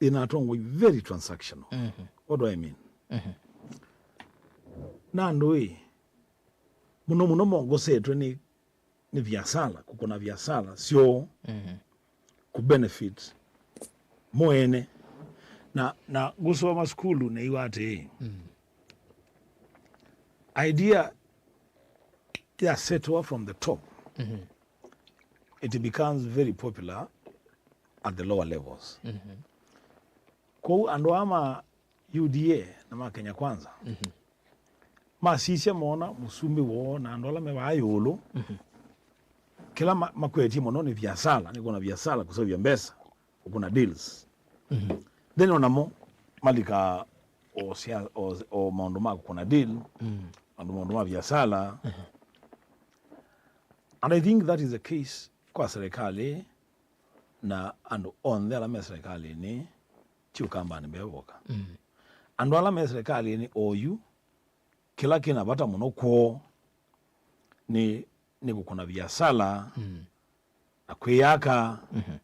Ĩna atongoi very transactional. Mhm. What do I mean? Mhm. Na andũ ĩ, mũno mũno mongosetwe nĩ, nĩ viasala, kũkũna viasala syoo, mhm, kũbenefit mo ene. Na, na ngũsoma sukulu nĩiwa atĩĩ, mm, idea ya setwa from the top, mhm, it becomes very popular at the lower levels. Mhm. Kwoou andũ aa ma U D A na ma Kenya Kwanza, mhm, masisya moona mũsumbĩ woo na andũ ala me vaa ĩũlũ, mhm, kĩla ma-, makwetye mũno nĩ viasala, nĩ kũna viasala, kũseũvya mbesa, kũkũna deals. Mhm. Then onamo malika o sia-, o, o maũndũ ma kũkũna deal, mm, andũ maũndũ ma viasala. Mhm. And I think that is the case kwa serikali na andũ onthe ala me serikalĩnĩ, ti Ũkambanĩ mbee voka. Mm. Andũ ala me serikalĩnĩ oyu, kĩla kĩna vata mũno kwoo nĩ, nĩ kũkũna viasala, mm, na kwĩyaka. Mhm.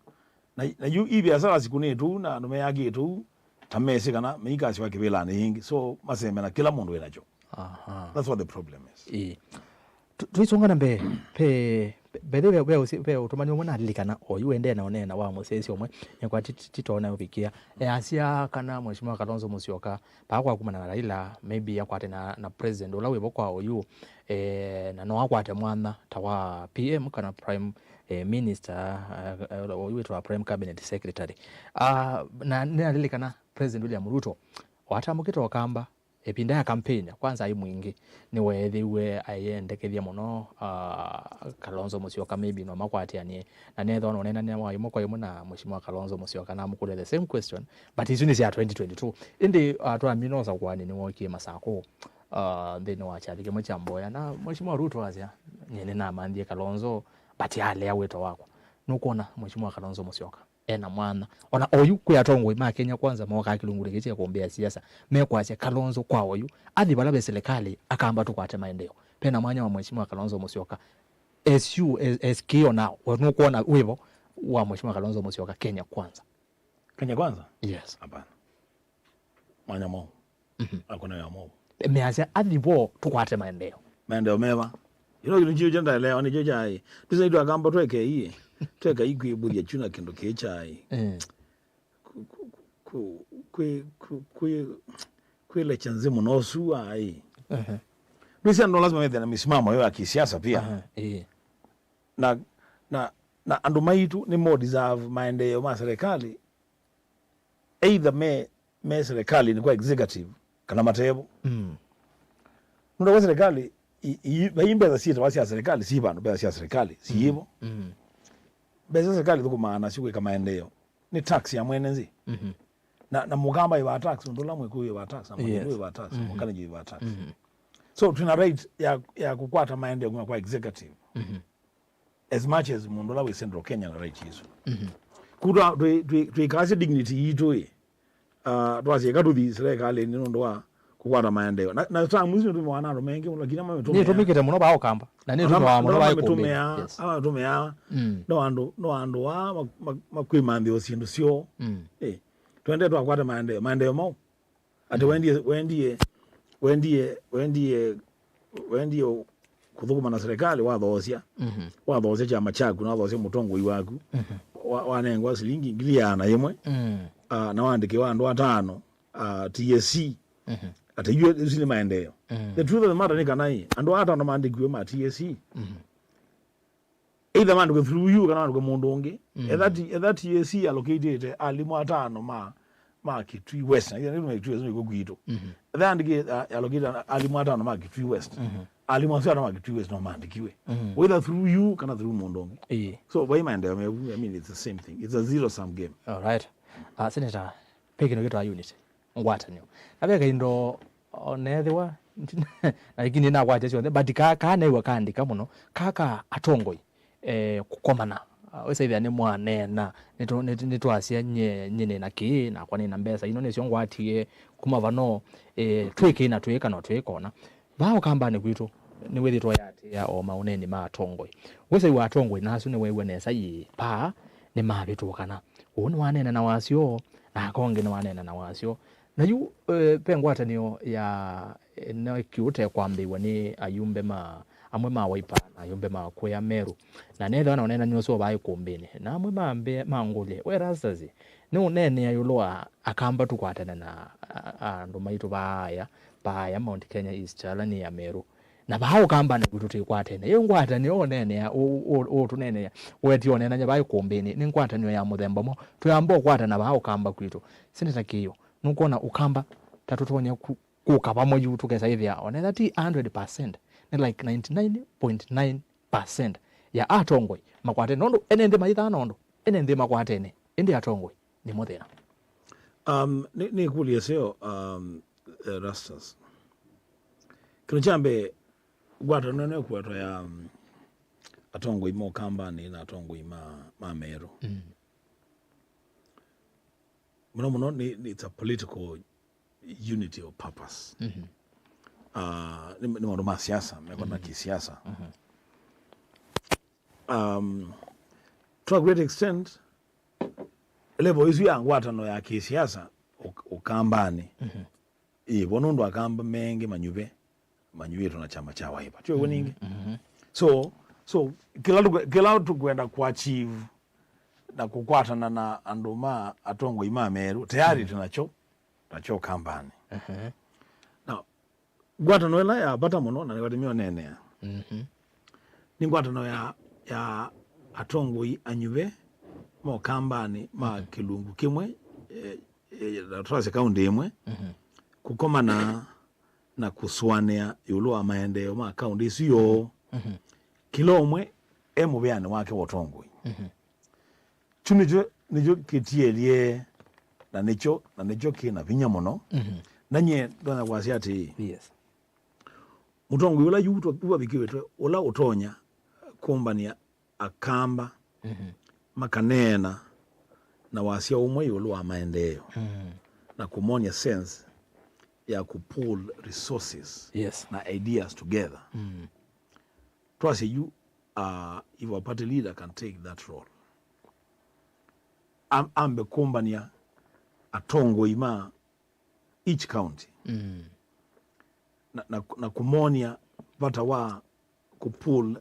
Na, na yu i viasala sikũnĩtwe ũu na andũ meyakĩte ũu, ta mesĩ kana meikasĩwa kĩvĩlanĩ yĩngĩ. So, masembe na kĩla mũndũ wĩ nakyo. Aha. That's what the problem is. Ĩĩ. Tu-, tũisonga na mbee, ve, ve, ve, ve, ve ũtũmani ũmwe nalilikana oyu wendee na ũneena wa mũsyaĩĩsya ũmwe, nĩkwa ti-, ti-, titonya ũvikĩa. Easya kana Mheshimiwa Kalonzo Musyoka, paa kwa kumana na Raila, maybe akwate na, na president ũla wĩvo kwa oyu, eh, na no akwate mwanya ta wa P M kana prime, eh, minister, eh, eh, oyu wĩtawa prime cabinet secretary. Ah, na nĩnalilikana President William Ruto, o atambũkĩte Ũkamba, ĩvinda ya campaign, kwanza aĩ mwingĩ, nĩweethĩiwe ayĩendekethya mũno, ah, Kalonzo Musyoka, maybe no makwatĩanĩe. Na nethĩwa nũneenanĩa wa ĩmwe kwa ĩmwe na Mheshimiwa Kalonzo Musyoka, namũkũlya the same question, but isu nĩ sya twenty twenty-two. Ĩndĩ, ah, twamina ũsakũani nĩwookie Masakũ, ah, nthĩnĩ wa kyathĩ kĩmwe kya mboya, na Mheshimiwa Ruto asya, "Nyie nĩnamanthie Kalonzo, but alea wĩto wakwa." Nũkwona Mheshimiwa Kalonzo Musyoka ena mwanya. Ona oyu kwĩ atongoi ma Kenya Kwanza mokaa kĩlungu kĩĩ kya kũmbĩa siasa, mekwasya Kalonzo kwa oyu, athi vala ve silikalĩ, akamba tũkwate maendeeo. Pena mwanya wa Mheshimiwa Kalonzo Musyoka, as you, as, as kĩo now, we nũkwona wĩvo wa Mheshimiwa Kalonzo Musyoka Kenya Kwanza? Kenya Kwanza? Yes. Hapana. Mwanya mwaũ? Mhm. Akũnewa mwaũ? Measya athi vo tũkwate maendeeo. Maendeeo meva? Ĩno kĩndũ kĩu kyendaelewa nĩkyo kyaĩ. Tũsai twakamba twekei. Twekai kwĩvũthya kyu na kĩndũ kĩĩ kyaĩ. Eh. Ku-, ku-, ku-, ku-, kwĩ-, ku-, kwĩ-, kwĩ-, kwĩlekya nzĩ mũno ũsu aĩ. Ehe. Ndwĩsĩ andũ lazima methe na misimamo yo ya kisiasa pia. Aha, eh. Na, na, na andũ maitũ nĩ mo deserve maendeeo ma serikali. Either me, me serikalini kwa executive, kana matevo. Mm. Nũndũ kwa serikali, i, i, vai mbesa syĩtawa sya serikali, si vandũ mbesa sya serikali, si ivo. Mm. Mbesa sya serikali thũkũmaa nasyo kwĩka maendeeo. Nĩ tax ya mwene nthĩ. Mhm. Na, na Mũkamba ĩvaa tax, ũndũ ũla Mwĩkũyũ ĩvaa tax, na Mũkĩndũ ĩvaa tax, na Mũkalenjin ĩvaa tax. Mhm. So, twĩna right ya, ya kũkwata maendeeo kuma kwa executive. Mhm. As much as mũndũ ũla wĩ Central Kenya na right isu. Mhm. Kutwa twĩ, twĩ, twĩkasya dignity yitũ ĩ, ah, twasye eka tũthi serikalĩnĩ nũndũ wa kũkwata maendeeo. Na, na term isu nĩtũmĩawa na andũ maingĩ mũno, lakini amwe nĩtũmĩkĩte mũno vaa Ũkamba. Na nĩ tũmĩawa mũno vaĩ kũmbĩnĩ. Yes. Ala matũmĩaa, mm, no andũ, no andũ aa ma- ma- makwĩmanthĩo syĩndũ syoo. Mm. Eh, twende twakwate maendeeo, maendeeo mau. Atĩ wendie, wendie, wendie, wendie, wendie kũthũkũma na serikali, wathoosya, mhm, wathoosya kyama kyaku, na wathoosya mũtongoi waku, mhm, wa- wanengwa silingi ngili ĩana yĩmwe, mm, ah, na waandĩkĩwa andũ atano, ah, T S C, mhm, atĩ yu isu nĩ maendeeo. Mm. The truth of the matter nĩ kana ĩ, andũ atano maandĩkiwe ma T S C, mhm, either maandĩkwe through you kana maandĩkwe mũndũ ũngĩ. Mm. Etha ti- etha T S C allocatĩte alimũ atano ma ma Kitui West, na ithe nĩtũmĩa Kitui West nĩkw'o kwitũ. Mhm. Etha andĩkĩte, uh, allocate alimũ atano ma Kitui West. Mhm. Alimũ asu atano ma Kitui West no maandĩkiwe. Mhm. Whether through you kana through mũndũ ũngĩ. Ĩĩ. So vai maendeeo mevu, I mean, it's the same thing. It's a zero sum game. All right. Uh, Senator, pe kĩndũ kĩtwa unit, ngwatanĩo. Na ve kaindo, o neethĩwa, na lakini nakwatya syonthe, but ka- kaneew'a kaandĩka mũno, ka ka atongoi, eh, kũkomana. Ah, wĩsaĩthĩa nĩ mwaneena, nĩtũ- nĩtũ- nĩtwasya, nyie, nyie nĩ na kĩĩ, nakwa nĩ na mbesa ino, nĩsyo ngwatie kuma vano, eh, twĩkĩ na twĩka no twĩkona. Vaa ũkambanĩ kwitũ, nĩwĩthĩtwe yatĩĩa o maũneeni ma atongoi. Wĩsaĩw'a atongoi na asu nĩweew'a nesa, ĩĩ, paa nĩmavĩtũkana. Ũũ nĩwaneena na wasyo, na aka ũngĩ nĩwaneena na wasyo. Na yu, eh, ve ngwatanĩo ya, eh, na kĩũte kwambĩĩw'a nĩ ayumbe ma, amwe ma Wiper na ayumbe ma kũya Meru. Na neethĩwa na ũneenany'a ũsu wa vaĩ kũmbĩnĩ. Na amwe mambĩa, mangũlya, "We Erastus, nĩũneenea ĩũlũ wa Akamba tũkwatane na a- a- andũ maitũ vaaya, vaaya Mount Kenya East, ala nĩ Ameru? Na vaa Ũkambanĩ kwitũ tũikwatene." Ĩ ngwatanĩo ũneenea, ũ- ũ- ũtũneenea, ũetie ũneenany'a vaĩ kũmbĩnĩ, nĩ ngwatanĩo ya mũthemba mwa twĩamba ũkwatana vaa Ũkamba kwitũ? Seneta Kĩĩo, nũkwona Ũkamba ta tũtonya ku- kũka vamwe yu tũkesa ĩthĩa, onetha ti hundred percent, nĩ like ninety-nine point nine percent ya atongoi makwatene, nũndũ ene nthĩ maithaa na ũndũ ene nthĩ makwatene, ĩndĩ atongoi nĩmo thĩna. Um, nĩ, nĩ ĩkũlyo ĩseo, um, Erastus. Kĩndũ kya mbee, ngwatanĩo nĩ ĩkwetwa ya, um, atongoi ma Ũkambanĩ na atongoi ma, ma Meru. Mm. Mũno mũno nĩ, nĩ, it's a political unity of purpose. Mhm. Ah, nĩ, nĩ maũndũ ma siasa, mekwa na, mhm, kĩsiasa. Mhm. Um, to a great extent, level ĩsu ya ngwatano ya kĩsiasa Ũk- Ũkambanĩ, mhm, ĩvo nũndũ Akamba mengĩ manyuve, manyuvĩtwe na kyama kya Wiper. Tyo w'o ningĩ? Mhm. So, so kĩla tũkwe- kĩla tũkwenda kũachieve na kũkwatana na andũ ma atongoi ma Meru, tayari, mhm, twĩ nakyo, nakyo Ũkambanĩ. Mhm. Na ngwatanĩo ĩla ya vata mũno, na nĩvatĩmĩe ũneenea, mhm, nĩ ngwatanĩo ya, ya atongoi anyuve ma Ũkambanĩ ma, mhm, kĩlungu kĩmwe, eh, eh, na twasye kaũntĩ ĩmwe, mhm, kũkomana na kũsũanĩa ĩũlũ wa maendeeo ma kaũntĩ ĩsu yoo. Mhm. Kĩla ũmwe e mũvĩanĩ wake wa ũtongoi. Mhm. Kyu nĩkyo, nĩkyo kĩtielye, na nĩkyo, na nĩkyo kĩ na vinya mũno. Mhm. Na nyie ndonya kwasya atĩĩ, yes, mũtongoi ũla yu to- ũvavikĩtwe, ũla ũtonya kũmbanĩa Akamba, mhm, makaneena na wasya ũmwe ĩũlũ wa maendeeo, mhm, na kũmonia sense ya kũpool resources, yes, na ideas together. Mhm. Twasye yu, uh, if a party leader can take that role, am- ambe kũmbany'a atongoi ma each county, mm, na, na, na kũmonia vata wa kũpool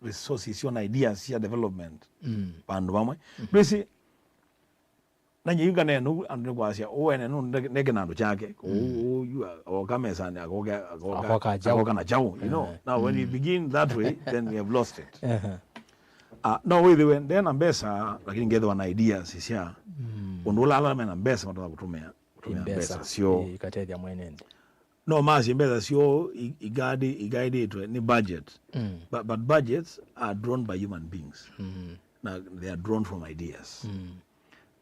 resources syo na ideas sya development, mm, vandũ vamwe. Mhm. Ndwĩsĩ, na nyie yu nganena ũu, andũ nĩkwasya, "Ũũ ene nũ ndeke na andũ kyake, ũũ, mm, ũũ yu a- akoka mesanĩ, akoka, akoka, akoka kyaũ, akoka na kyaũ," you know? Eh. Now, when we, mm, begin that way, then we have lost it. Ehe. Ah, no wĩthĩwe ndena mbesa, lakini ngethĩwa na ideas sya, mm, ũndũ ũla ala mena mbesa matonya kũtũmĩa, kũtũmĩa mbesa, mbesa syoo, ĩ, ikatethya mwene nthĩ. No masye mbesa syoo i- igadi- igaidĩtwe nĩ budget. Mm. But, but budgets are drawn by human beings. Mm. Na they are drawn from ideas. Mm.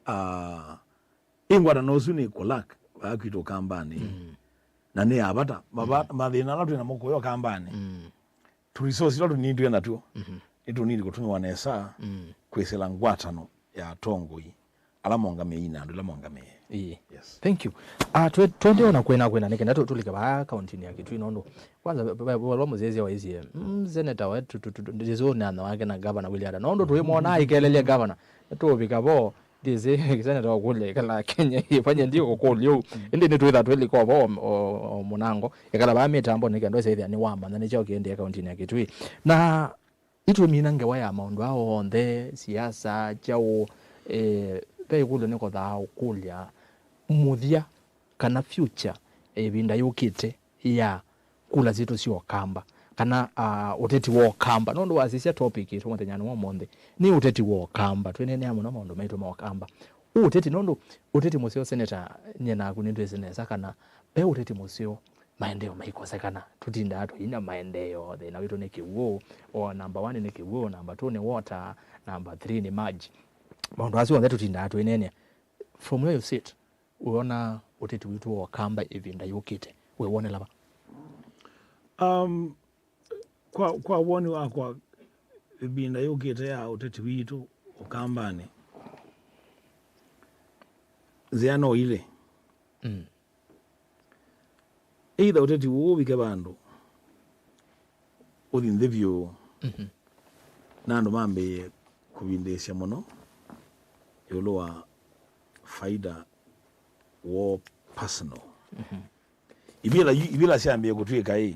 Ah, ĩ ngwatanĩo ũsu nĩ kũlak vaa kwitũ Ũkambanĩ. Mm. Na nĩ ya vata. Mava- mm, mathĩna ala twĩ namo kũya Ũkambanĩ, mm, tũ resource tũla tũnini twĩ natw'o, mhm, nĩtũnini kũtũmĩwa nesa, mm, kwĩsĩla ngwatanĩo ya atongoi ala mongamĩe na andũ ala mongamĩe. Ĩĩ. Yes. Thank you. Ah, twe-, twende ona kwĩna kwĩna nĩ kenda tũ-, tũlike vaa kauntinĩ ya Kitui nũndũ kwanza ve-, ve-, ve-, vala mũsyaĩĩsya waisye, mm, seneta wetu tu-, tu-, tu-, ndĩsĩ ũneana wake na gavana Willy Ata. Nũndũ tũimwona aikelelya gavana. Tũvika vo, ndĩsĩ seneta ũkũlya ĩkala Kenya ĩvanye ndi ũkũlya ũu. Ĩndĩ nĩtwĩtha twĩlika vo o, o, o mũnango. Ĩkala vaa mĩtambo nĩ kenda ũsyaĩthya nĩ wamanya nĩ kyaũ kĩendee kauntinĩ ya Kitui. Na Itũmina ngewa ya maũndũ aa onthe, siasa, kyaũ, eh, ve ĩkũlyo nĩkothaa ũkũlya mũthya kana future ya ĩvinda yũkĩte ya kula sitũ sya Ũkamba, kana, ah, ũteti wa Ũkamba. Nũndũ wasisya topic itũ mũthenyanĩ wa ũmũnthĩ, nĩ ũteti wa Ũkamba. Twĩneenea mũno maũndũ maitũ ma Ũkamba. Ũũ ũteti, nũndũ ũteti mũseo, Seneta, nyie naku nĩtwĩsĩ nesa kana ve ũteti mũseo, maendeeo maikosekana. Tũtindaa tũina maendeeo, thĩna witũ nĩ kĩw'ũ, o number one nĩ kĩw'ũ, number two nĩ water, number three nĩ maji. Maũndũ asu onthe tũtindaa tũineenea. From where you sit, wĩona ũteti witũ wa Ũkamba ĩvinda yũkĩte wĩwonela va? Um, kwa, kwa woni wakwa, ĩvinda yũkĩte ya ũteti witũ Ũkambanĩ, nzĩa no ilĩ. Mm. Either ũteti ũũ ũvike vandũ ũthi nthĩ vyũ, mhm, na andũ mambĩĩe kũvindĩĩsya mũno ĩũlũ wa faida woo personal. Mhm. Ivila, ivila syambĩĩe kũtw'ĩka ĩ,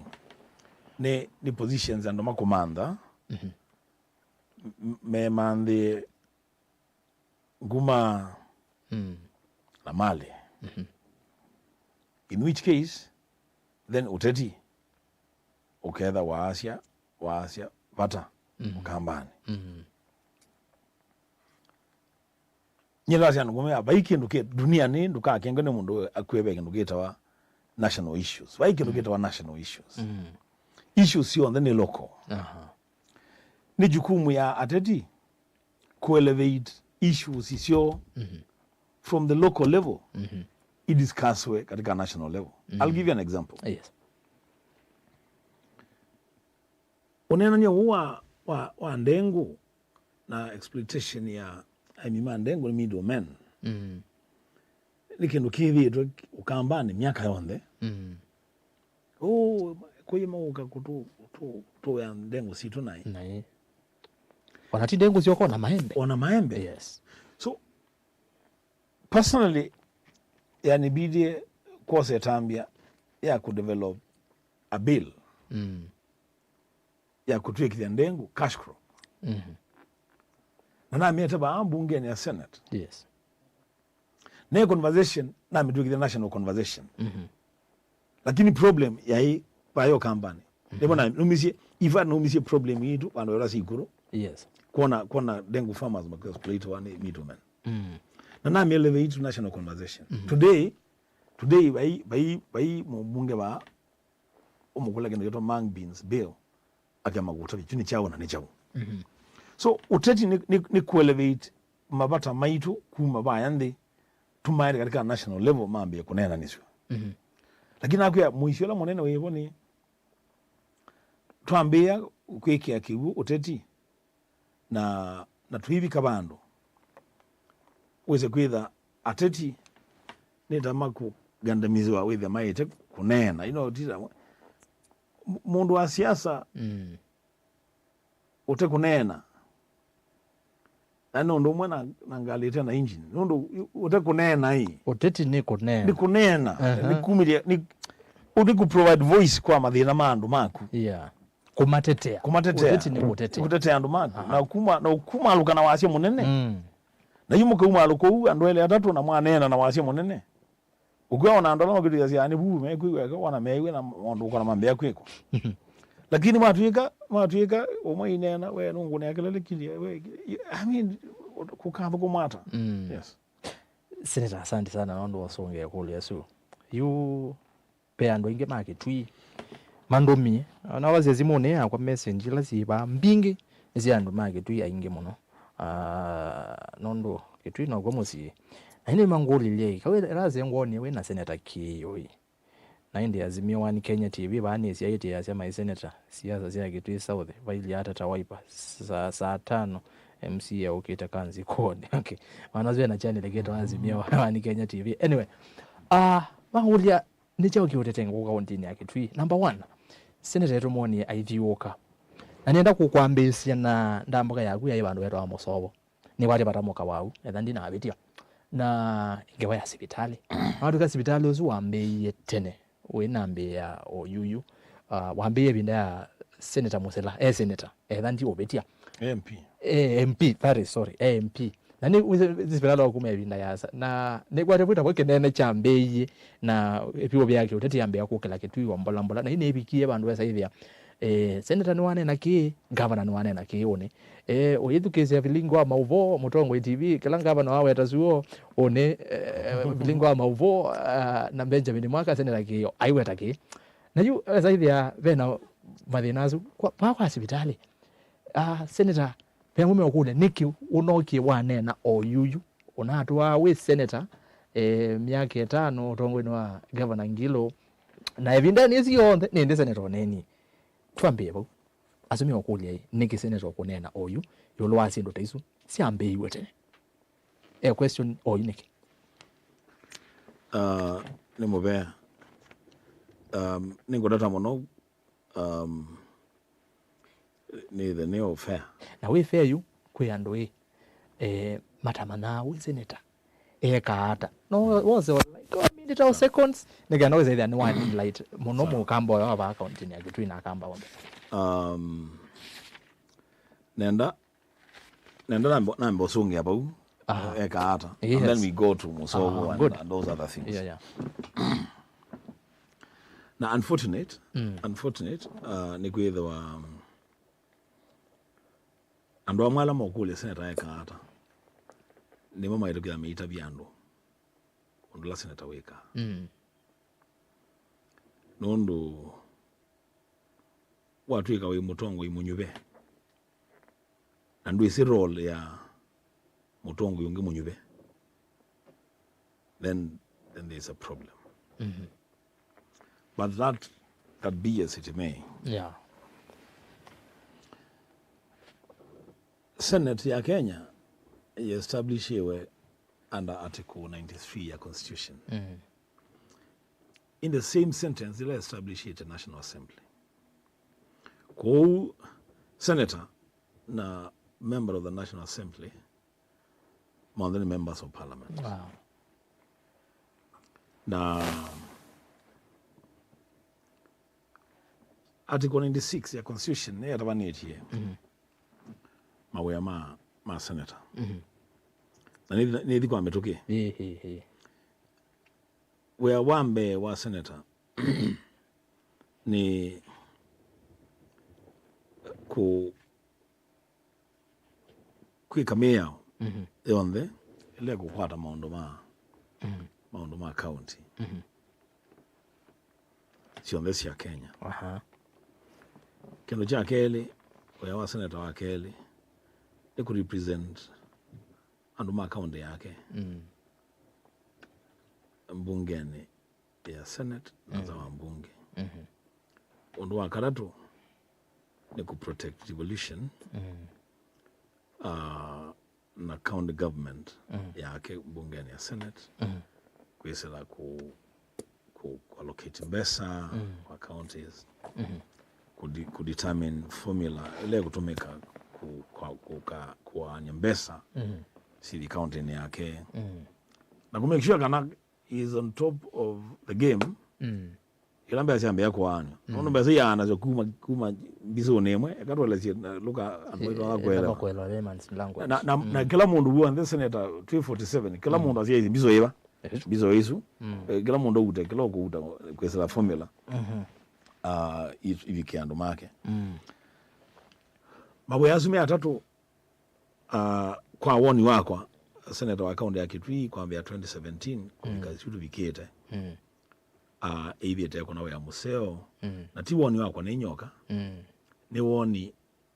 nĩ, nĩ positions andũ makũmantha, mhm, m-, memanthĩe nguma, mm, na malĩ. Mhm. In which case, then ũteti ũketha waasya, waasya vata, mhm, Ũkambanĩ. Mhm. Nyie ndasya andũ ngũmĩa, vai kĩndũ kĩ duniani, ndũkakengwe nĩ mũndũ akwĩe ve kĩndũ kĩtawa national issues. Vai kĩndũ, mm, kĩtawa national issues. Mm. Issues syonthe nĩ local. Aha. Nĩ jukumu ya ateti kũelevate issues isyo, mhm, from the local level, mhm, idiscusswe katika national level. Mhm. I'll give you an example. Yes. Ũneenany'a ũũ wa, wa, wa ndengũ na exploitation ya aĩmi ma ndengũ nĩ middlemen. Mm. Nĩ kĩndũ kĩthĩĩtwe Ũkambanĩ myaka yonthe. Mm. Ũũ, kũyĩ maũka kũtũ-, kũtũ-, kũtũĩa ndengũ sitũ naĩ. Naĩ. Ona ti ndengũ syoka, ona maembe. Ona maembe. Yes. So, personally, yanibidie kwosa ĩtambya ya kũdevelop a bill, mm, ya kũtw'ĩkĩthya ndengũ cash crop. Mhm. Na namĩete vaa mbungenĩ ya Senate. Yes. Ne conversation, namĩtw'ĩkĩthya national conversation. Mhm. Lakini problem yaĩ vaya Ũkambanĩ. Mhm. Nĩvo na numisye, in fact, numisye problem yitũ vandũ ĩla syĩ ĩkũlũ. Yes. Kwona, kwona ndengũ farmers makĩexploitwa nĩ middlemen. Mm. Na namĩelevate to national conversation. Mhm. Today, today, vai, vai, vai mũmbunge vaa ũmũkũlya kĩndũ kĩtwa mung beans bill, akema kũtavya kyu nĩ kyaũ na nĩ kyaũ. Mhm. So, ũteti nĩ, nĩ, nĩ kũelevate mavata maitũ kuma vaya nthĩ, tũmaete katika national level, mambĩe kũneenanĩsw'a. Mhm. Lakini nakwĩa mũisyo ũla mũnene wĩvo nĩ, twambĩĩa kwĩkĩa kĩw'ũ ũteti, na, na tũivika vandũ, wĩse kwĩtha ateti nĩ ta makũgandamizwa, wĩthe maĩte kũneena. You know, ti ta, m-, mũndũ wa siasa, mm, ũte kũneena, na nĩ ũndũ ũmwe na, na ngalĩ ĩte na engine. Nĩ ũndũ ũte kũneena ĩ. Ũteti nĩ kũneena. Nĩ kũneena. Aha. Nĩ kumĩlya, nĩ, nĩ kũ provide voice kwa mathĩna ma andũ maku. Yeah. Kũmatetea. Kũmatetea. Ũteti nĩ kũtetea. Kũtetea andũ maku. Aha. Na kuma, na kumaalũka na wasya mũnene. Mm. Na yu mũkaumaalũka ũu, andũ elĩ atatũ, na mwaneena na wasya mũnene. Ũkwĩa ona andũ ala makwĩtĩkĩlasya nĩ vu mekwĩw'a eka, wona meew'e na maũndũ ũkona mambĩa kwĩkwa. Lakini mwatw'ĩka, mwatw'ĩka ũmwe ineena, we nũngũnĩa kĩla lĩkilie, we, I mean, kũkathũkũma ata? Mm. Yes. Senator, asante sana nũndũ wasũngĩa ĩkũlyo ĩsu. Yu ve andũ aingĩ ma Kĩtui mandũmie, ona wasya simũnĩ yakwa message ila syĩ vaa mbingĩ nĩ sya andũ ma Kĩtui aingĩ mũno. Ah, nũndũ Kĩtui nokw'o mũsyĩ. Na ĩndĩ mangũlilye, ĩ, kawĩ ĩla asengwa ũnĩ wĩ na Senator Kĩĩo ĩ? Na ĩndĩ Azimio One Kenya T V vaa nĩsyaĩtĩasya my senator, siasa sya Kĩtui South, vailye ata ta Wiper, saa, saa tano, M C A ũkĩte kanzi kũonĩ. Okay. Maana asu ena channel ĩkĩtwa Azimio wa One Kenya T V. Anyway, ah, mangũlya nĩ kyaũ kĩũtete ngũka kaũntĩnĩ ya Kitui? Number one, Senator etũ mwonie aithiũũka. Na nĩenda kũkwambĩĩsya na ndamboka yaku yaĩ vandũ wetawa Mũsovo. Nĩkwatĩ vata mũka wau, etha ndinavĩtya. Na ngewa ya sivitalĩ. Watwĩka sivitalĩ ũsu wambĩĩie tene, wĩ nambĩ ya oyuyu. Uh, wambĩĩie ĩvinda ya Senator Mũsila, e senator, etha ndiũvĩtya. M P. E M P, that is, sorry, e M P. Na nĩ wĩsĩ sivitalĩ wa kuma ĩvinda yasa. Na nĩkwatĩ vwĩtavwa kĩnene kyambĩĩie, na ĩpiũvĩ ya kĩũteti yambĩa kũkĩla Kitui wa mbola mbola. Na yu nĩvikie vandũ wesa ĩthĩa, eh, senator nĩwaneena kĩĩ, ngavana nĩwaneena kĩĩ ũnĩ. Eh, ũyĩthukĩĩsya vilingi wa maũvoo, Mũtongoi T V, kĩla ngavana waweta suo, ũnĩ, eh, vilingi wa maũvoo, ah, na Benjamin Mwaka, seneta kĩo, aiweta kĩ. Na yu, eh, saithĩa vena mathĩna asu, kwa, kwa, kwa sivitalĩ. Ah, seneta, vena mũme ũkũlya, nĩkĩ ũnokie waneena o yuyu? Ũnatũaa wĩ seneta, eh, myaka ĩtano ũtongoinĩ wa Governor Ngilu, na ĩvindanĩ ĩsu yonthe, nĩndĩ seneta ũneenie. Twambĩe vau. Asu meũkũlya-ĩ, nĩkĩ seneta ũkũneena oyu ĩũlũ wa syĩndũ ta isu syambĩĩiw'e tene? E question oyu nĩkĩ? Uh, nĩ mũvea. Um, nĩngũtata mũno, um, nĩthe nĩ fair. Na wĩ fair yu kwĩ andũ ĩ, eh, matamanyaa wĩ seneta ekaa ata. No wose o, like, o minute o seconds, nĩ kana wĩsethĩa nĩ wa enlight mũno. Sawa. Mũkamba ũyũ wa vaa kaũntĩnĩ ya Kitui na Akamba onthe. Um, nenda, nenda nambe, nambe ũsũngĩa vau. Aha. Ekaa ata. And then, yes, we go to Mũsovo. Ah, and, good, and those other things. Yeah, yeah. Na unfortunate, mm, unfortunate, uh, nĩ kwĩthĩwa, um, andũ amwe ala mokũlya seneta ekaa ata, nĩmo maĩtũkĩa meitavya andũ ũndũ ũla seneta wĩkaa. Mm. Nũndũ watw'ĩka wĩ mũtongoi mũnyuve, na ndwĩsĩ role ya mũtongoi ũngĩ mũnyuve, then, then there's a problem. Mm-hmm. But that, that be as it may. Yeah. Senate ya Kenya yĩestablishiwe under Article ninety-three ya Constitution. Mm. In the same sentence, ĩla establishĩte National Assembly. Kwoou, senator na member of the National Assembly, monthe nĩ members of parliament. Wow. Na Article ninety-six ya Constitution nĩyatavanĩtye, mhm, mawĩa ma, ma senator. Mhm. Na nĩthi, nĩthi kwa mĩtũkĩ. Ĩ, ĩ, ĩ. Wĩa wa mbee wa senator nĩ kũ-, kwĩka mĩao, mhm, yonthe ĩla ĩkũkwata maũndũ ma, mhm, maũndũ ma kaunti, mhm, syonthe sya Kenya. Aha. Kĩndũ kya kelĩ, wĩa wa seneta wa kelĩ nĩ kũ represent andũ ma kaunti yake, mm, mbungenĩ ya Senate na nza, mm, wa mbunge. Mhm. Ũndũ wa katatũ nĩ kũ protect devolution, mm, uh, na county government, mm, yake mbungenĩ ya Senate, mm, kwĩsĩla kũ, kũ, kũ allocate mbesa, mm, kwa counties, mhm, kũ de-, kũ determine formula ĩla ĩkũtũmĩka kũ, kwa, kũka, kũaany'a mbesa, mhm, sithi county-inĩ yake, mm, na kũ make sure kana is on top of the game, mm, ĩla mbesa syambĩĩa kũaanwa. Mm. Nũndũ mbesa iyaanasya kuma, kuma mbisũnĩ ĩmwe, eka twelesye, na, lũka andũ maitũ, eh, makakwelewa. Makakwelewa layman's language. Na, na, na, mm, kĩla mũndũ w'onthe, senator twĩ forty-seven, kĩla, mm, mũndũ asyaĩsye mbiso ĩva. Yes. Mbiso ĩsu, mm, eh, kĩla mũndũ aute kĩla ũkũuta kwĩsĩla formula, mhm, ah, i-, ivike andũ make. Mm. Mawĩa asu me atatũ, ah, kwa woni wakwa, senator wa kaunti ya Kitui kwambĩa twenty seventeen kũvika, mm, isu tũvikĩte, mm, ah, ĩithĩte ĩkũna wĩa mũseo. Mm. Na ti woni wakwa nĩ nyoka, mm, nĩ woni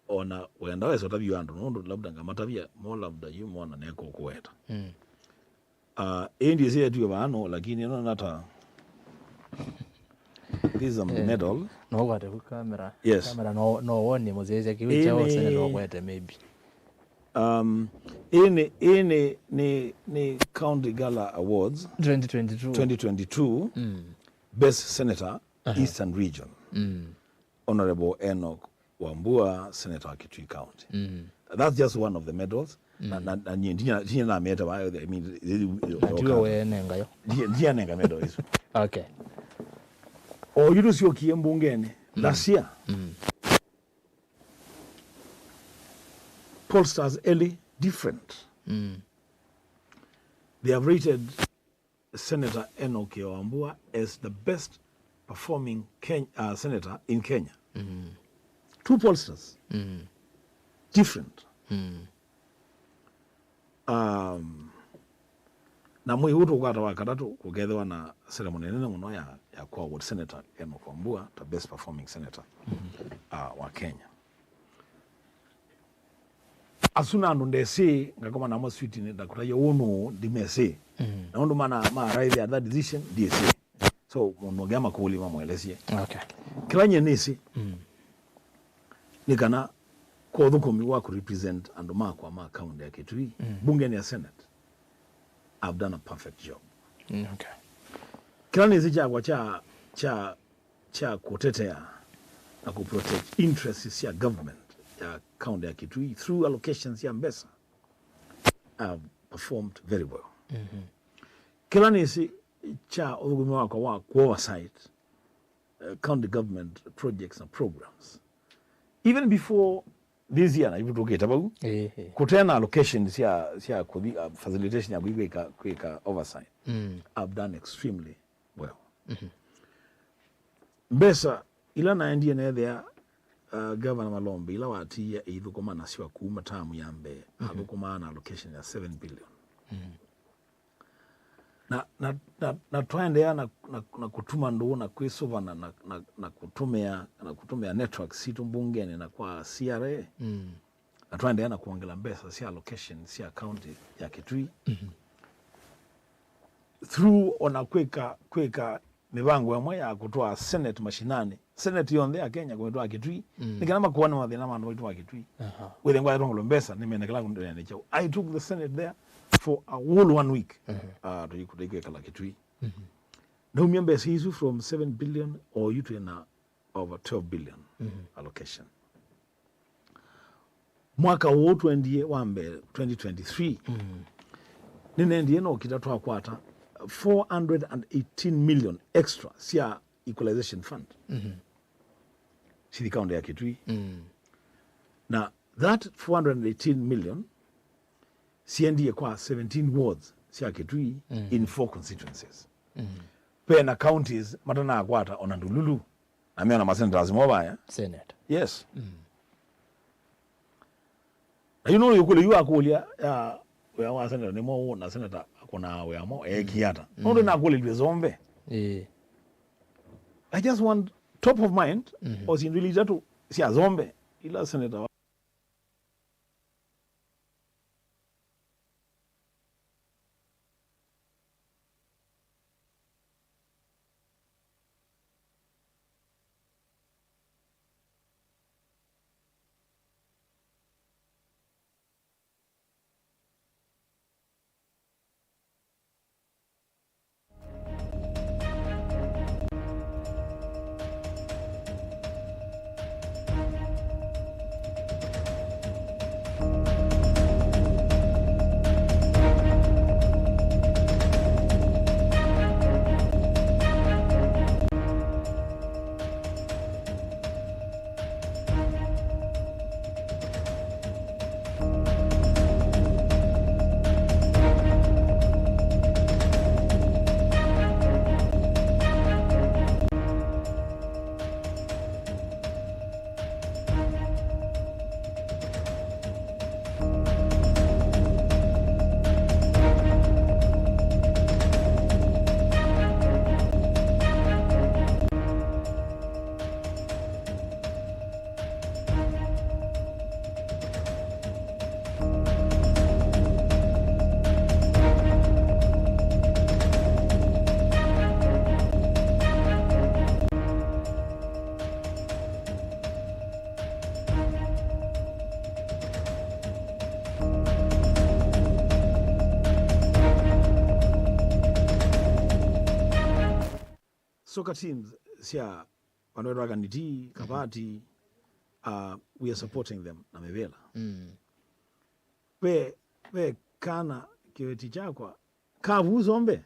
ona wenda wesa ũtavya andũ, nũndũ labda ngamatavya mo, labda yu mona nekũkũweta. Mm. Ah, ĩĩ ndyĩsĩ etiwe vano, lakini ĩno nata. This is a, eh, medal. No ũkwate ku camera. Yes. Camera no, no woni mũsyaĩĩsya kĩu. Ĩĩ, kya nĩ seneta ũkwete maybe. Um, ĩĩ nĩ, ĩĩ nĩ, nĩ, nĩ County Gala Awards twenty twenty-two. twenty twenty-two, Mm. Best Senator, Aha. Eastern Region. Mm. Honorable Enoch Wambua, Senator wa Kitui County. Mm. That's just one of the medals. Na, na, na nyie ndinya, ndinya namĩete wa, I mean, Na tiwe weenenga yo. Ndiye, ndiye anenga medal isu. Okay. O yu tũsyokie mbungeni last year. Mm. Pollsters elĩ different. Mm. They have rated Senator Enoch Wambua as the best performing Ken-, uh, senator in Kenya. Mm. Two pollsters, Mm. different. Mm. Um, na mwei ũũ tũkwata wa katatũ kũkethĩwa na ceremony nene mũno ya, ya kũ award Senator Enoch Wambua ta best performing senator, uh, wa Kenya. Asu na andũ ndesĩ, ngakoma namo suitinĩ, ndakũtaie ũũ nũũ, ndimesĩ. Mm. Na ũndũ mana, ma arrive at that decision, ndiesĩ. So, mũndũ ũngĩ amakũlye mamwelesye. Okay. Kĩla nyie nĩsĩ, Mm. nĩ kana kwa ũthũkũmi wa kũ represent andũ makwa ma county ya Kitui, Mm. bungeni ya Senate, I've done a perfect job. Mm, okay. Kĩla nĩsĩ kyakwa kya, kya, kya kũtetea na kũ protect interests sya government ya county ya Kitui through allocations ya mbesa, I've performed very well. Mhm. Kĩla nĩsĩ kya ũthũkũmi wakwa wa kũ oversight, uh, county government projects na programs. Even before this year, na ivutũkĩte vau, Eh, eh. Kũte na allocation sya, sya kũthi, uh, facilitation ya kũthi kwĩka, kwĩka oversight. Mm. I've done extremely well. Mhm. Mbesa ila naendie neethĩa, uh, Governor Malombe, ila watiie ithũkũma nasyo kuma tamu ya mbee, Mhm. athũkũmaa na allocation ya seven billion. Mm. Na, na, na, na twaendeea na, na, na kũtuma ndũũ na kwĩsũva na, na, na, na kũtũmĩa, na kũtũmĩa network sitũ mbungeni na kwa C R A, Mm. na twaendeea na kwongela mbesa sya allocation sya county ya Kitui. Mhm. Through ona kwĩka, kwĩka mĩvango ĩmwe ya kũtwaa Senate mashinani. Senate yonthe ya Kenya kũmĩtwaa Kitui. Mm. Nĩ kana makuane mathĩna ma andũ maitũ ma Kitui. Aha. Wĩthĩ ngwa yatongelwe mbesa, nĩmene kĩla kũndũ nene kyau. I took the Senate there for a whole one week. Mhm. Uh, tũikwĩkala Kitui. Mhm. Naumia mbesa isu from seven billion o yu twĩna over twelve billion Mhm. allocation. Mwaka ũũ twendie wa mbee, twenty twenty-three, Mm. nĩnendie no kita twakwata four hundred and eighteen million extra sya equalization fund. Mhm. Sithi county ya Kitui. Mm. Na that four hundred and eighteen million siendie kwa seventeen wards sya Kitui Mm. in four constituencies. Mm. Pena counties matanakwata ona ndululu. Na meona masenators mo vaya. Senate. Yes. Mm. Na yu nũyũkũlyo yu akũlya ya wĩa wa senator nĩmo ũũ na senator akũnaa wĩa mo eekie ata. Nũndũ nakũlĩlw'e Zombe. Eh. I just want top of mind Mhm. o syĩndũ ila itatũ sya Zombe ila senator wa Soccer teams sya vandũ vetwa Kaniti, Kavati, uh, we are supporting them na mĩvĩla. Mm. Ve, ve kana kĩveti kyakwa, kavu sombe.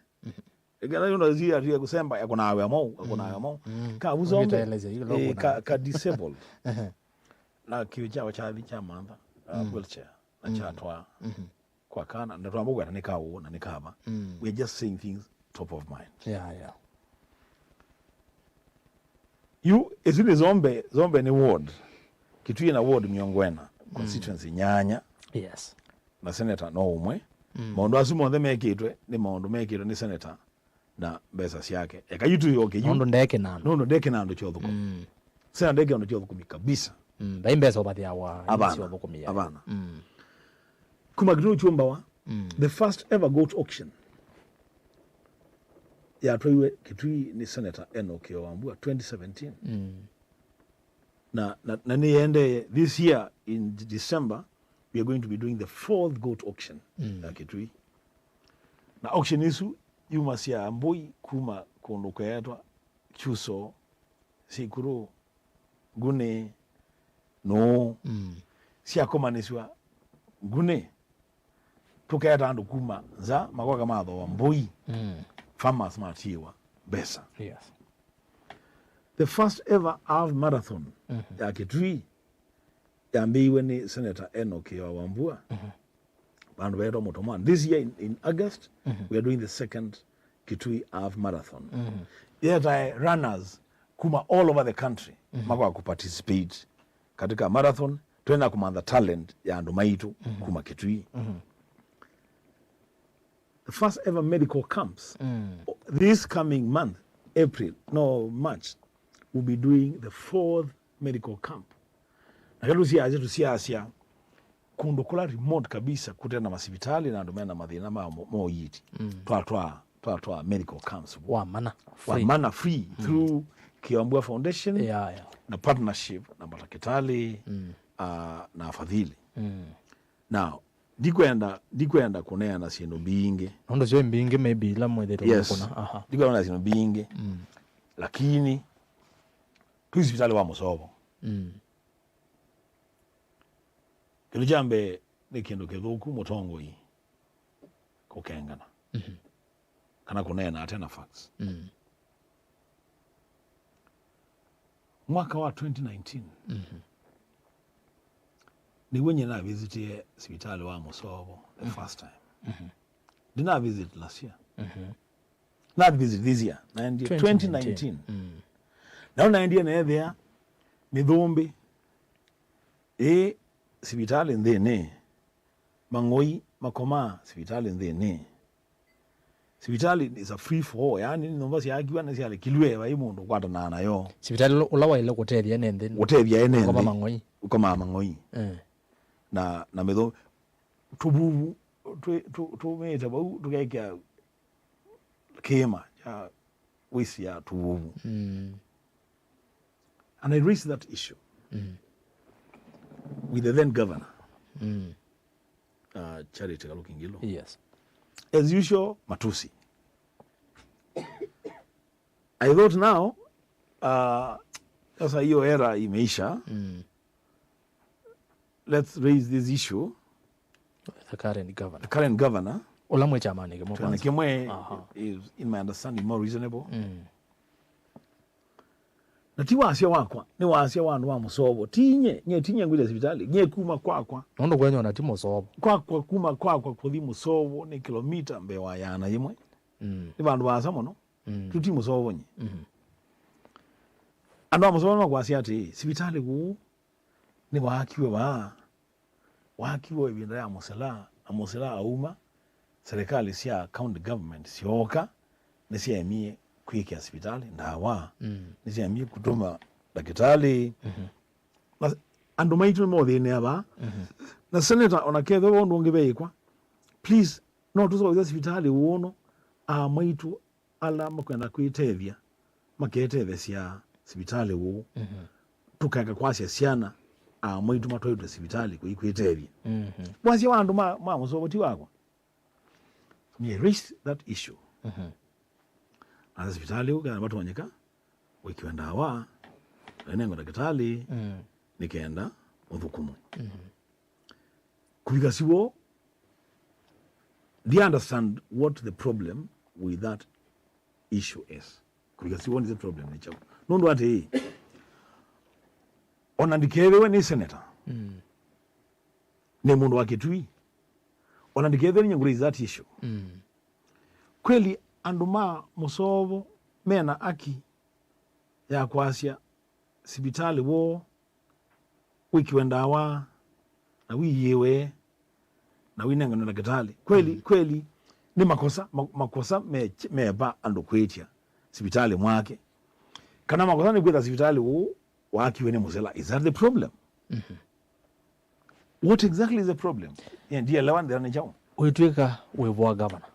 Ekana yona zi ati ya kusemba, ya kuna ya mau, ya kuna ya mau. Mm. Kavu sombe. Ũngĩteelesya, yu eh, ka, ka disabled. Ehe. Na kĩveti kyakwa kyathi kya mantha, uh, wheelchair, na kyatwaa. Mhm. Kwa kana, na twamba kwenda nĩ kaũ na nĩ kava. Mm. We're just saying things top of mind. Yeah, yeah. Yu, isu nĩ Zombe, Zombe nĩ ward. Kitui na ward mĩongo ĩna, constituency nyanya. Yes. Na senator no ũmwe. Mm. Maũndũ asu monthe mekĩtwe, nĩ maũndũ mekĩtwe nĩ senator na mbesa syake. Eka yu tuyoke yu. Nũndũ ndeke na andũ. Nũndũ ndeke na andũ kyothũkũmi. Mm. Sena ndeke na andũ kyothũkũmi kabisa. Mm, vai mbesa ũvathĩawa. Avana, kyothũkũmi ya. Avana. Mm. Kuma Kitui kyumbawa, mm, the first ever goat auction yatwaiwe Kitui nĩ Senator Enoch Kĩo Wambua, twenty seventeen. Mm. Na, na, na nĩyendee this year in December, we are going to be doing the fourth goat auction, mm, ya Kitui. Na auction isu yumasya mbũi kuma kũndũ kweetwa Kyuso, Sikuru, Nguni, Nũũ, mm, syakomanĩsw'a Nguni, tũkeeta andũ kuma nza, makoka mathooa mbũi, mm, farmers matiĩwa mbesa. Yes. The first ever half marathon, mhm, ya Kitui yambĩĩiwe nĩ Senator Enoch Kĩo Wambua, mhm, vandũ veetwa Mũtomani. This year in, in August, mhm, we are doing the second Kitui Half Marathon. Mhm. Yetae runners kuma all over the country, mhm, makoka kuparticipate katika marathon, twenda kumantha talent ya andũ maitũ, mhm, kuma Kitui. Mhm. The first ever medical camps. Mm. This coming month, April, no, March, we'll be doing the fourth medical camp. Na kĩla tũsiasya, tũsiasya kũndũ kũla remote kabisa kũte na masivitalĩ na andũ mena mathĩna ma mo-, moyiti. Mm. Twa, twa, twa, twa medical camps. Wa mana. Wa free. Mana free, mm, through Kĩo Wambua Foundation, yeah, yeah, na partnership na matakĩtalĩ, mm, ah, na afadhili. Mm. Now, ndikwenda, ndikwenda kũneena syĩndũ mbingĩ. Nũndũ syo mbingĩ maybe ila mwĩthĩtwe, yes, mũkũna. Aha. Ndikwenda kũneena syĩndũ mbingĩ. Mm. Lakini, twĩ sivitalĩ wa Mũsovo. Mm. Kĩndũ kya mbee nĩ kĩndũ kĩthũku mũtongoi kũkengana. Mhm. Kana kũneena ate na facts. Mm. Mwaka wa twenty nineteen, mhm, nĩw'o nyie navisitie sivitalĩ wa Mũsovo the, mhm, first time. Mhm. Ndina visit last year. Mhm. Na visit this year, naendie twenty nineteen. Twenty nineteen. Mm. Nao naendie neethĩa mĩthũmbĩ ĩ sivitalĩ nthĩnĩ, mang'oi makomaa sivitalĩ nthĩnĩ. Sivitalĩ is a free for all, yaani nyũmba syaakiwa nĩsyalekilw'e, vai mũndũ ũkwatanaa nayo. Sivitalĩ ũla, ũla waĩle kũtethya ene nthĩ. Ũtethya ene nthĩ. Ũkomaa mang'oi. Ũkomaa mang'oi. Eh. Na, na mĩthũ-, tũvuvu twĩ-, tũ-, tũmĩĩte vau, tũkekĩa kĩĩma kya wĩsi ya tũvuvu. Mm. And I raised that issue, mm, with the then governor, mm, uh, Charity Kaluki Ngilu. Yes. As usual, matusi. I thought now, uh, sasa hiyo era imeisha. Mm. Let's raise this issue. The current governor. The current governor. Ũla mwĩ kyamanĩ kĩmwe kwanza. Kĩmwe, aha, is, in my understanding, more reasonable. Mm. Na ti wasya wakwa, nĩ wasya wa andũ ma Mũsovo. Ti nye, nye ti nye ngwĩte sivitalĩ, nye kuma kwakwa. Nũndũ kwenyu ona ti Mũsovo. Kwakwa, kuma kwakwa kũthi Mũsovo nĩ kĩlomita mbee wa ĩana yĩmwe. Mm. Nĩ vandũ vaasa mũno. Mm. Tũti Mũsovo nye. Mhm. Andũ ma Mũsovo nĩmakwasya atĩĩ, sivitalĩ ũũ nĩwaakiwe vaa, waakiwe ĩvinda ya Mũsila, na Mũsila auma, serikali sya county government syooka, nĩsyaemie kwĩkĩa sivitalĩ ndawa, mm, nĩsyaemie kũtũma ndakĩtalĩ. Mhm. Na andũ maitũ nĩmothĩnĩa vaa. Mhm. Na senator, ona kethĩwa ũndũ ũngĩ veĩkwa, please, no tũseũvya sivitalĩ ũũ no, aa maitũ ala makwenda kwĩtethya maketethesya sivitalĩ ũũ. Mhm. Tũkaeka kwasya syana, aa maitũ matwaĩtwe sivitalĩ kũi kwĩtethya. Mhm. Wasya wa andũ ma, ma Mũsovo ti wakwa. Nĩ raised that issue. Mhm. Na sivitalĩ ũũ kana vatonyeka, wĩkĩwe ndawa, na ĩnengwe ndakĩtalĩ, mm, nĩ kenda ũthũkũmwe. Mm. Kũvika siw'o, they understand what the problem with that issue is. Kũvika siw'o nĩ problem nĩ kyaũ. Nũndũ atĩĩ, ona ndikethĩwe nĩ senator, mm, nĩ mũndũ wa Kitui, ona ndikethĩwe nĩ ngũrĩ that issue. Mm. Kweli andũ ma Mũsovo mena aki ya kwasya sivitalĩ woo wĩkĩwe ndawa na wĩyĩwe na wĩnengane ndakĩtalĩ. Kweli, mm, kweli nĩ makosa, ma-, makosa me-, meva andũ kwĩtya sivitalĩ mwake? Kana makosa nĩ kwĩtha sivitalĩ ũũ waakiwe nĩ mũsela? Is that the problem? Mhm. What exactly is the problem? Yeah, ndielewa nthĩna nĩ kyaũ. Ũitwĩka wĩvo wa gavana.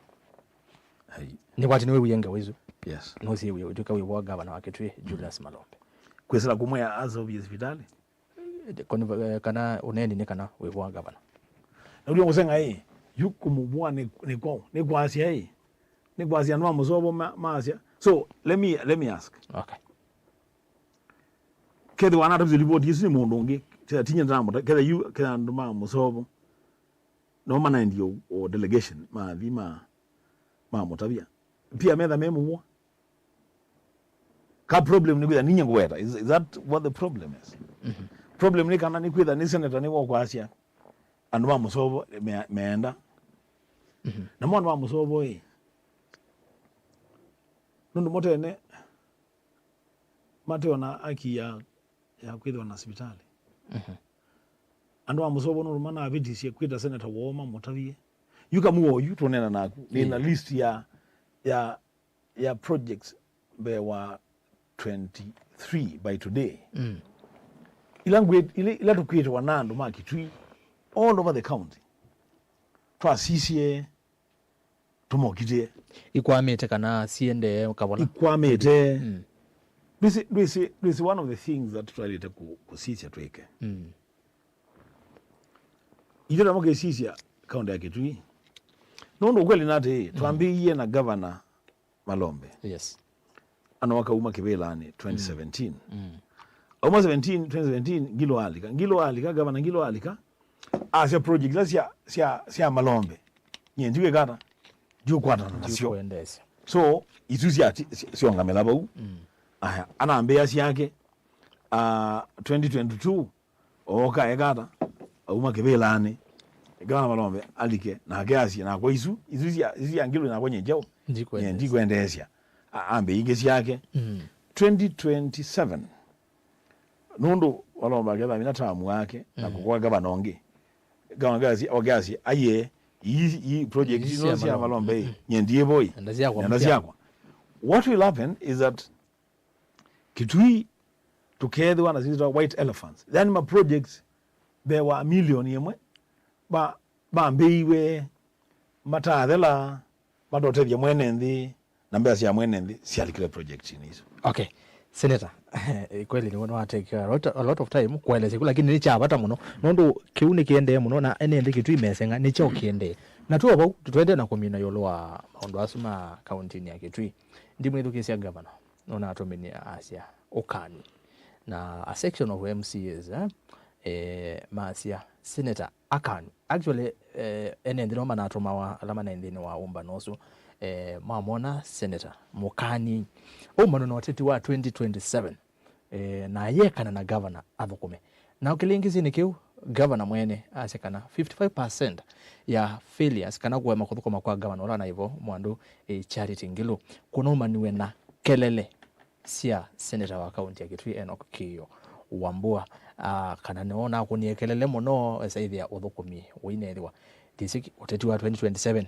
Hai. Nĩ kwati nĩwĩwie ngewa isu. Yes. Nũsiwie ũitwĩka wĩvo wa gavana wa Kitui, Julius Malombe. Kwĩsĩla kũmwĩa aseũvye sivitalĩ? Eh, koni-, eh, kana ũneeni nĩ kana wĩvo wa gavana. Na ũlio ngũsenga ĩ, yu kũmũvũa nĩ, nĩ kwaũ? Nĩ kwasya ĩ, nĩ kwasya andũ ma Mũsovo ma-, maasya. So, let me, let me ask. Okay. Kethĩwa anatavisye ripoti ĩsu nĩ mũndũ ũngĩ, kethĩwa tinya ndamũta-, kethĩwa yu, kethĩwa andũ ma Mũsovo, no manaendie o, o delegation, mathi ma, mamũtavya. Pia metha me mũvwa. Ka problem nĩ kwĩtha ninyie ngũweta. Is, is that what the problem is? Mhm. Problem nĩ kana nĩ kwĩtha nĩ senator nĩ wokwasya andũ ma Mũsovo me-, meenda. Mhm. Namo andũ ma Mũsovo ĩ, nũndũ mo tene mate ona aki ya, ya kwĩthĩwa na sivitalĩ. Mhm. Andũ ma Mũsovo nũndũ manavĩtisye kwĩta senator woo mamũtavye. Yu kamũa oyu tũneena naku, nĩ na, yeah, list ya, ya, ya projects mbee wa twenty-three by today. Mm. Ila ngwĩ-, ila, ila tũkwĩtĩwa na andũ ma Kitui all over the county. Twasisye tũmokitĩe. Ikwamĩte kana siendee kavola? Ikwamĩte. Mm. Ndwĩsĩ, ndwĩsĩ, ndwĩsĩ one of the things that twaĩlĩte kũ-, kũsisya twĩke. Mm. Ithyĩ tamo kĩsisya kaũntĩ ya Kitui. Nũndũ ũkweli nĩ atĩĩ, mm, twambĩĩie na gavana Malombe. Yes. Ano akauma kĩvĩlanĩ twenty seventeen. Mm. Mm. Auma seventeen, twenty seventeen, Ngilo alika. Ngilo alika, gavana Ngilo alika. Asya project ila sya, sya, sya Malombe. Nye ndiwĩka ata? Ndiũkwatana nasyo. Ndiũkwendeesya. So, isu sya, sya, syongamĩla vau. Mm. Aya, anambĩa syake, ah, twenty twenty-two, ooka eka ata? Auma kĩvĩlanĩ. Gavana Malombe alike, nake asye, nakwa isu, isu sya, isu sya Ngilo nakwa nye njaũ. Nye ndikwendeesya. Ndikwendeesya. A-, ambĩa ingĩ syake. Mm. Twenty twenty-seven, nũndũ Malombe aketha mina tamu wake, na, mm, kũkoa gavana ũngĩ. Gavana akasya, akasya, aiye, ii, ii project ii ino sya Malombe, mm, nye ndiĩvoi. Nenda syakwa. Nenda syakwa. What will happen is that Kitui tũkeethĩwa na syĩtwa white elephants. Yani ma projects mbee wa milioni ĩmwe, ba-, mambĩĩiwe, mataathela, matotethya mwene nthĩ, na mbesa sya mwene nthĩ syalikile project-inĩ isu. Okay. Senator, kweli nĩwe nĩwatake a lot, a lot of time kũelesya kĩu, lakini nĩ kya vata mũno, nũndũ kĩu nĩkĩendee mũno, na ene nthĩ Kitui meseng'a nĩ kyaũ kĩendee. Na twĩ o vau, tũtwendee na kũmina ĩũlũ wa maũndũ asu ma kaunti-inĩ ya Kitui. Ndimwĩthukĩĩsya gavana, nũnatũmĩnie asya ũkani. Na a section of M C As, eh, eh, masya, Senator, akani. Actually, eh, ene nthĩ no manatũmawa ala manaĩ nthĩnĩ wa ũmbano ũsu, eh, mamwona senator mũkani. Ũmbano na ũteti wa twenty twenty-seven, eh, na ayekana na governor athũkũme. Na kĩlĩngĩsinĩ kĩu, governor mwene asya kana fifty-five percent ya failures kana kũema kũthũkũma kwa governor ũla naĩ vo, Mwandũ, eh, Charity Ngilu, kũnaumaniwe na kelele sya seneta wa kaunti ya Kitui Enock Kĩĩo Wambua, ah, kana nĩwe ũnakũnie kelele mũno, esa ĩthĩa ũthũkũmi ũinethĩwa. Ndĩsĩ ũteti wa twenty twenty-seven,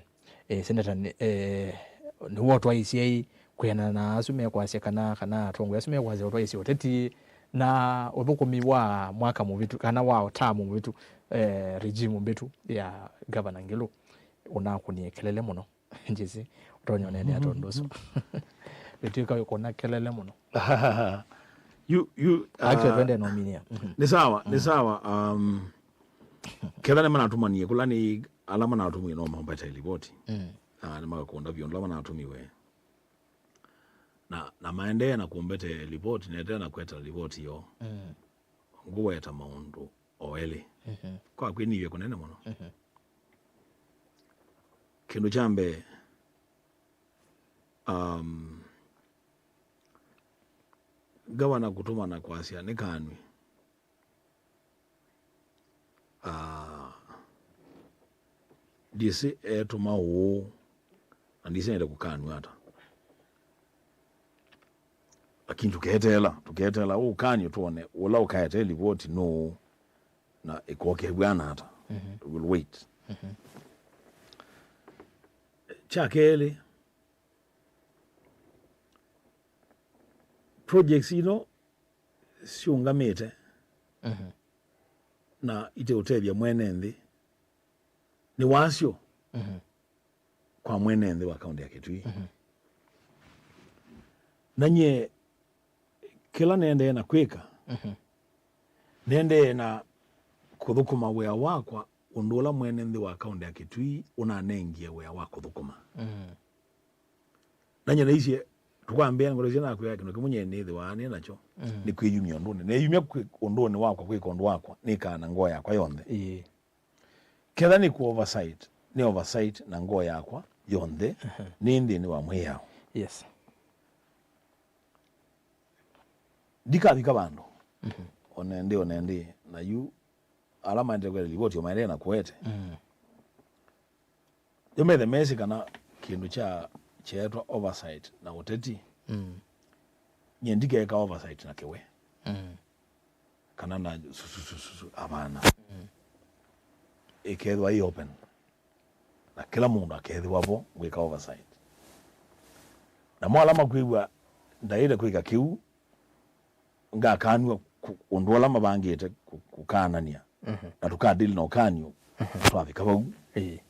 eh, seneta nĩ, eh, nĩwe ũtwaisye kwĩanana na asu mekwasya kana, kana atongoi asu mekwasya ũtwaisye ũteti na ũthũkũmi wa mwaka mũvĩtu, kana wa tamu mũvĩtu, eh, regime mbĩtu ya Gavana Ngilu ũnakũnie kelele mũno. Njĩsĩ, ũtonya ũneenea tondũ ũsu. Wĩtw'ĩka wĩkũna kelele mũno. You, you, actually, uh, twende nominia. Mhm. Nĩ sawa, nĩ sawa. Um, ketha nĩ manatũmanie, kũla nĩ ala manatũmie no maũmbate livoti. Mm. Ah, nĩ magakũnda vyũ, ala manatũmiwe. Na, na maendee na kũmbete livoti, na etee na kweta livoti yoo. Mm. Ngũweta maũndũ o elĩ. Mhm. Kwa kwĩnĩvya kũnene mũno. Mhm. Kĩndũ kya mbee, um, ngavana kũtũmana kwasya nĩ kanw'e. Ah, ndisĩ etũma ũũ, na ndisĩ nĩte kũkanw'a ata. Lakini tũketeela, tũketeela ũkanyo twone ũla ũkaete livoti nũũ, na ĩkokevw'a na ata. Mhm. We'll wait. Mhm. Kya kelĩ, projects ino siũngamĩte, mhm, na iteũtethya mwene nthĩ, nĩ wasyo, mhm, kwa mwene nthĩ wa kaũntĩ ya Kitui. Mhm. Na nyie kĩla nendee na kwĩka, mhm, nendee na kũthũkũma wĩa wakwa ũndũ ũla mwene nthĩ wa kaũntĩ ya Kitui ũnanengie wĩa wa kũthũkũma. Mhm. Na nyie naisye, tũkwambĩa ngũlũ isu nakwĩa kĩndũ kĩmwe nyie nĩthĩwa nĩ nakyo, mm, nĩ kwĩyumya ũndũnĩ. Neyumya kwĩ ũndũnĩ wakwa, kwĩka ũndũ wakwa, nĩkaa na ngoo yakwa yonthe. Ĩĩ. Ketha nĩ kũ oversight, nĩ oversight na ngoo yakwa yonthe, mhm, nĩ nthĩnĩ wa mwĩao. Yes. Ndikavika vandũ. Mhm. One ndĩ, one ndĩ, na yu ala maendete kwete livoti o maendee na kũete. Mm. Yo methe mesĩ kana kĩndũ kya, kyeetwa oversight na ũteti, mm, nyie ndikeka oversight na kĩwe. Mm. Kana na sususususu, hapana. Mm. Ĩkethĩwa ĩ open. Na kĩla mũndũ akethĩwa vo ngwĩka oversight. Namo ala makwĩw'a ndaĩle kwĩka kĩu, ngakanw'a kũ-, ũndũ ũla mavangĩte kũ-, kũkanany'a. Mhm. Na tũkadili na ũkanyo, mhm, twavika vau. Ĩĩ.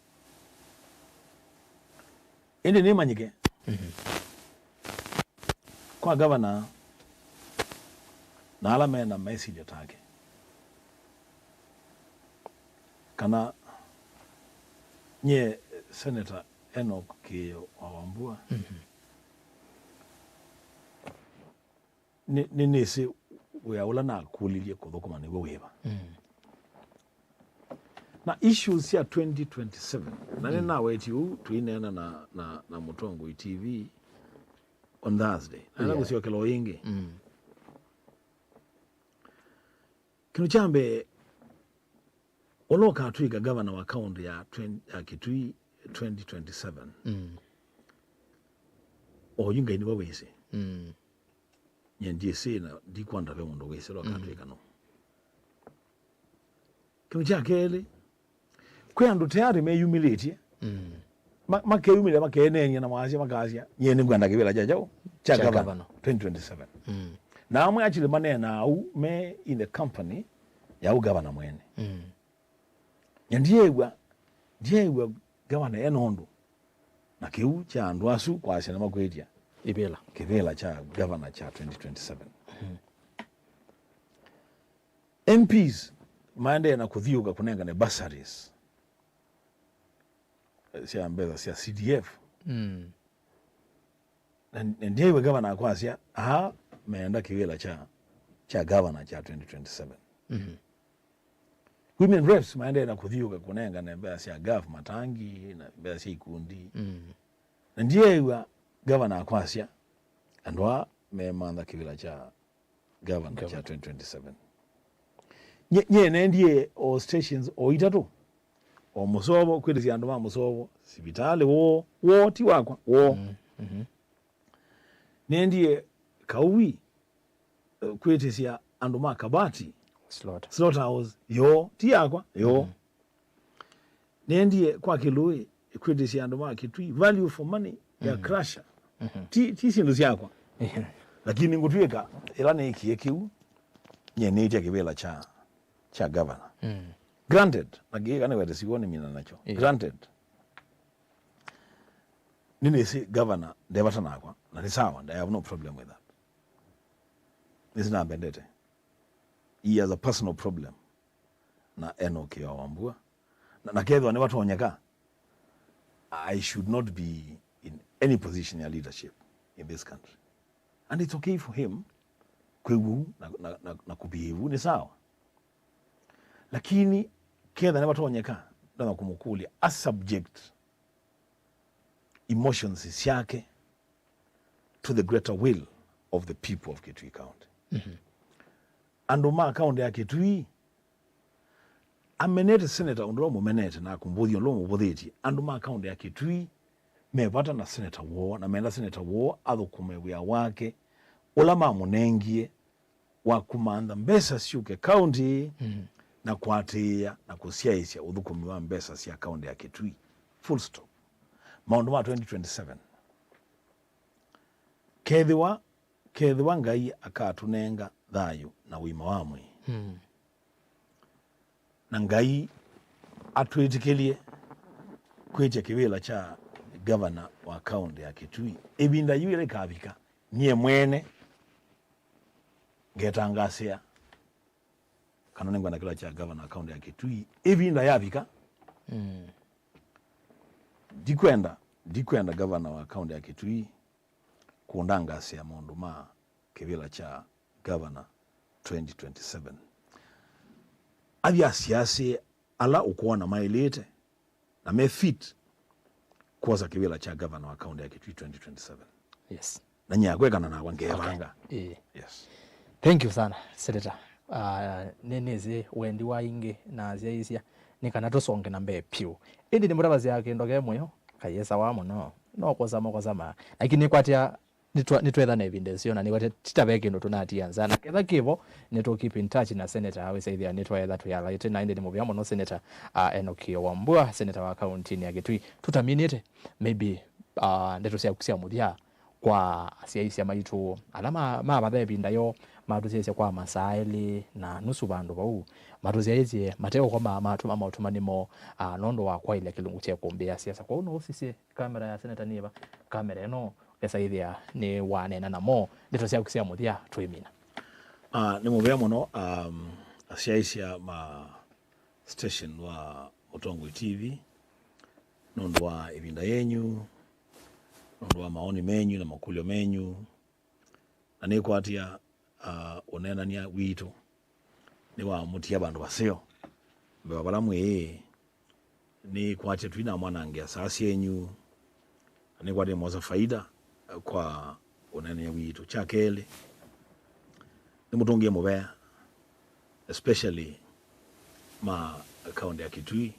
Ĩndĩ nĩmanyĩke, mhm, kwa gavana na ala me na mesilyo take, kana nyie Senator Enock Kĩĩo wa Wambua, mhm, nĩ, nĩ, nĩsĩ wĩa ũla nakũlilye kũthũkũma nĩw'o wĩva. Mm. Na issues sya twenty twenty-seven, na, mm, nĩnawetie ũu tũineena na, na, na Mũtongoi T V on Thursday. Na, yeah, nĩngũsyokela o ĩngĩ. Mm. Kĩndũ kya mbee, ũla ũkatw'ĩka gavana wa kaũntĩ ya twenty, ya Kitui twenty twenty-seven, mm, oyu Ngai nĩwe wĩsĩ. Mm. Nyie ndyĩsĩ na ndikwenda ve mũndũ wĩsĩ ũla, mm, ũkatw'ĩka nũũ. Kĩndũ kya kelĩ, kwĩ andũ tayarĩ meyumĩlĩtye. Mm. Ma-, makeyumĩlya, makeeneenia na maasya, makasya, nyie nĩngwenda kĩvĩla kya kyaũ? Kya, kya gavana, gavana twenty twenty-seven. Mm. Na amwe actually maneenaa ũu me in the company ya ũu gavana mwene. Mm. Na ndyeew'a, ndyeew'a gavana e na ũndũ na kĩu kya andũ asu kwasya nĩmakwĩtya kĩvĩla, kĩvĩla kya gavana kya twenty twenty-seven. Mm. M Ps maendee na kũthiũka kũnengane bursaries sya mbesa sya C D F. Mm. Na, na ndyeew'a gavana akwasya, aa, meenda kĩvĩla kya, kya gavana kya twenty twenty-seven. Mhm. Women reps maendee na kũthiũka kũnengane mbesa sya gov matangi na mbesa sya ikundi. Mm. Na ndyeew'a gavana akwasya, andũ aa memantha kĩvĩla kya gavana kya, gavana, twenty twenty-seven. Nye, nye nendie o stations o itatũ, o Mũsovo, kwĩtĩsya andũ ma Mũsovo, sivitalĩ woo, woo ti wakwa, woo. Mm, mhm. Nendie Kaui, eh, kwĩtĩsya andũ ma Kabati, slaughter, slaughterhouse, yoo ti yakwa, yoo. Mhm. Nendie kwa Kĩlũĩ kwĩtĩsya andũ ma Kitui value for money ya, mhm, crusher. Mhm. Ti, ti syĩndũ syakwa. Mhm. Lakini ngũtw'ĩka ĩla nĩkie kĩu, nyie nĩtya kĩvĩla kya, kya gavana. Mm. Granted, na kĩĩ kana wete siwoni mina nakyo. Yeah. Granted. Nĩnĩsĩ gavana ndevata nakwa, na nĩ sawa, I have no problem with that. Nĩsĩ nambendete. He has a personal problem na Enock Kĩĩo wa Wambua. Na, na kethwa nĩvatonyeka, I should not be in any position ya leadership in this country. And it's okay for him kwĩw'a ũu na, na, na, na kũbehave ũu, nĩ sawa. Lakini ketha nĩvatonyeka, ndona kũmũkũlya a subject emotions syake to the greater will of the people of Kitui County. Andũ ma kaũntĩ ya Kitui amenete seneta ũndũ ũla mũmenete na kũmbũthya ũndũ mũmbũthĩtye. Andũ ma kaũntĩ ya Kitui me vata na seneta woo, na menda seneta woo athũkũme wĩa wake ũla mamũnengie wa kũmantha mbesa syũke kaũntĩ na kũatĩĩa na kũsyaĩĩsya ũthũkũmi wa mbesa sya kaũntĩ ya Kitui. Full stop. Maũndũ ma twenty twenty-seven. Kethĩwa, kethĩwa Ngai akatũnenga thayũ na ũima wa mwĩĩ, na Ngai atwĩtĩkĩlye kwĩtya kĩvĩla kya gavana wa kaũntĩ ya Kitui, ĩvinda yĩu yĩla ĩkavika, nyie mwene ngetangasĩa kana nĩngwenda kĩvĩla kya gavana wa kaũntĩ ya Kitui ĩvinda yavika. Ndikwenda, ndikwenda gavana wa kaũntĩ ya Kitui kũndangasĩa maũndũ ma kĩvĩla kya gavana twenty twenty-seven. Athi asiasĩe ala ũkwona maĩlĩte na me fit kwosa kĩvĩla kya gavana wa kaũntĩ ya Kitui twenty twenty-seven. Yes. Na nyie akwĩkana nakwa ngevanga. Okay. Ĩĩ. Yes. Thank you sana, Senator. Uh, nĩnĩsĩ wendi wa ingĩ na asyaĩĩsya nĩ kana tũsonge na mbee pyũ. Ĩndĩ nĩmũtavasya kĩndũ ke mũyo, kayĩsawa mũno. No kũsama kũsama. Lakini nĩkwatya nĩtwa-, nĩtwetha na ĩvinda ĩseo, na nĩwate tita ve kĩndũ tũnatia nza. Na ketha kĩvo, nĩtũ keep in touch na Senator, wĩsaĩthĩa nĩtwaetha twĩalaĩte, na ĩndĩ nĩ mũvea mũno Senator, uh, Enoki Wambua, Senator wa kaũntĩnĩ ya Kitui. Tũtaminĩte, maybe, uh, ndeto syaku sya mũthya kwa asyaĩĩsya maitũ, ala ma-, mavatha ĩvinda yoo, matũsyaĩĩsya kwa masaa elĩ na nusu vandũ vau, matũsyaĩĩsye mate ũkoma, matũma maũtũmani moo, uh, nũndũ wa kwaĩlya kĩlungu kya ĩkũmbĩ ya siasa. Kwoou no ũsisye kamera ya Senator nĩ va? Kamera ĩno, kesa ĩthĩa nĩ waneena namo, ndeto syaku sya mũthya twĩmina. Ah, nĩ mũvea mũno, um, asyaĩĩsya ma station wa Mũtongoi T V, nũndũ wa ĩvinda yenyu, nũndũ wa maoni menyu na makũlyo menyu, na nĩkwatya, ah, ũneenany'a witũ nĩwamũtia vandũ vaseo mbee wa vala mwĩĩ. Nĩkwatya tũinamwanangĩa saa syenyu, na nĩkwatya nĩmwosa faida kwa ũneenany'a witũ. Kya kelĩ, nĩmũtũngĩe mũvea, especially ma kaũntĩ ya Kitui,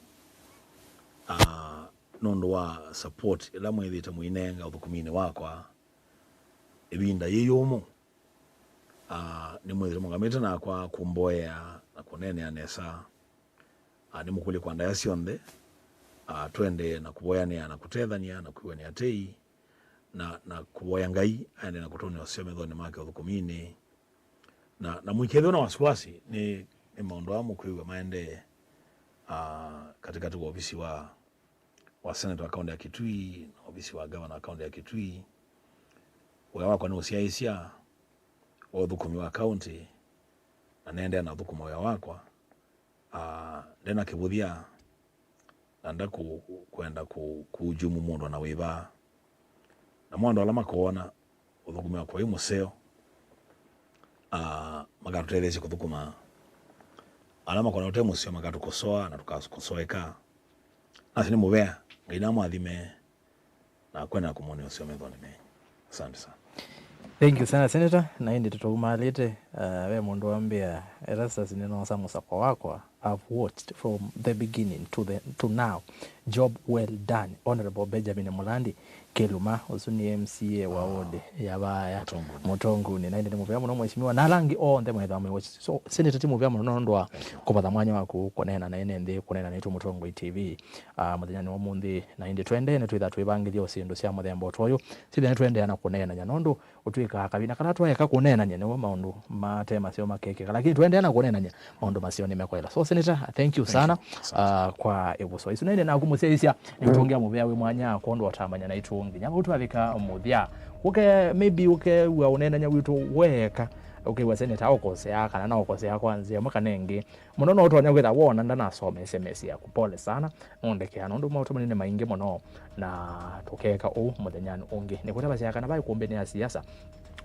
ah, nũndũ wa support ĩla mwĩthĩte mũinenga ũthũkũminĩ wakwa ĩvinda yĩ yũmũ. Ah, nĩmwĩthĩte mũngamĩte nakwa kũmboea na kũneenea nesa. Ah, nĩmũkũlye kwa ndaĩa syonthe. Ah, tũendee na kũvoyanĩa na kũtethany'a na kwĩw'anĩa tei, na, na kũvoya Ngai aendee na kũtũnĩa ũseo methonĩ make ũthũkũminĩ. Na, na mũikethĩwe na wasiwasi, nĩ, nĩ maũndũ aa mũkwĩw'a maendee, ah, katĩkatĩ wa ovisi wa wa seneta wa kaũntĩ ya Kitui na ovisi wa gavana wa kaũntĩ ya Kitui. Wĩa wakwa nĩ ũsyaĩĩsya wa ũthũkũmi wa kaũntĩ, na nĩendeea na ũthũkũma wĩa wakwa, ah, nde na kĩvũthya, na nda kũ-, kwenda kũ-, kũhujumu mũndũ o na wĩva. Namo andũ ala makoona ũthũkũmi wakwa wĩ mũseo, ah, makatũtetheesya kũthũkũma. Ala makoona ũte mũseo makatũkosoa na tũkakosoeka. Nasi nĩ mũvea, Ngai namũathime na kwenda kũmwonea ũseo methonĩ menyu. Asante sana. Thank you sana, Senator. Na ĩndĩ tũtaumalĩte, uh, ve mũndũ wambĩa, Erastus nĩnoosa mũsako wakwa. I've watched from the beginning to the, to now. Job well done, Honorable Benjamin Mulandi Keluma, ũsu nĩ M C A wa ward ya Vaya Mũtonguni. Mũtonguni. Na ĩndĩ nĩ mũvea mũno, mheshimiwa. Na ala angĩ onthe methĩwa mewatch. So, Senator, ti mũvea mũno nũndũ wa kũvatha mwanya waku kũneena na ene nthĩ, kũneena naitũ Mũtongoi T V, ah, mũthenyanĩ wa ũmũnthĩ. Na ĩndĩ tũendee, nĩtwĩtha twĩvangĩthya o syĩndũ sya mũthemba o ta ũyũ. Sithe nĩtũendeea na kũneenany'a, nũndũ ũtwĩkaa kavina kala twaeka kũneenany'a, nĩw'o maũndũ mate maseo makekĩka. Lakini tũendeea na kũneenany'a, maũndũ maseo nĩmekwaĩla. So, Senator, thank you sana, ah, kwa ĩvuso ĩsu. Na ĩndĩ naku mũsyaĩĩsya, nĩũtũngĩa mũvea wĩ mwanya kwondũ ũtamanya naitũ nginya vau twavika mũthya. Ũke, maybe ũkew'a ũneenany'a witũ weeka, ũkew'a Senator ũkosea, kana no ũkosea kwa nzĩa ĩmwe kana ĩngĩ. Mũno no ũtonya kwĩtha wona ndanasoma S M S yaku. Pole sana. Nũndekea nũndũ maũtũmani nĩ maingĩ mũno, na tũkeka ũu mũthenyanĩ ũngĩ. Nĩkũtavasya kana vai kũmbĩ nĩ ya siasa.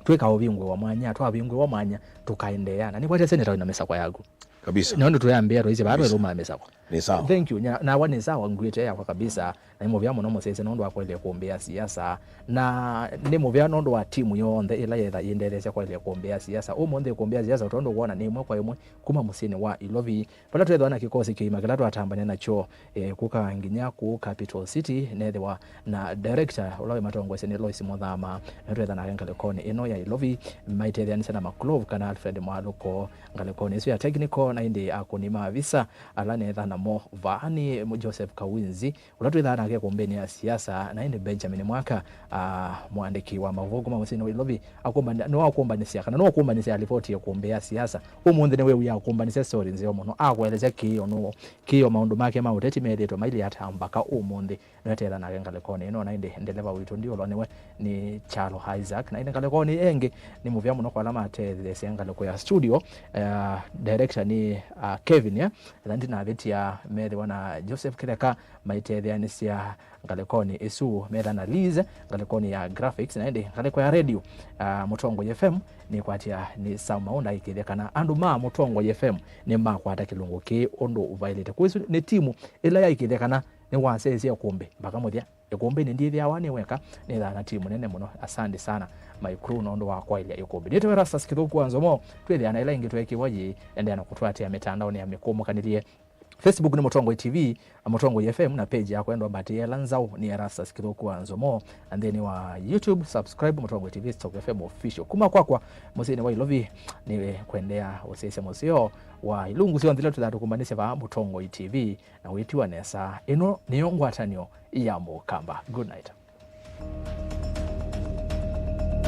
Twĩkaũvingũĩwa mwanya, twavingũĩwa mwanya, tũkaendeea. Na nĩkwatya seneta wĩna mĩsakwa yaku. Kabisa. Nĩ ũndũ twĩambĩa twaisye vaa twĩthũmaa mĩsakwa. Nĩ sawa. Thank you. Nya-, nawa nĩ sawa, ngwĩte yakwa kabisa. Na nĩ mũvea mũno mũsese nũndũ wa kwaĩlya ĩkũmbĩ ya siasa. Na nĩ mũvea nũndũ wa timu yonthe ĩla yetha yĩndetheesya kwaĩlya ĩkũmbĩ ya siasa. Ũmũnthĩ ĩkũmbĩ ya siasa, tondũ wona nĩ ĩmwe kwa ĩmwe kuma mũsyĩnĩ wa Ilovi. Vala twethĩwa na kĩkosi kĩima kĩla twatambany'a nakyo, eh, kũka nginya kũu Capital City, nethĩwa na director ũla wĩmatongoesya nĩ Lois Mũthama, na twetha nake ngalĩkonĩ ĩno ya Ilovi, maitetheanĩsya na Maclove kana Alfred Mwalũko ngalĩkonĩ ĩsu ya technical, na ĩndĩ akũni ma visa ala netha namo vaa nĩ Joseph Kawinzi, ũla twĩthaa nake ĩkũmbĩnĩ ya siasa, na ĩndĩ Benjamin Mwaka, ah, mũandĩki wa mavuku ma mũsyĩnĩ wa Ilovi, akũmbani-, nĩwe wakũmbanĩsya, kana nĩwe ũkũmbanĩsya livoti ya ĩkũmbĩ ya siasa. Ũmũnthĩ nĩwĩw'ĩa akũmbanĩsya story nzeo mũno, akũelesya kĩĩ o nũũ, kĩĩ o maũndũ make ma ũteti methĩĩtwe mailye ata mbaka ũmũnthĩ. Nĩwe twĩthaa nake ngalĩkonĩ ĩno, na ĩndĩ ndeleva witũ ndiũlwa nĩwe nĩ Kyalo Isaac. Na ĩndĩ ngalĩkonĩ ĩngĩ nĩ mũvea mũno kwa ala matetheesya ngalĩko ya studio. Eh, director nĩ, ah, Kevin, eh? Ĩla ndinavĩtya methĩwa na Joseph Kĩtheka maitetheanĩsya ngalĩkonĩ ĩsu, metha na Liz ngalĩkonĩ ya graphics, na ĩndĩ ngalĩko ya radio, ah, Mũtongoi F M nĩkwatya nĩ Sam Maunda aikĩthya kana andũ ma Mũtongoi F M nĩmakwata kĩlungu kĩĩ ũndũ ũvaĩlĩte. Kwa ĩsu nĩ timu ĩla yaikĩthya kana nĩwasyaĩĩsya ĩkũmbĩ mpaka mũthya. Ĩkũmbĩnĩ ndiĩthĩawa nĩ weka, nĩthaa na timu nene mũno. Asante sana my crew nũndũ wa kwaĩlya ĩkũmbĩ. Nĩtawa Erastus Kĩthũku wa Nzomo, twĩthĩana ĩla ĩngĩ tweekĩwa yĩĩ, endeea na kũtũatĩĩa mĩtandaonĩ ya mĩkũũmũkanĩlye. Facebook nĩ Mũtongoi T V, Mũtongoi F M, na page yakwa endwa Mbatĩ Ela Nzaũ nĩ Erastus Kĩthũku wa Nzomo, na nthĩnĩ wa YouTube, subscribe Mũtongoi T V Stock F M Official. Kuma kwakwa mũsyĩnĩ wa Ilovi, nĩ kwendeea ũsyaĩĩsya mũseo wa ilungu syonthe ila twĩthaa tũkũmbanĩsya vaa Mũtongoi T V, na wĩtiwa nesa. Ĩno nĩyo ngwatanĩo ya Mũkamba. Good night.